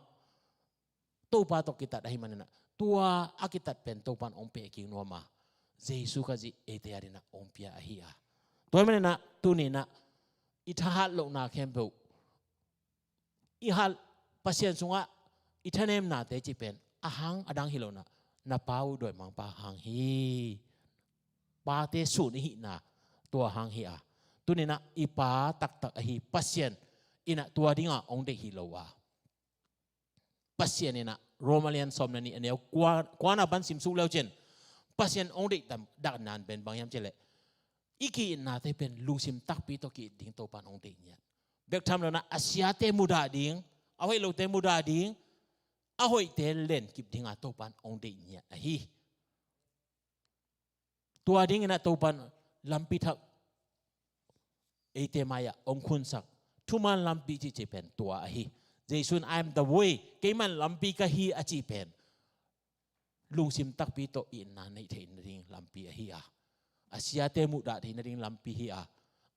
Topa tawh kitat ahi manina tua a kitat pen Topan ong peh kik nuama Jesu ka zih eite adina ong pia ahi a. Tua manina tunina i thahat lohna khempeuh i hal Pasian sungah i thanemnate ci pen a hang a dang hi lohna na pa uh dawimangpa hang hi. Pate sun i hihna tua hang hi a. Tunina i pa taktak ahi Pasian ina tua dinga ong deih hi lo a. Pasian ina Roma lian sawm na nih a neu kua, kuana ban simsuk leucin Pasian ong deih tam dak nan pen bang hiam cileh i ki-itnate pen lungsim takpi tawh ki-it ding Topan ong deih ngiat. Bek tham lo in ah a siate mudah ding, a hoih lote mudah ding, a hoihte lenkip ding a Topan hong deih ngiat ahi. Tua ding in ah Topan lampi thak eite mai-ah hong khunsak thuman lampi cihcih pen tua ahi. Jesu in, "I am the way," keiman lampi ka hi a cih pen lungsim takpi tawh itna neih theih nading lampi ahi a, a siate muhdah theih nading lampi hi a,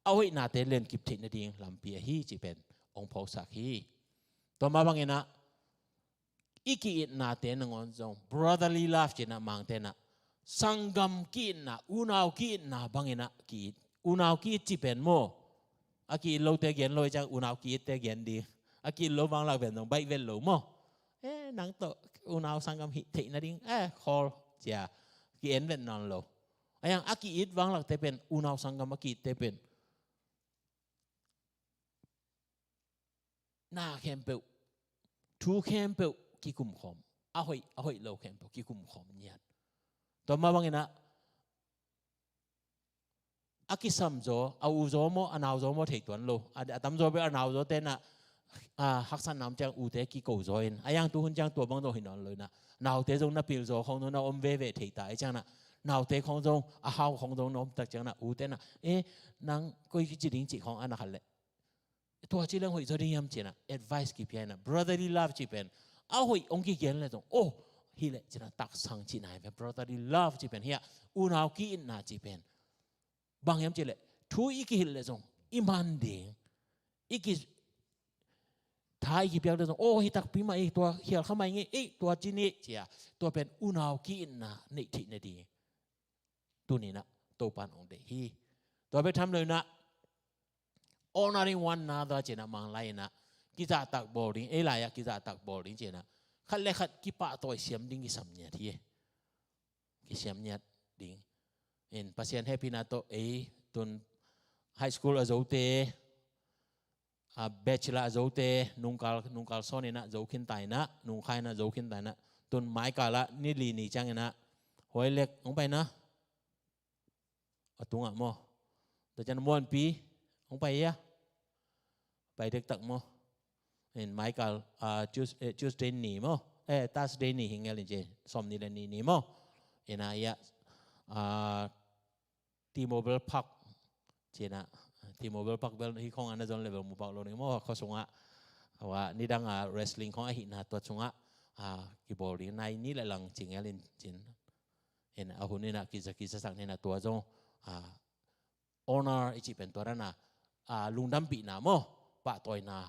a hoihnate lenkip theih nading lampi ahi cih pen hong phawksak hi. Tua mah bangin ah i ki-itnate nangawn zong brotherly love ci-in ah Mangte in ah sanggam ki-itna, unau ki-itna bangin ah ki-it. Unau ki-it cih pen maw, a ki-it lote gen lo hi ciang unau ki-itte gen ding. A ki-it lo vanglak pen zong baih vet lo maw. Eh, nang tawh unau sanggam hih theih nading, eh, khawl cia ki-en vet nawn lo. A yang a ki-it vanglakte pen, unau sanggam a ki-itte pen na khempeuh, thu khempeuh kikum khawm, a hoih, a hoih lo khempeuh kikum khawm ngiat. Tua mah bangin ah a kisam zaw, a u zaw maw, a nau zaw maw thei tuan lo. A, a tamzaw bel a nau zawte in ah, a, haksatna om ciang ute kiko zaw in. A yang tu hun ciang tua bang zong hi nawn lo in ah, naute zong na pil zaw khawng zong na om veve thei ta ahih ciangin ah, naute khawng zong, a hau khawng zong na om tak ciangin ah, ute in ah, "Eh, nang koi kici ding?" cih khawng a na khat leh, "Tua ci leng hoih zaw ding hiam?" ci-in ah advice kipia in ah, brotherly love cih pen a hoih hong kigen leh zong, "Oh, hi leh," ci-in ah taksang cihna hi ve. Brotherly love cih pen hi a, unau ki-itna cih pen bang hiam cih leh, thu i kihilh leh zong i man ding, i ki, tha i kipiak leh zong, "Oh, hi takpi mah hi, tua khial kha mah hi ngei, eh, tua ci ni," ci-a, tua pen unau ki-itna neih theih nading tuni-in ah Topan hong deih hi. Tua bek tham lo in ah honoring one another ci-in ah Mang lai-in ah kizahtak bawl ding, ei lai-ah kizahtak bawl ding ci-in ah khat le khat kipahtawi siam ding kisam ngiat hi. Kisiam ngiat ding. In Pasian hehpihna tawh ei tun high school a zote, a bachelor a zote, nungkal, nungkal sawn in ah zo khin ta in ah, nungkhai in ah zo khin ta in ah, tun maikal ah ni li ni ciangin ah Huai Lek hong pai na, a tungah maw. Tua ciang Muanpi hong pai hia, pai dektak maw. In maikal, ah, Tues-, eh, Tuesday ni maw, eh, Thursday ni hi ngel in ci, sawmnih le nih ni maw. In ah, hia, ah, T-Mobile Park ci-in ah, T-Mobile Park bel hi khawng a na zon level mu pak lo ni maw, khua sungah, a, nidang a wrestling khawng ahihna tua sungah, a, kibawl ding nai ni le lang ci ngel in cin. In a hun in ah kiza, kizasak ni in ah tua zong, a, honor i cih pen tua dan a, a, lungdampihna maw, pahtawina,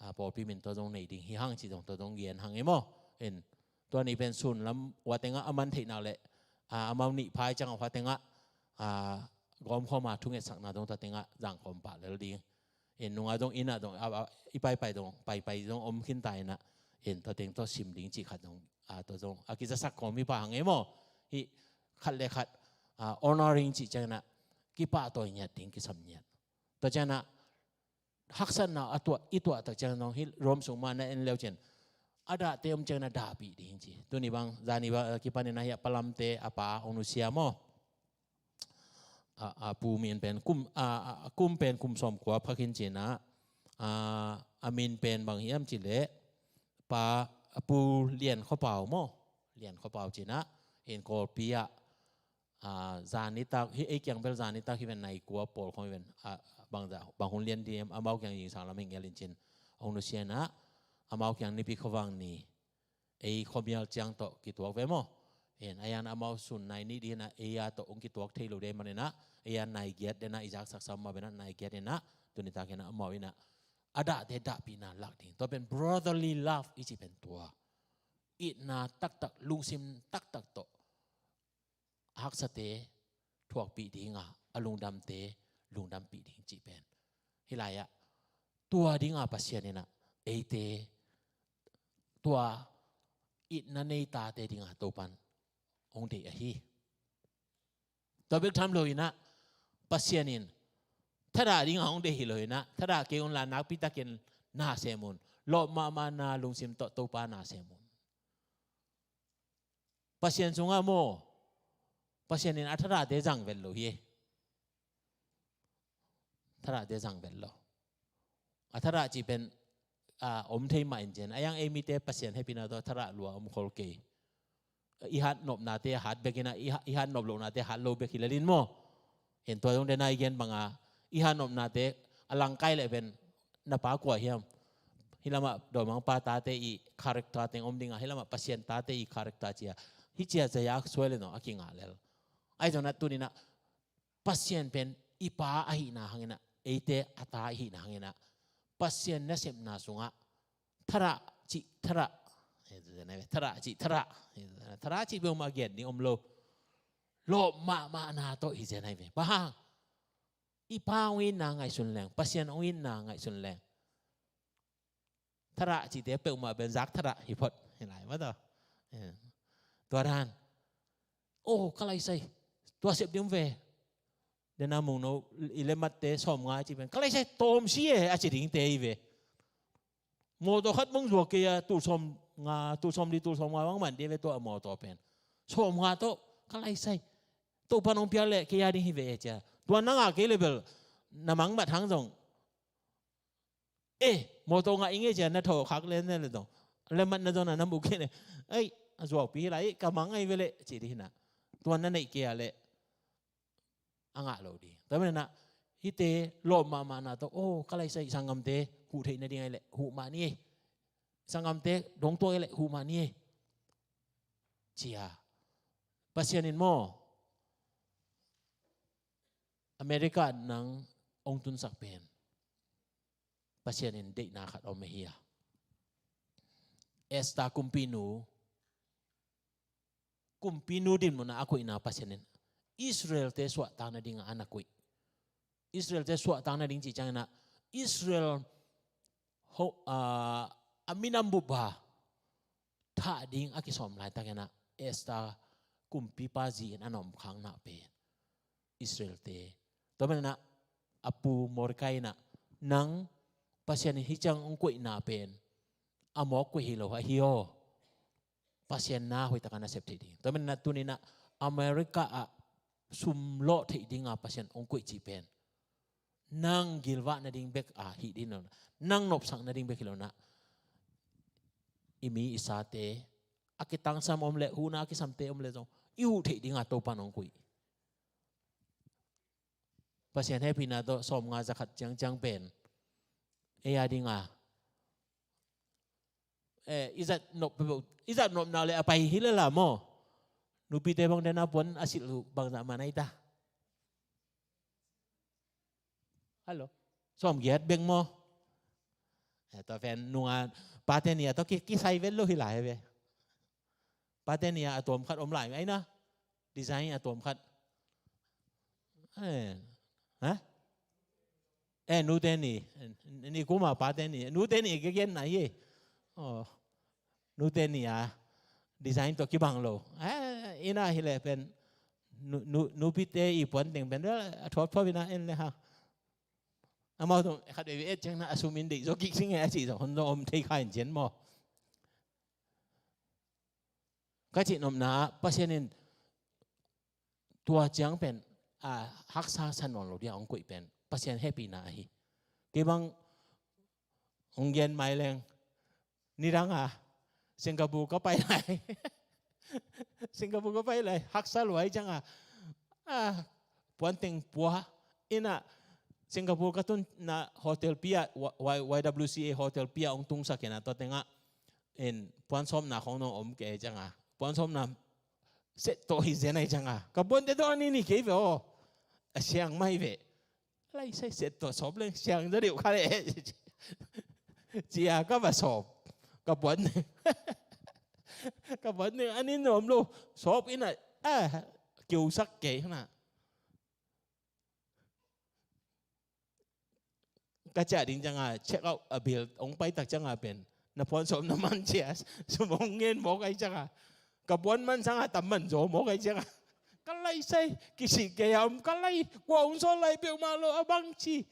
a, pawlpi min tua zong nei ding hi hang cih zong tua zong gen hang hi maw. In tua ni pen sun lam hua tengah a man theih nak leh, a, amau nih phai ciangah hua tengah, a, gawmkhawm a thungetsakna zong tua tengah zangkhawm pah lel ding. In nungah zong, inn ah zong, a, a, i paipai zong, paipai zong om khin ta in ah, in tua teng tawh sim ding cih khat zong, a, tua zong a kizasak khawm hi pah hang hi maw. Hih khat le khat, a, honoring cih ciangin ah kipahtawi ngiat ding kisam ngiat. Tua ciangin ah haksatna a tuah, i tuah tak ciang zong hih Rom sung mah na en leu cin, a dahte om ciangin ah dahpih ding ci. Tuni bang, zani bang, a, kipanin ah hih a Palamte a pa hong nusia maw. A, a pu min pen kum, a, a, a kum pen kum sawmkua pha khin ci-in ah, a, a min pen bang hiam cih leh, pa, a Pu Lian Khua Pau maw. Lian Khua Pau ci-in ah, in Kawlpi ah, a, zan nitak, hih ei kiang bel zan nitak hi ven, nai kua pawl khawng hi ven, a, bang za, bang hun lian ding, amau kiang zingsang lam hi ngel in cin, hong nusia in ah, amau kiang Nipi khuavak ni, ei khuamial ciang tawh kituak ve maw. In a yan amau sun nai nih ding in ah, ei a tawh hong kituak thei lo ding manin ah, ei a nai giat den ah, i zaksak sam mah ben ah nai giat in ah, tuni tak in ah amau in ah a dahte dahpihna lak ding. Tua pen brotherly love i cih pen tua. Itna taktak, lungsim taktak tawh a haksate thuakpih ding a, a lungdamte lungdampih ding cih pen. Hih lai-ah tua ding a Pasian in ah eite, tua itna nei tate ding a Topan hong deih ahi. Tua bek tham lo in ah, Pasian in thadah ding a hong deih hi lo in ah, thadah kei un la, nakpi takin na sem un. Lawp mahmah na, lungsim tawh Topa na sem un. Pasian sungah maw, Pasian in a thadahte zang vet lo hi. Thadahte zang vet lo. A thadah cih pen, a, om thei mah in cen. A iang ei mite Pasian hehpihna tawh thadah lua om khol kei. I hat nopnate a hat bek in a, i ha-, i hat nop lohnate a hat lo bek hi lel in maw. Hen tua zong den a i gen banga, i hat nopnate a langkai leh pen na pa kua hiam. Hih lamah dawimangpa tate i character teng om dinga, hih lamah Pasian tate i character cia. Hih cia cia a suai le no a kingah lel. Ahi zong na tuni-in a Pasian pen i pa ahihna hangin a, eite a ta ahihna hangin a, Pasian nasepna sungah thadah cih thadah, thadah cih thadah, thadah cih peuhmah gen ding om lo. Lawp mahmahna tawh hi zen ahi ve. Bang hang? I pa hong itna ngaihsun leng, Pasian hong itna ngaihsun leng, thadah cihte peuhmah pen zak thadah hi phot hi lai maw taw. Tua dan. Oh, ka laisai, tua sep ding ve. Dena mungno i lematte sawmnga ci pen, ka laisai tawm si e, a ci dingte hi ve. Mawtaw khat bang zuak kei a, tul sawmnga, tul sawmli, tul sawmnga bang man ding ve tua a mawtaw pen. Sawmnga tawh, ka laisai, Topa'n hong piak leh kei a ding hi ve e cia. Tua na ngah kei leh bel, na mangmat hang zong, eh, mawtaw ngah ing e cia, na thaw khak le ne le zong, lematna zong na na mu kei ne. Ei, a zuakpi hi lai, ka mang ahi ve leh ci ding hi na. Tua na neih kei a leh a ngah lo ding. Tua manin a, hihte lawp mahmahna tawh, oh, ka laisai sanggamte huh theih nading ahi leh huh mah ni e. Sanggamte dong tuak ahi leh huh mah ni e, cia. Pasian in maw, America nang hong tunsak pen Pasian in deihna khat om ahi a. Esther kumpinu, kumpinu dinmun a a koihna Pasian in Israel-te suahtak nading a a na koih. Israel-te suahtak nading cih ciangin a, Israel ho-, a, a minam bup a thah ding a kisawm laitakin a, Esther kumpipa zi in a na om khakna pen Israel-te. Tua manin a, a pu Mordecai in a, nang Pasian in hih ciang hong koihna pen a mawk koih hi lo ahi aw. Pasian na hoihtak a na sep theih ding. Tua manin a tuni-in a America ah sum lawh theih ding a Pasian hong koih cih pen nang gilvah nading bek a hih ding lo, nang nopsak nading bek hi lo-in a, i mi i sate a kitangsam om leh, huhna a kisamte om leh zong i huh theih ding a Topa'n hong koih. Pasian hehpihna tawh sawmnga za khat ciangciang pen ei a ding a, eh, i zat nop peuh, i zat nopna leh a pai hi lel a maw. Nupite bang den a puan a silh uh bangzah man ahi ta? Hello. Sawmgiat bek maw? Eh, tua pen nunga pate ni a tawh ki, kisai vet lo hi lai ve. Pate ni a a tuam khat om lai ahi na. Design a tuam khat. Eh, ha? Eh, nute ni. Ni kuma pate ni. Nute ni ke gen na hi. Oh. Nute ni a design tawh kibang lo. Eh, ina hi leh pen nu, nu, nupite i puan teng pen a thuap thuap ina en le ha. Amau tung khat veve et ciang na a sum in deih zaw kik sing e a cih zaw hon zaw om thei kha in cian maw. Ka cih nopna ah Pasian in tua ciang pen, a, haksa sa nawn lo dia hong koih pen Pasian hehpihna ahi. Kei bang hong gen mai leng, nidang a Singapore ka pai lai. Singapore ka pai lai, haksa lua hi ciang a, a, puanteng pua. Ina Singapore ka tun na hotel pi a, Y-, Y W C A hotel pi a hong tungsak ina tua teng ah, in puan sawmna khong nong om kei ciang a, puan sawmna set tawh hi zen ahi ciang a, ka puante tawh a ni ni kei ve aw. A siang mai ve. Lai sai set tawh sawp leng siang za deuh kha le. Cia ka va sawp. Ka puan, ka puan a ni nuam lo. Sawp ina, a, kiusak kei hna. Ka ciah ding ciang a, check out a bill hong pai tak ciang a pen na puan sawm na man cia, sum hong ngen mawk ahi ciang a, ka puan man sang a tam man zaw mawk ahi ciang a, ka lai sai, kisih kei a om, ka lai, kua hong sawl lai peuhmah lo a bang ci.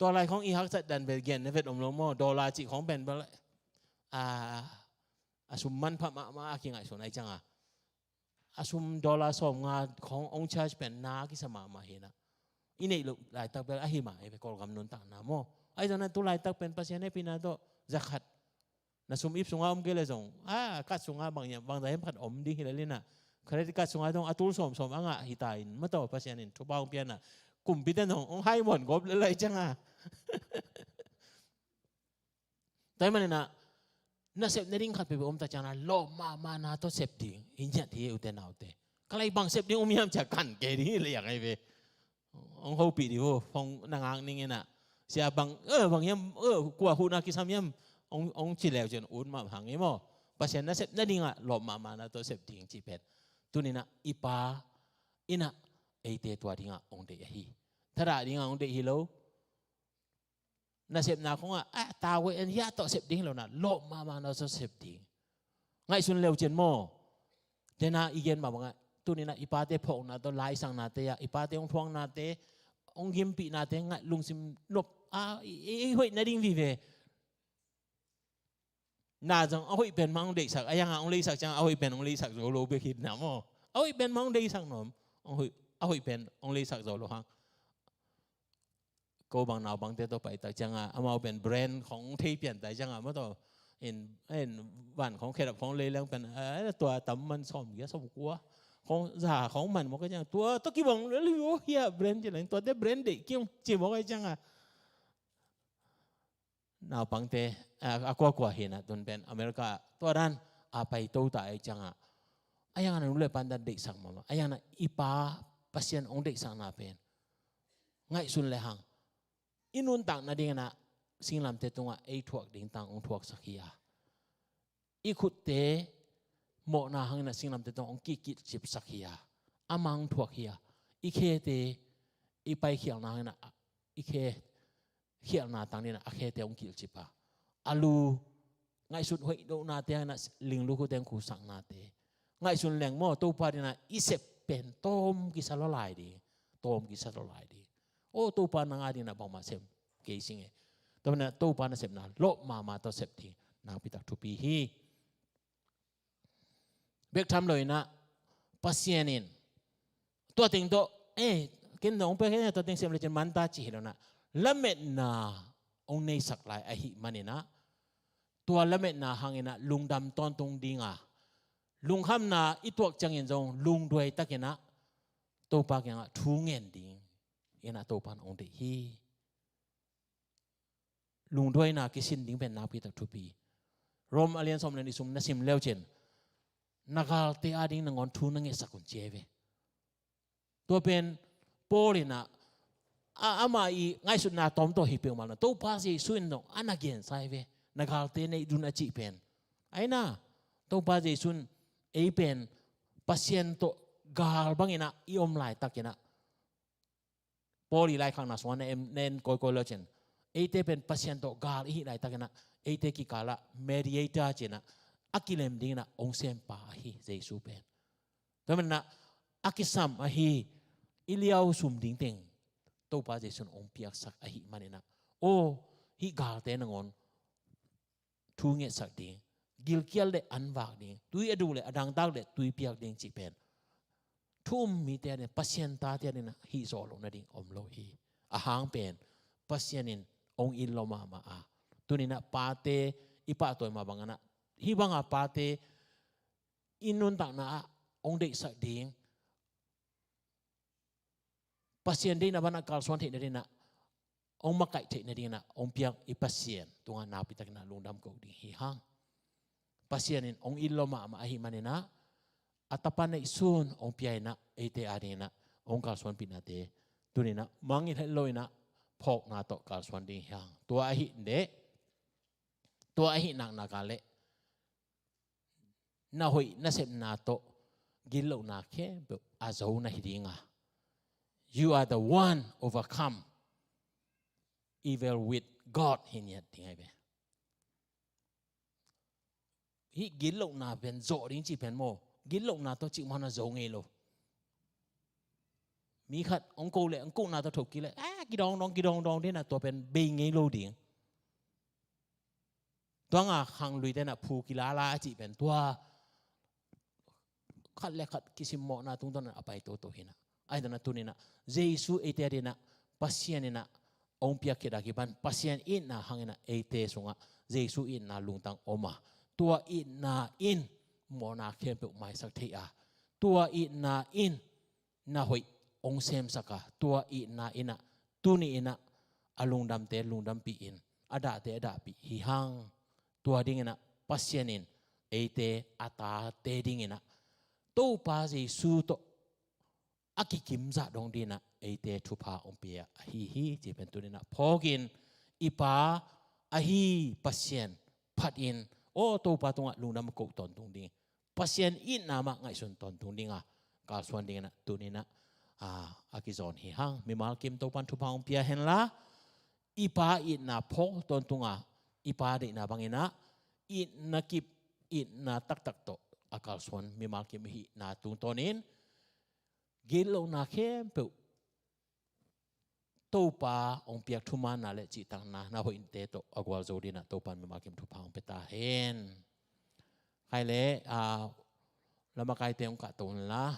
Tua lai khong i haksat dan vet gen na vet om lo maw, dollar cih khong pen bel, a, a sum manpha mahmah a kingaihsun ahi ciang a, a sum dollar sawmnga khong hong charge pen na kisa mahmah hi na. i neih loh laitak bel ahi mah ei ve, Kawlgam nuntakna maw. Ahi zongin tu laitak pen Pasian hehpihna tawh zakhat na sum ip sungah om kei leh zong, a, card sungah bang hiam, bangzah hiam khat om ding hi lel inah, credit card sungah zong a tul sawmsawm a ngah hi ta in, mataw, Pasian in thupha hong pia inah, kumpite zong hong hai muan gawp lel lai ciangah. Tua ahih manin ah, na sep nading khat peuhpeuh om tak ciangin ah, lawp mahmahna tawh sep ding i ngiat hi, ute naute. Ka lai bang sep ding om hiam ci-a kan kei ding hi leh, a ngai ve. Hong hopih ding uh, hong na ngak ning inah. Sia bang, eh, bang hiam, eh, kua huhna kisam hiam, hong, hong ci leu cin ut mah hang hi maw. Pasian na sep nading ah, lawp mahmahna tawh sep ding cih pen. Tuni inah, i Pa inah, eite tua dingah hong deih ahi. Thadah dingah hong deih hi lo. Na sepna khong ah, a, tawh, en hiah tawh sep ding hi lo inah, lawp mahmahna tawh sep ding. Ngaihsun leu cin maw. Dena i gen mah bangah, tuni inah i pate phawkna tawh, laisaknate ah, i pate hong thuaknate, hong gimpihnate, ngaih lungsim nop, a, i, i, i hoih nading vive. Na zong a hoih pen mah hong deihsak, a hiangah hong leisak ciangah a hoih pen hong leisak zo lo bek hi inah maw. A hoih pen mah hong deihsak nuam, hong hoih, a hoih pen hong leisak zo lo hang. Ko bang naupangte tawh pai tak ciangah, amau pen brand khong thei pian tak ciangah, mataw, in, in van khong khedap khong lei leng pen, eh, tua tam man sawmgiat sawmkua khong za khong man mawk ciangah, tua tawh kibang lel hi uh hiah brand ci leng, tuate brand deih kiung ci mawk ciangah. Naupangte, a, a kuakua hi inah, tun pen America tua dan a pai to ta ahih ciangah, a hiangah na nu le pa in deihsak mahmah, a hiangah i Pa Pasian hong deihsakna pen ngaihsun le hang, i nuntak nading inah singlamteh tungah ei thuak ding tang hong thuaksak hi a, i khutte mawhna hang inah singlamteh tungah hong kikilhcipsak hi a, amah hong thuak hi a, i khete, i paikhialhna hang inah, i khe khialhna tang ding inah a khete hong kilhcip a, a lu ngaihsut hoih lohnate hang inah linglu khutte hong khusaknate. Ngaihsun leng maw, Topa ding inah i sep pen tawm kisa lawlai ding, tawm kisa lawlai ding. O Topa, nang a ding inah bangmah sem kei sing e. Tua manin ah Topa nasepna lawp mahmah tawh sep ding nakpi tak thupi hi. Bek tham lo inah, Pasian in tua teng tawh, eh, ken dong pek, eh, tua teng sem le cin man ta ci hi lo inah, lametna hong neisak lai ahih manin ah, tua lametna hang inah lungdam tawntung ding a, lungkhamna i tuak ciangin zong lungduai tak inah Topa kiangah thu ngen ding inah Topa in hong deih hi. Lungduaina kisin ding pen nakpi tak thupi. Rom a lian sawm le nih sung na sim leu cin, na galte a ding nangawn thu na ngetsak un ci hi ve. Tua pen Paul inah, a, amah i ngaihsutna tawm tawh hi peuhmah lo inah, Topa Jesu in dong a na gensa hi ve. Na galte neih dun a cih pen. Ahi inah, Topa Jesu in ei pen Pasian tawh gal bang inah i om laitak inah, Paul i laikhakna sungah na en, na en kawikawi le cin, eite pen Pasian tawh gal i hih laitak inah, eite kikalah mediator ci inah, a kilem ding inah hong sempa ahi Jesu pen. Tua manin ah, a kisam ahi i liau sum ding teng Topa Jesu in hong piaksak ahih manin ah, aw, hih galte nangawn thu ngetsak ding, gilkial le an vak ding, tui a duk le a dangtak le tui piak ding cih pen thu um mite a ding, Pasian tate a ding inah hih zawh loh nading om lo hi. A hang pen Pasian in hong it lua mahmah a, tuni inah pate i pahtawi mah bang inah, hih banga pate i nuntakna ah hong deihsak ding, Pasian deihna banah kalsuan theih nading inah, hong makaih theih nading inah hong piak i Pasian tungah nakpi tak inah lungdam ko ding hi hang. Pasian in hong it lua mahmah ahih manin ah, a Tapa neihsun hong pia inah, eite a ding inah hong kalsuanpihnate tuni inah mangngilh het lo inah phawkna tawh kalsuan ding hi hang. Tua ahih leh, tua ahih naknak a leh, na hoih nasepna tawh gitlohna khempeuh a zo na hi ding a, "You are the one overcome evil with God," hi ngiat ding ahi ve. Hih gitlohna pen zawh ding cih pen maw, gitlohna tawh cih mah na zo ngei lo. Mi khat hong ko leh, hong kohna tawh thok kik leh, a, kidawngdawng, kidawngdawng ding inah, tua pen bei ngei lo ding. Tua nga khangluite inah phu kilala a cih pen tua khat le khat kisimmawhna tungtawn a pai toto hi inah. Ahi zongin ah tuni-in ah Jesu eite adingin ah Pasian in ah hong piak khit a kipan Pasian itna hangin ah eite sungah Jesu itna lungtang om a, tua itna in mawhna khempeuh maisak thei a, tua itna in na hoih hong semsak a, tua itna in ah tuni-in ah a lungdamte lungdampih in, a dahte a dahpih hi hang. Tua dingin ah Pasian in eite a tate dingin ah Topa Jesu tawh a kikimzah dong dingin ah eite thupha hong pia ahi hi, cih pen tuni-in ah phawkin i Pa ahi Pasian phatin, aw Topa tungah lungdam a ko tawntung ding, Pasian itna mah ngaihsun tawntung ding a kalsuan dingin ah tuni-in ah, ah, a kizawn hi hang. Mimal kim Topan thupha hong pia hen la, i Pa itna phawk tawntung a, i Pa deihna bangin ah itna kip, itna taktak tawh a kalsuan mimal kim i hihna tungtawnin gitlohna khempeuh Topa hong piak thumanna le cihtakna na hoihte tawh a gualzo dingin ah Topan mimal kim thupha hong pia ta hen. Khai le, ah, lamakaite hong kahto un la,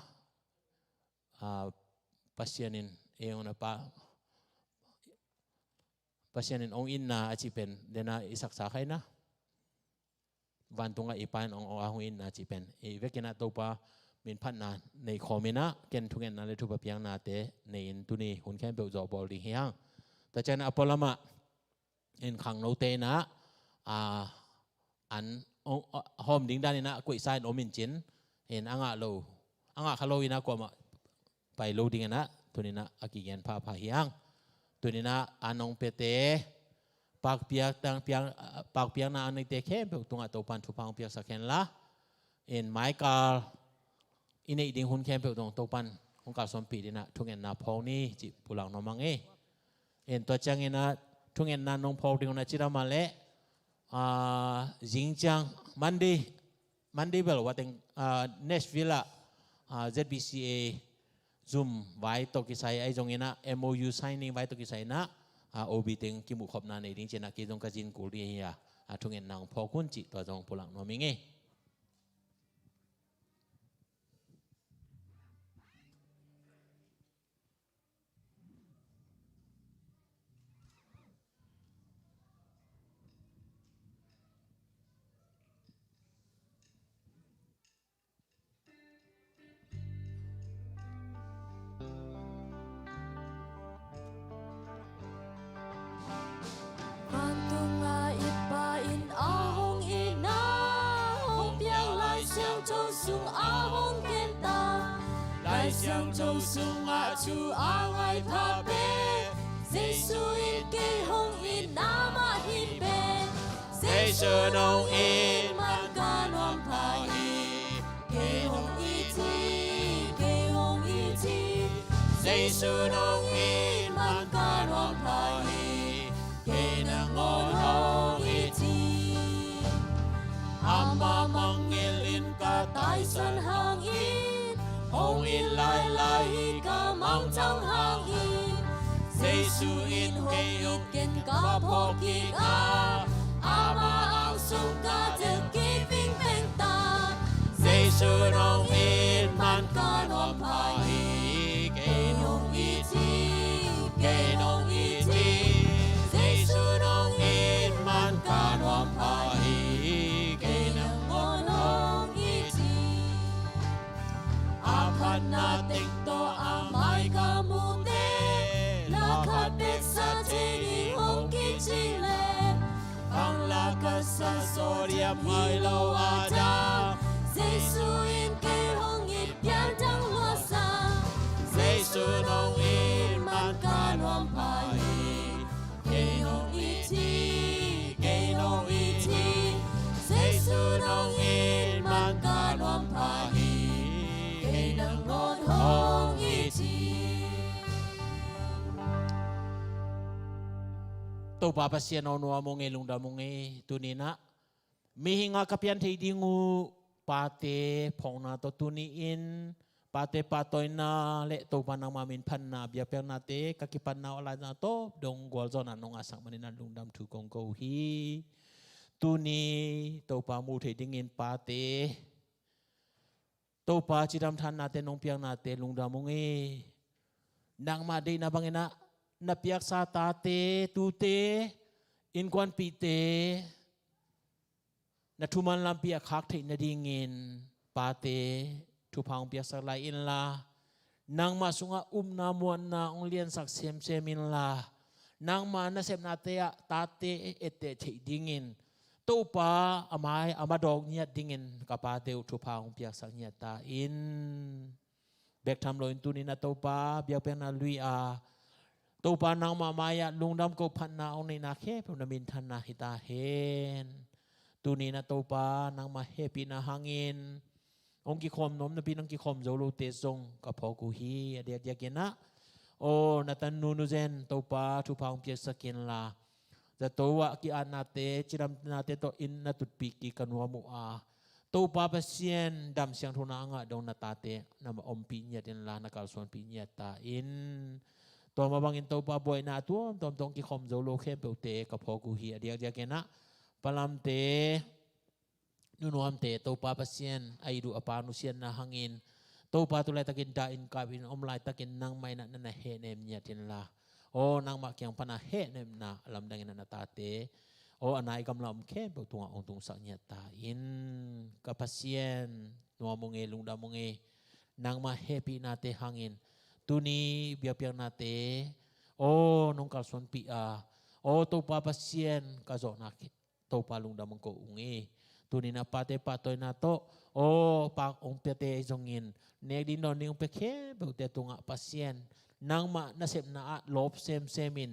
ah, Pasian in ei hong na pa, Pasian in hong itna a cih pen dena i saksa khai na, vantungah i Pa in hong, hong itna cih pen i vekin ah Topa min phatna nei khawm in ah ken thungetna le thupha piaknate nei in tuni hun khempeuh zawh bawl ding hi hang. Tua ciangin ah a pualamah in khangnote in ah, ah, an, hong, ah, hawm ding danin ah kuaisa in om in cin, in a ngah lo, a ngah kha lo in ah kuamah pai lo dingin ah tuni-in ah a kigen phapha hi hang. Tuni-in ah an hong piate, pakpiak tang piak, pakpiakna an neite khempeuh tungah Topan thupha hong piaksak hen la, in maikal i neih ding hun khempeuh tawh Topan hong kalsuanpih dingin ah thungetna phawk ni cih pulak nuam ing e. In tua ciangin ah thungetna nong phawk ding hun ah cidam a leh, ah, zing ciang Monday, Monday bel wateng, ah, Nashville ah, ah, Z B C A zum vai tawh kisai ahi zongin ah M O U signing vai tawh kisai in ah, ah, O B teng kimuh khopna nei ding ci-in ah kei zong ka zin kul ding hi a, ah, thungetna hong phawk un cih tua zong pulak nuam ing e. Vantungah i Pa in a hong itna hong piak, Lai Siangtho sungah hong kenta, Lai Siangtho sungah thu a ngai pha pen Jesu in kei hong itna mah hi pen. Jesu nong it man ka nuam pha hi, kei hong it hi, kei hong it hi. Jesu nong it man ka nuam pha hi, kei nangawn hong it hi. Ama mangngilh in ka taisan hangin hong it lailai hi, ka mangthang hangin Jesu in hong it ken ka phawk kik a, Ama ang sung ka delh kik vingveng ta. Jesu nong it man ka nuam pha hi, kei hong it hi, kei nong it hi. Jesu nong it man ka nuam pha hi, kei nangawn hong it hi. A phatna teng tawh a mai ka mute, la khat bek sa thei ding hong kici leh, bang la ka sa sawt hiam ngai lo a dang, Jesu in kei hong it pian dang lua sa. Jesu nong it man ka nuam pha hi, kei nong it hi, kei nong it hi. Jesu nong it man ka nuam pha hi, kei nangawn hong it hi. Topa Pasian aw, nuam ung e, lungdam ung e. Tuni-in ah mihing a ka pian thei ding uh pate phawkna tawh tuni-in pate pahtawina le Topa nangma min phatna biakpiaknate ka kipatna aw laina tawp dong gualzawhna nong ngahsak manin ah lungdam thu kong ko uh hi. Tuni Topa mu thei dingin pate Topa cidam thannate nong piaknate lungdam ung e. Nangmah deihna bangin ah na piaksa tate, tute, innkuanpihte na thuman lampi a khak theih nadingin pate thupha hong piaksak lai inla, nangmah sungah upna muanna hong liansak semsem inla, nangmah nasepnate ah tate etteh theih dingin Topa a mai a madawk ngiat dingin ka pate uh thupha hong piaksak ngiat ta in. Bek tham loin tuni-in ah Topa biakpiakna lui a, Topa nangmah mai-ah lungdam kohphatna hong neihna khempeuh na minthanna hi ta hen. Tuni-in ah Topa nangmah hehpihna hangin hong kikhawm nuam napi-in hong kikhawm zo lote zong ka phawk uh hi. A diakdiakin ah, aw, na tanu Nu Zen Topa thupha hong piaksak inla, zato ah ki-atnate, cidamnate tawh inn na tutpih kik ka nuam uh a, Topa Pasian dam siangthona a ngah dong na tate na ompih ngiat inla, na kalsuanpih ngiat ta in. Tua mah bangin Topa buaina a tuamtuam tawh hong kikhawm zo lo khempeuhte ka phawk uh hi. A diakdiakin ah Pa Lamte, Nu Nuamte, Topa Pasian a it uh a Pa nusiatna hangin, Topa tu laitakin dahin kapin om laitakin nangmah in ah na na hehnem ngiat inla, aw, nangmah kiang pana hehnemna a lamdangin ah na tate, aw, a nai gamla om khempeuh tungah hong tungsak ngiat ta in. Ka Pasian, nuam ung ei, lungdam ung ei. Nangmah hehpihnate hangin tuni biakpiaknate, aw, nong kalsuanpih a, aw, Topa Pasian, ka zawhna khe- Topa lungdam hong ko ung ei. Tuni-in ah pate pahtawina tawh, aw, pak hong piate ahi zongin, nek ding dawn ding hong pia khempeuhte tungah Pasian, nangmah nasepna ah lawp semsem in,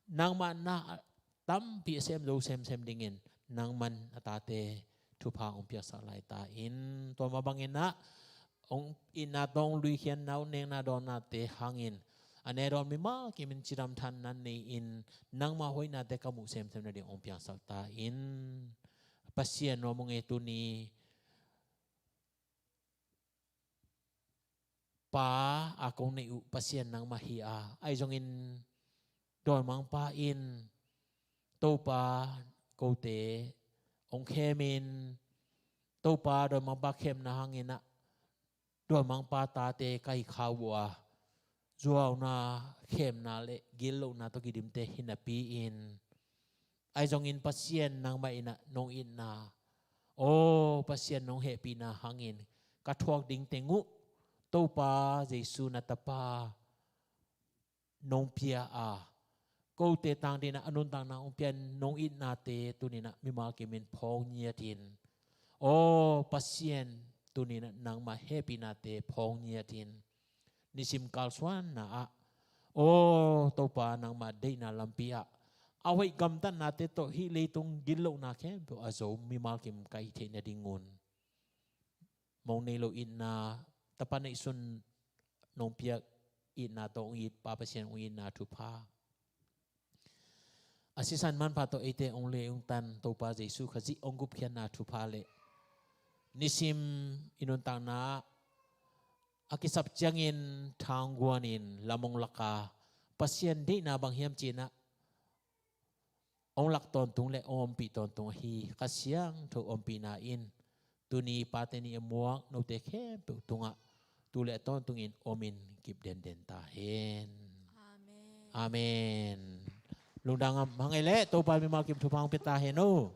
nangmah na tampi a sem zo semsem dingin nangman a tate thupha hong piaksak lai ta in. Tua mah bangin ah hong itna tawh hong luikhiatna, hong nekna dawnnate hangin a ne dawn mimal kimin cidam thanna nei-in nangmah hoihnate ka muh semsem nading hong piangsak ta in. Pasian, nuam ung ei. Tuni pa a kong neih uh Pasian nangmah hi a, ahi zongin dawimangpa in Topa kote hong khemin, Topa dawimangpa khemna hangin ah dawimangpa tate ka hi kha uh a, zuauna, khemna le gitlohna tawh kidimte hi napi-in, ahi zongin Pasian nangmah in ah nong itna, aw, Pasian nong hehpihna hangin ka thuak ding teng uh Topa Jesu na Tapa nong pia a, kote tangdingin ah a nuntakna hong pia nong itnate tuni-in ah mimal kimin phawk ngiat in. Aw Pasian, tuni-in ah nangmah hehpihnate phawk ngiat in. Nisim kalsuanna ah, aw Topa, nangmah deihna lampi ah a hoih gamtatnate tawh hih leitung gitlohna khempeuh a zo mimal kim ka hih theih nadingun, mong nei lo itna, Tapa neihsun nong piak itna tawh hong it Pa Pasian hong itna thupha, a sisan manpha tawh eite hong lei hong tan Topa Jesu Khazih hong gupkhiatna thupha le nisim i nuntakna a kisap ciangin thangguanin lam hong lak a, Pasian deihna bang hiam ci-in ah hong lak tawntung le hong ompih tawntung ahi Kha Siangtho ompihna in tuni pate ni a muak note khempeuh tungah tu le a tawntungin omin kip denden ta hen. Amen. Amen. Lungdam hang ei leh Topa mimal kim thupha hong pia ta hen aw.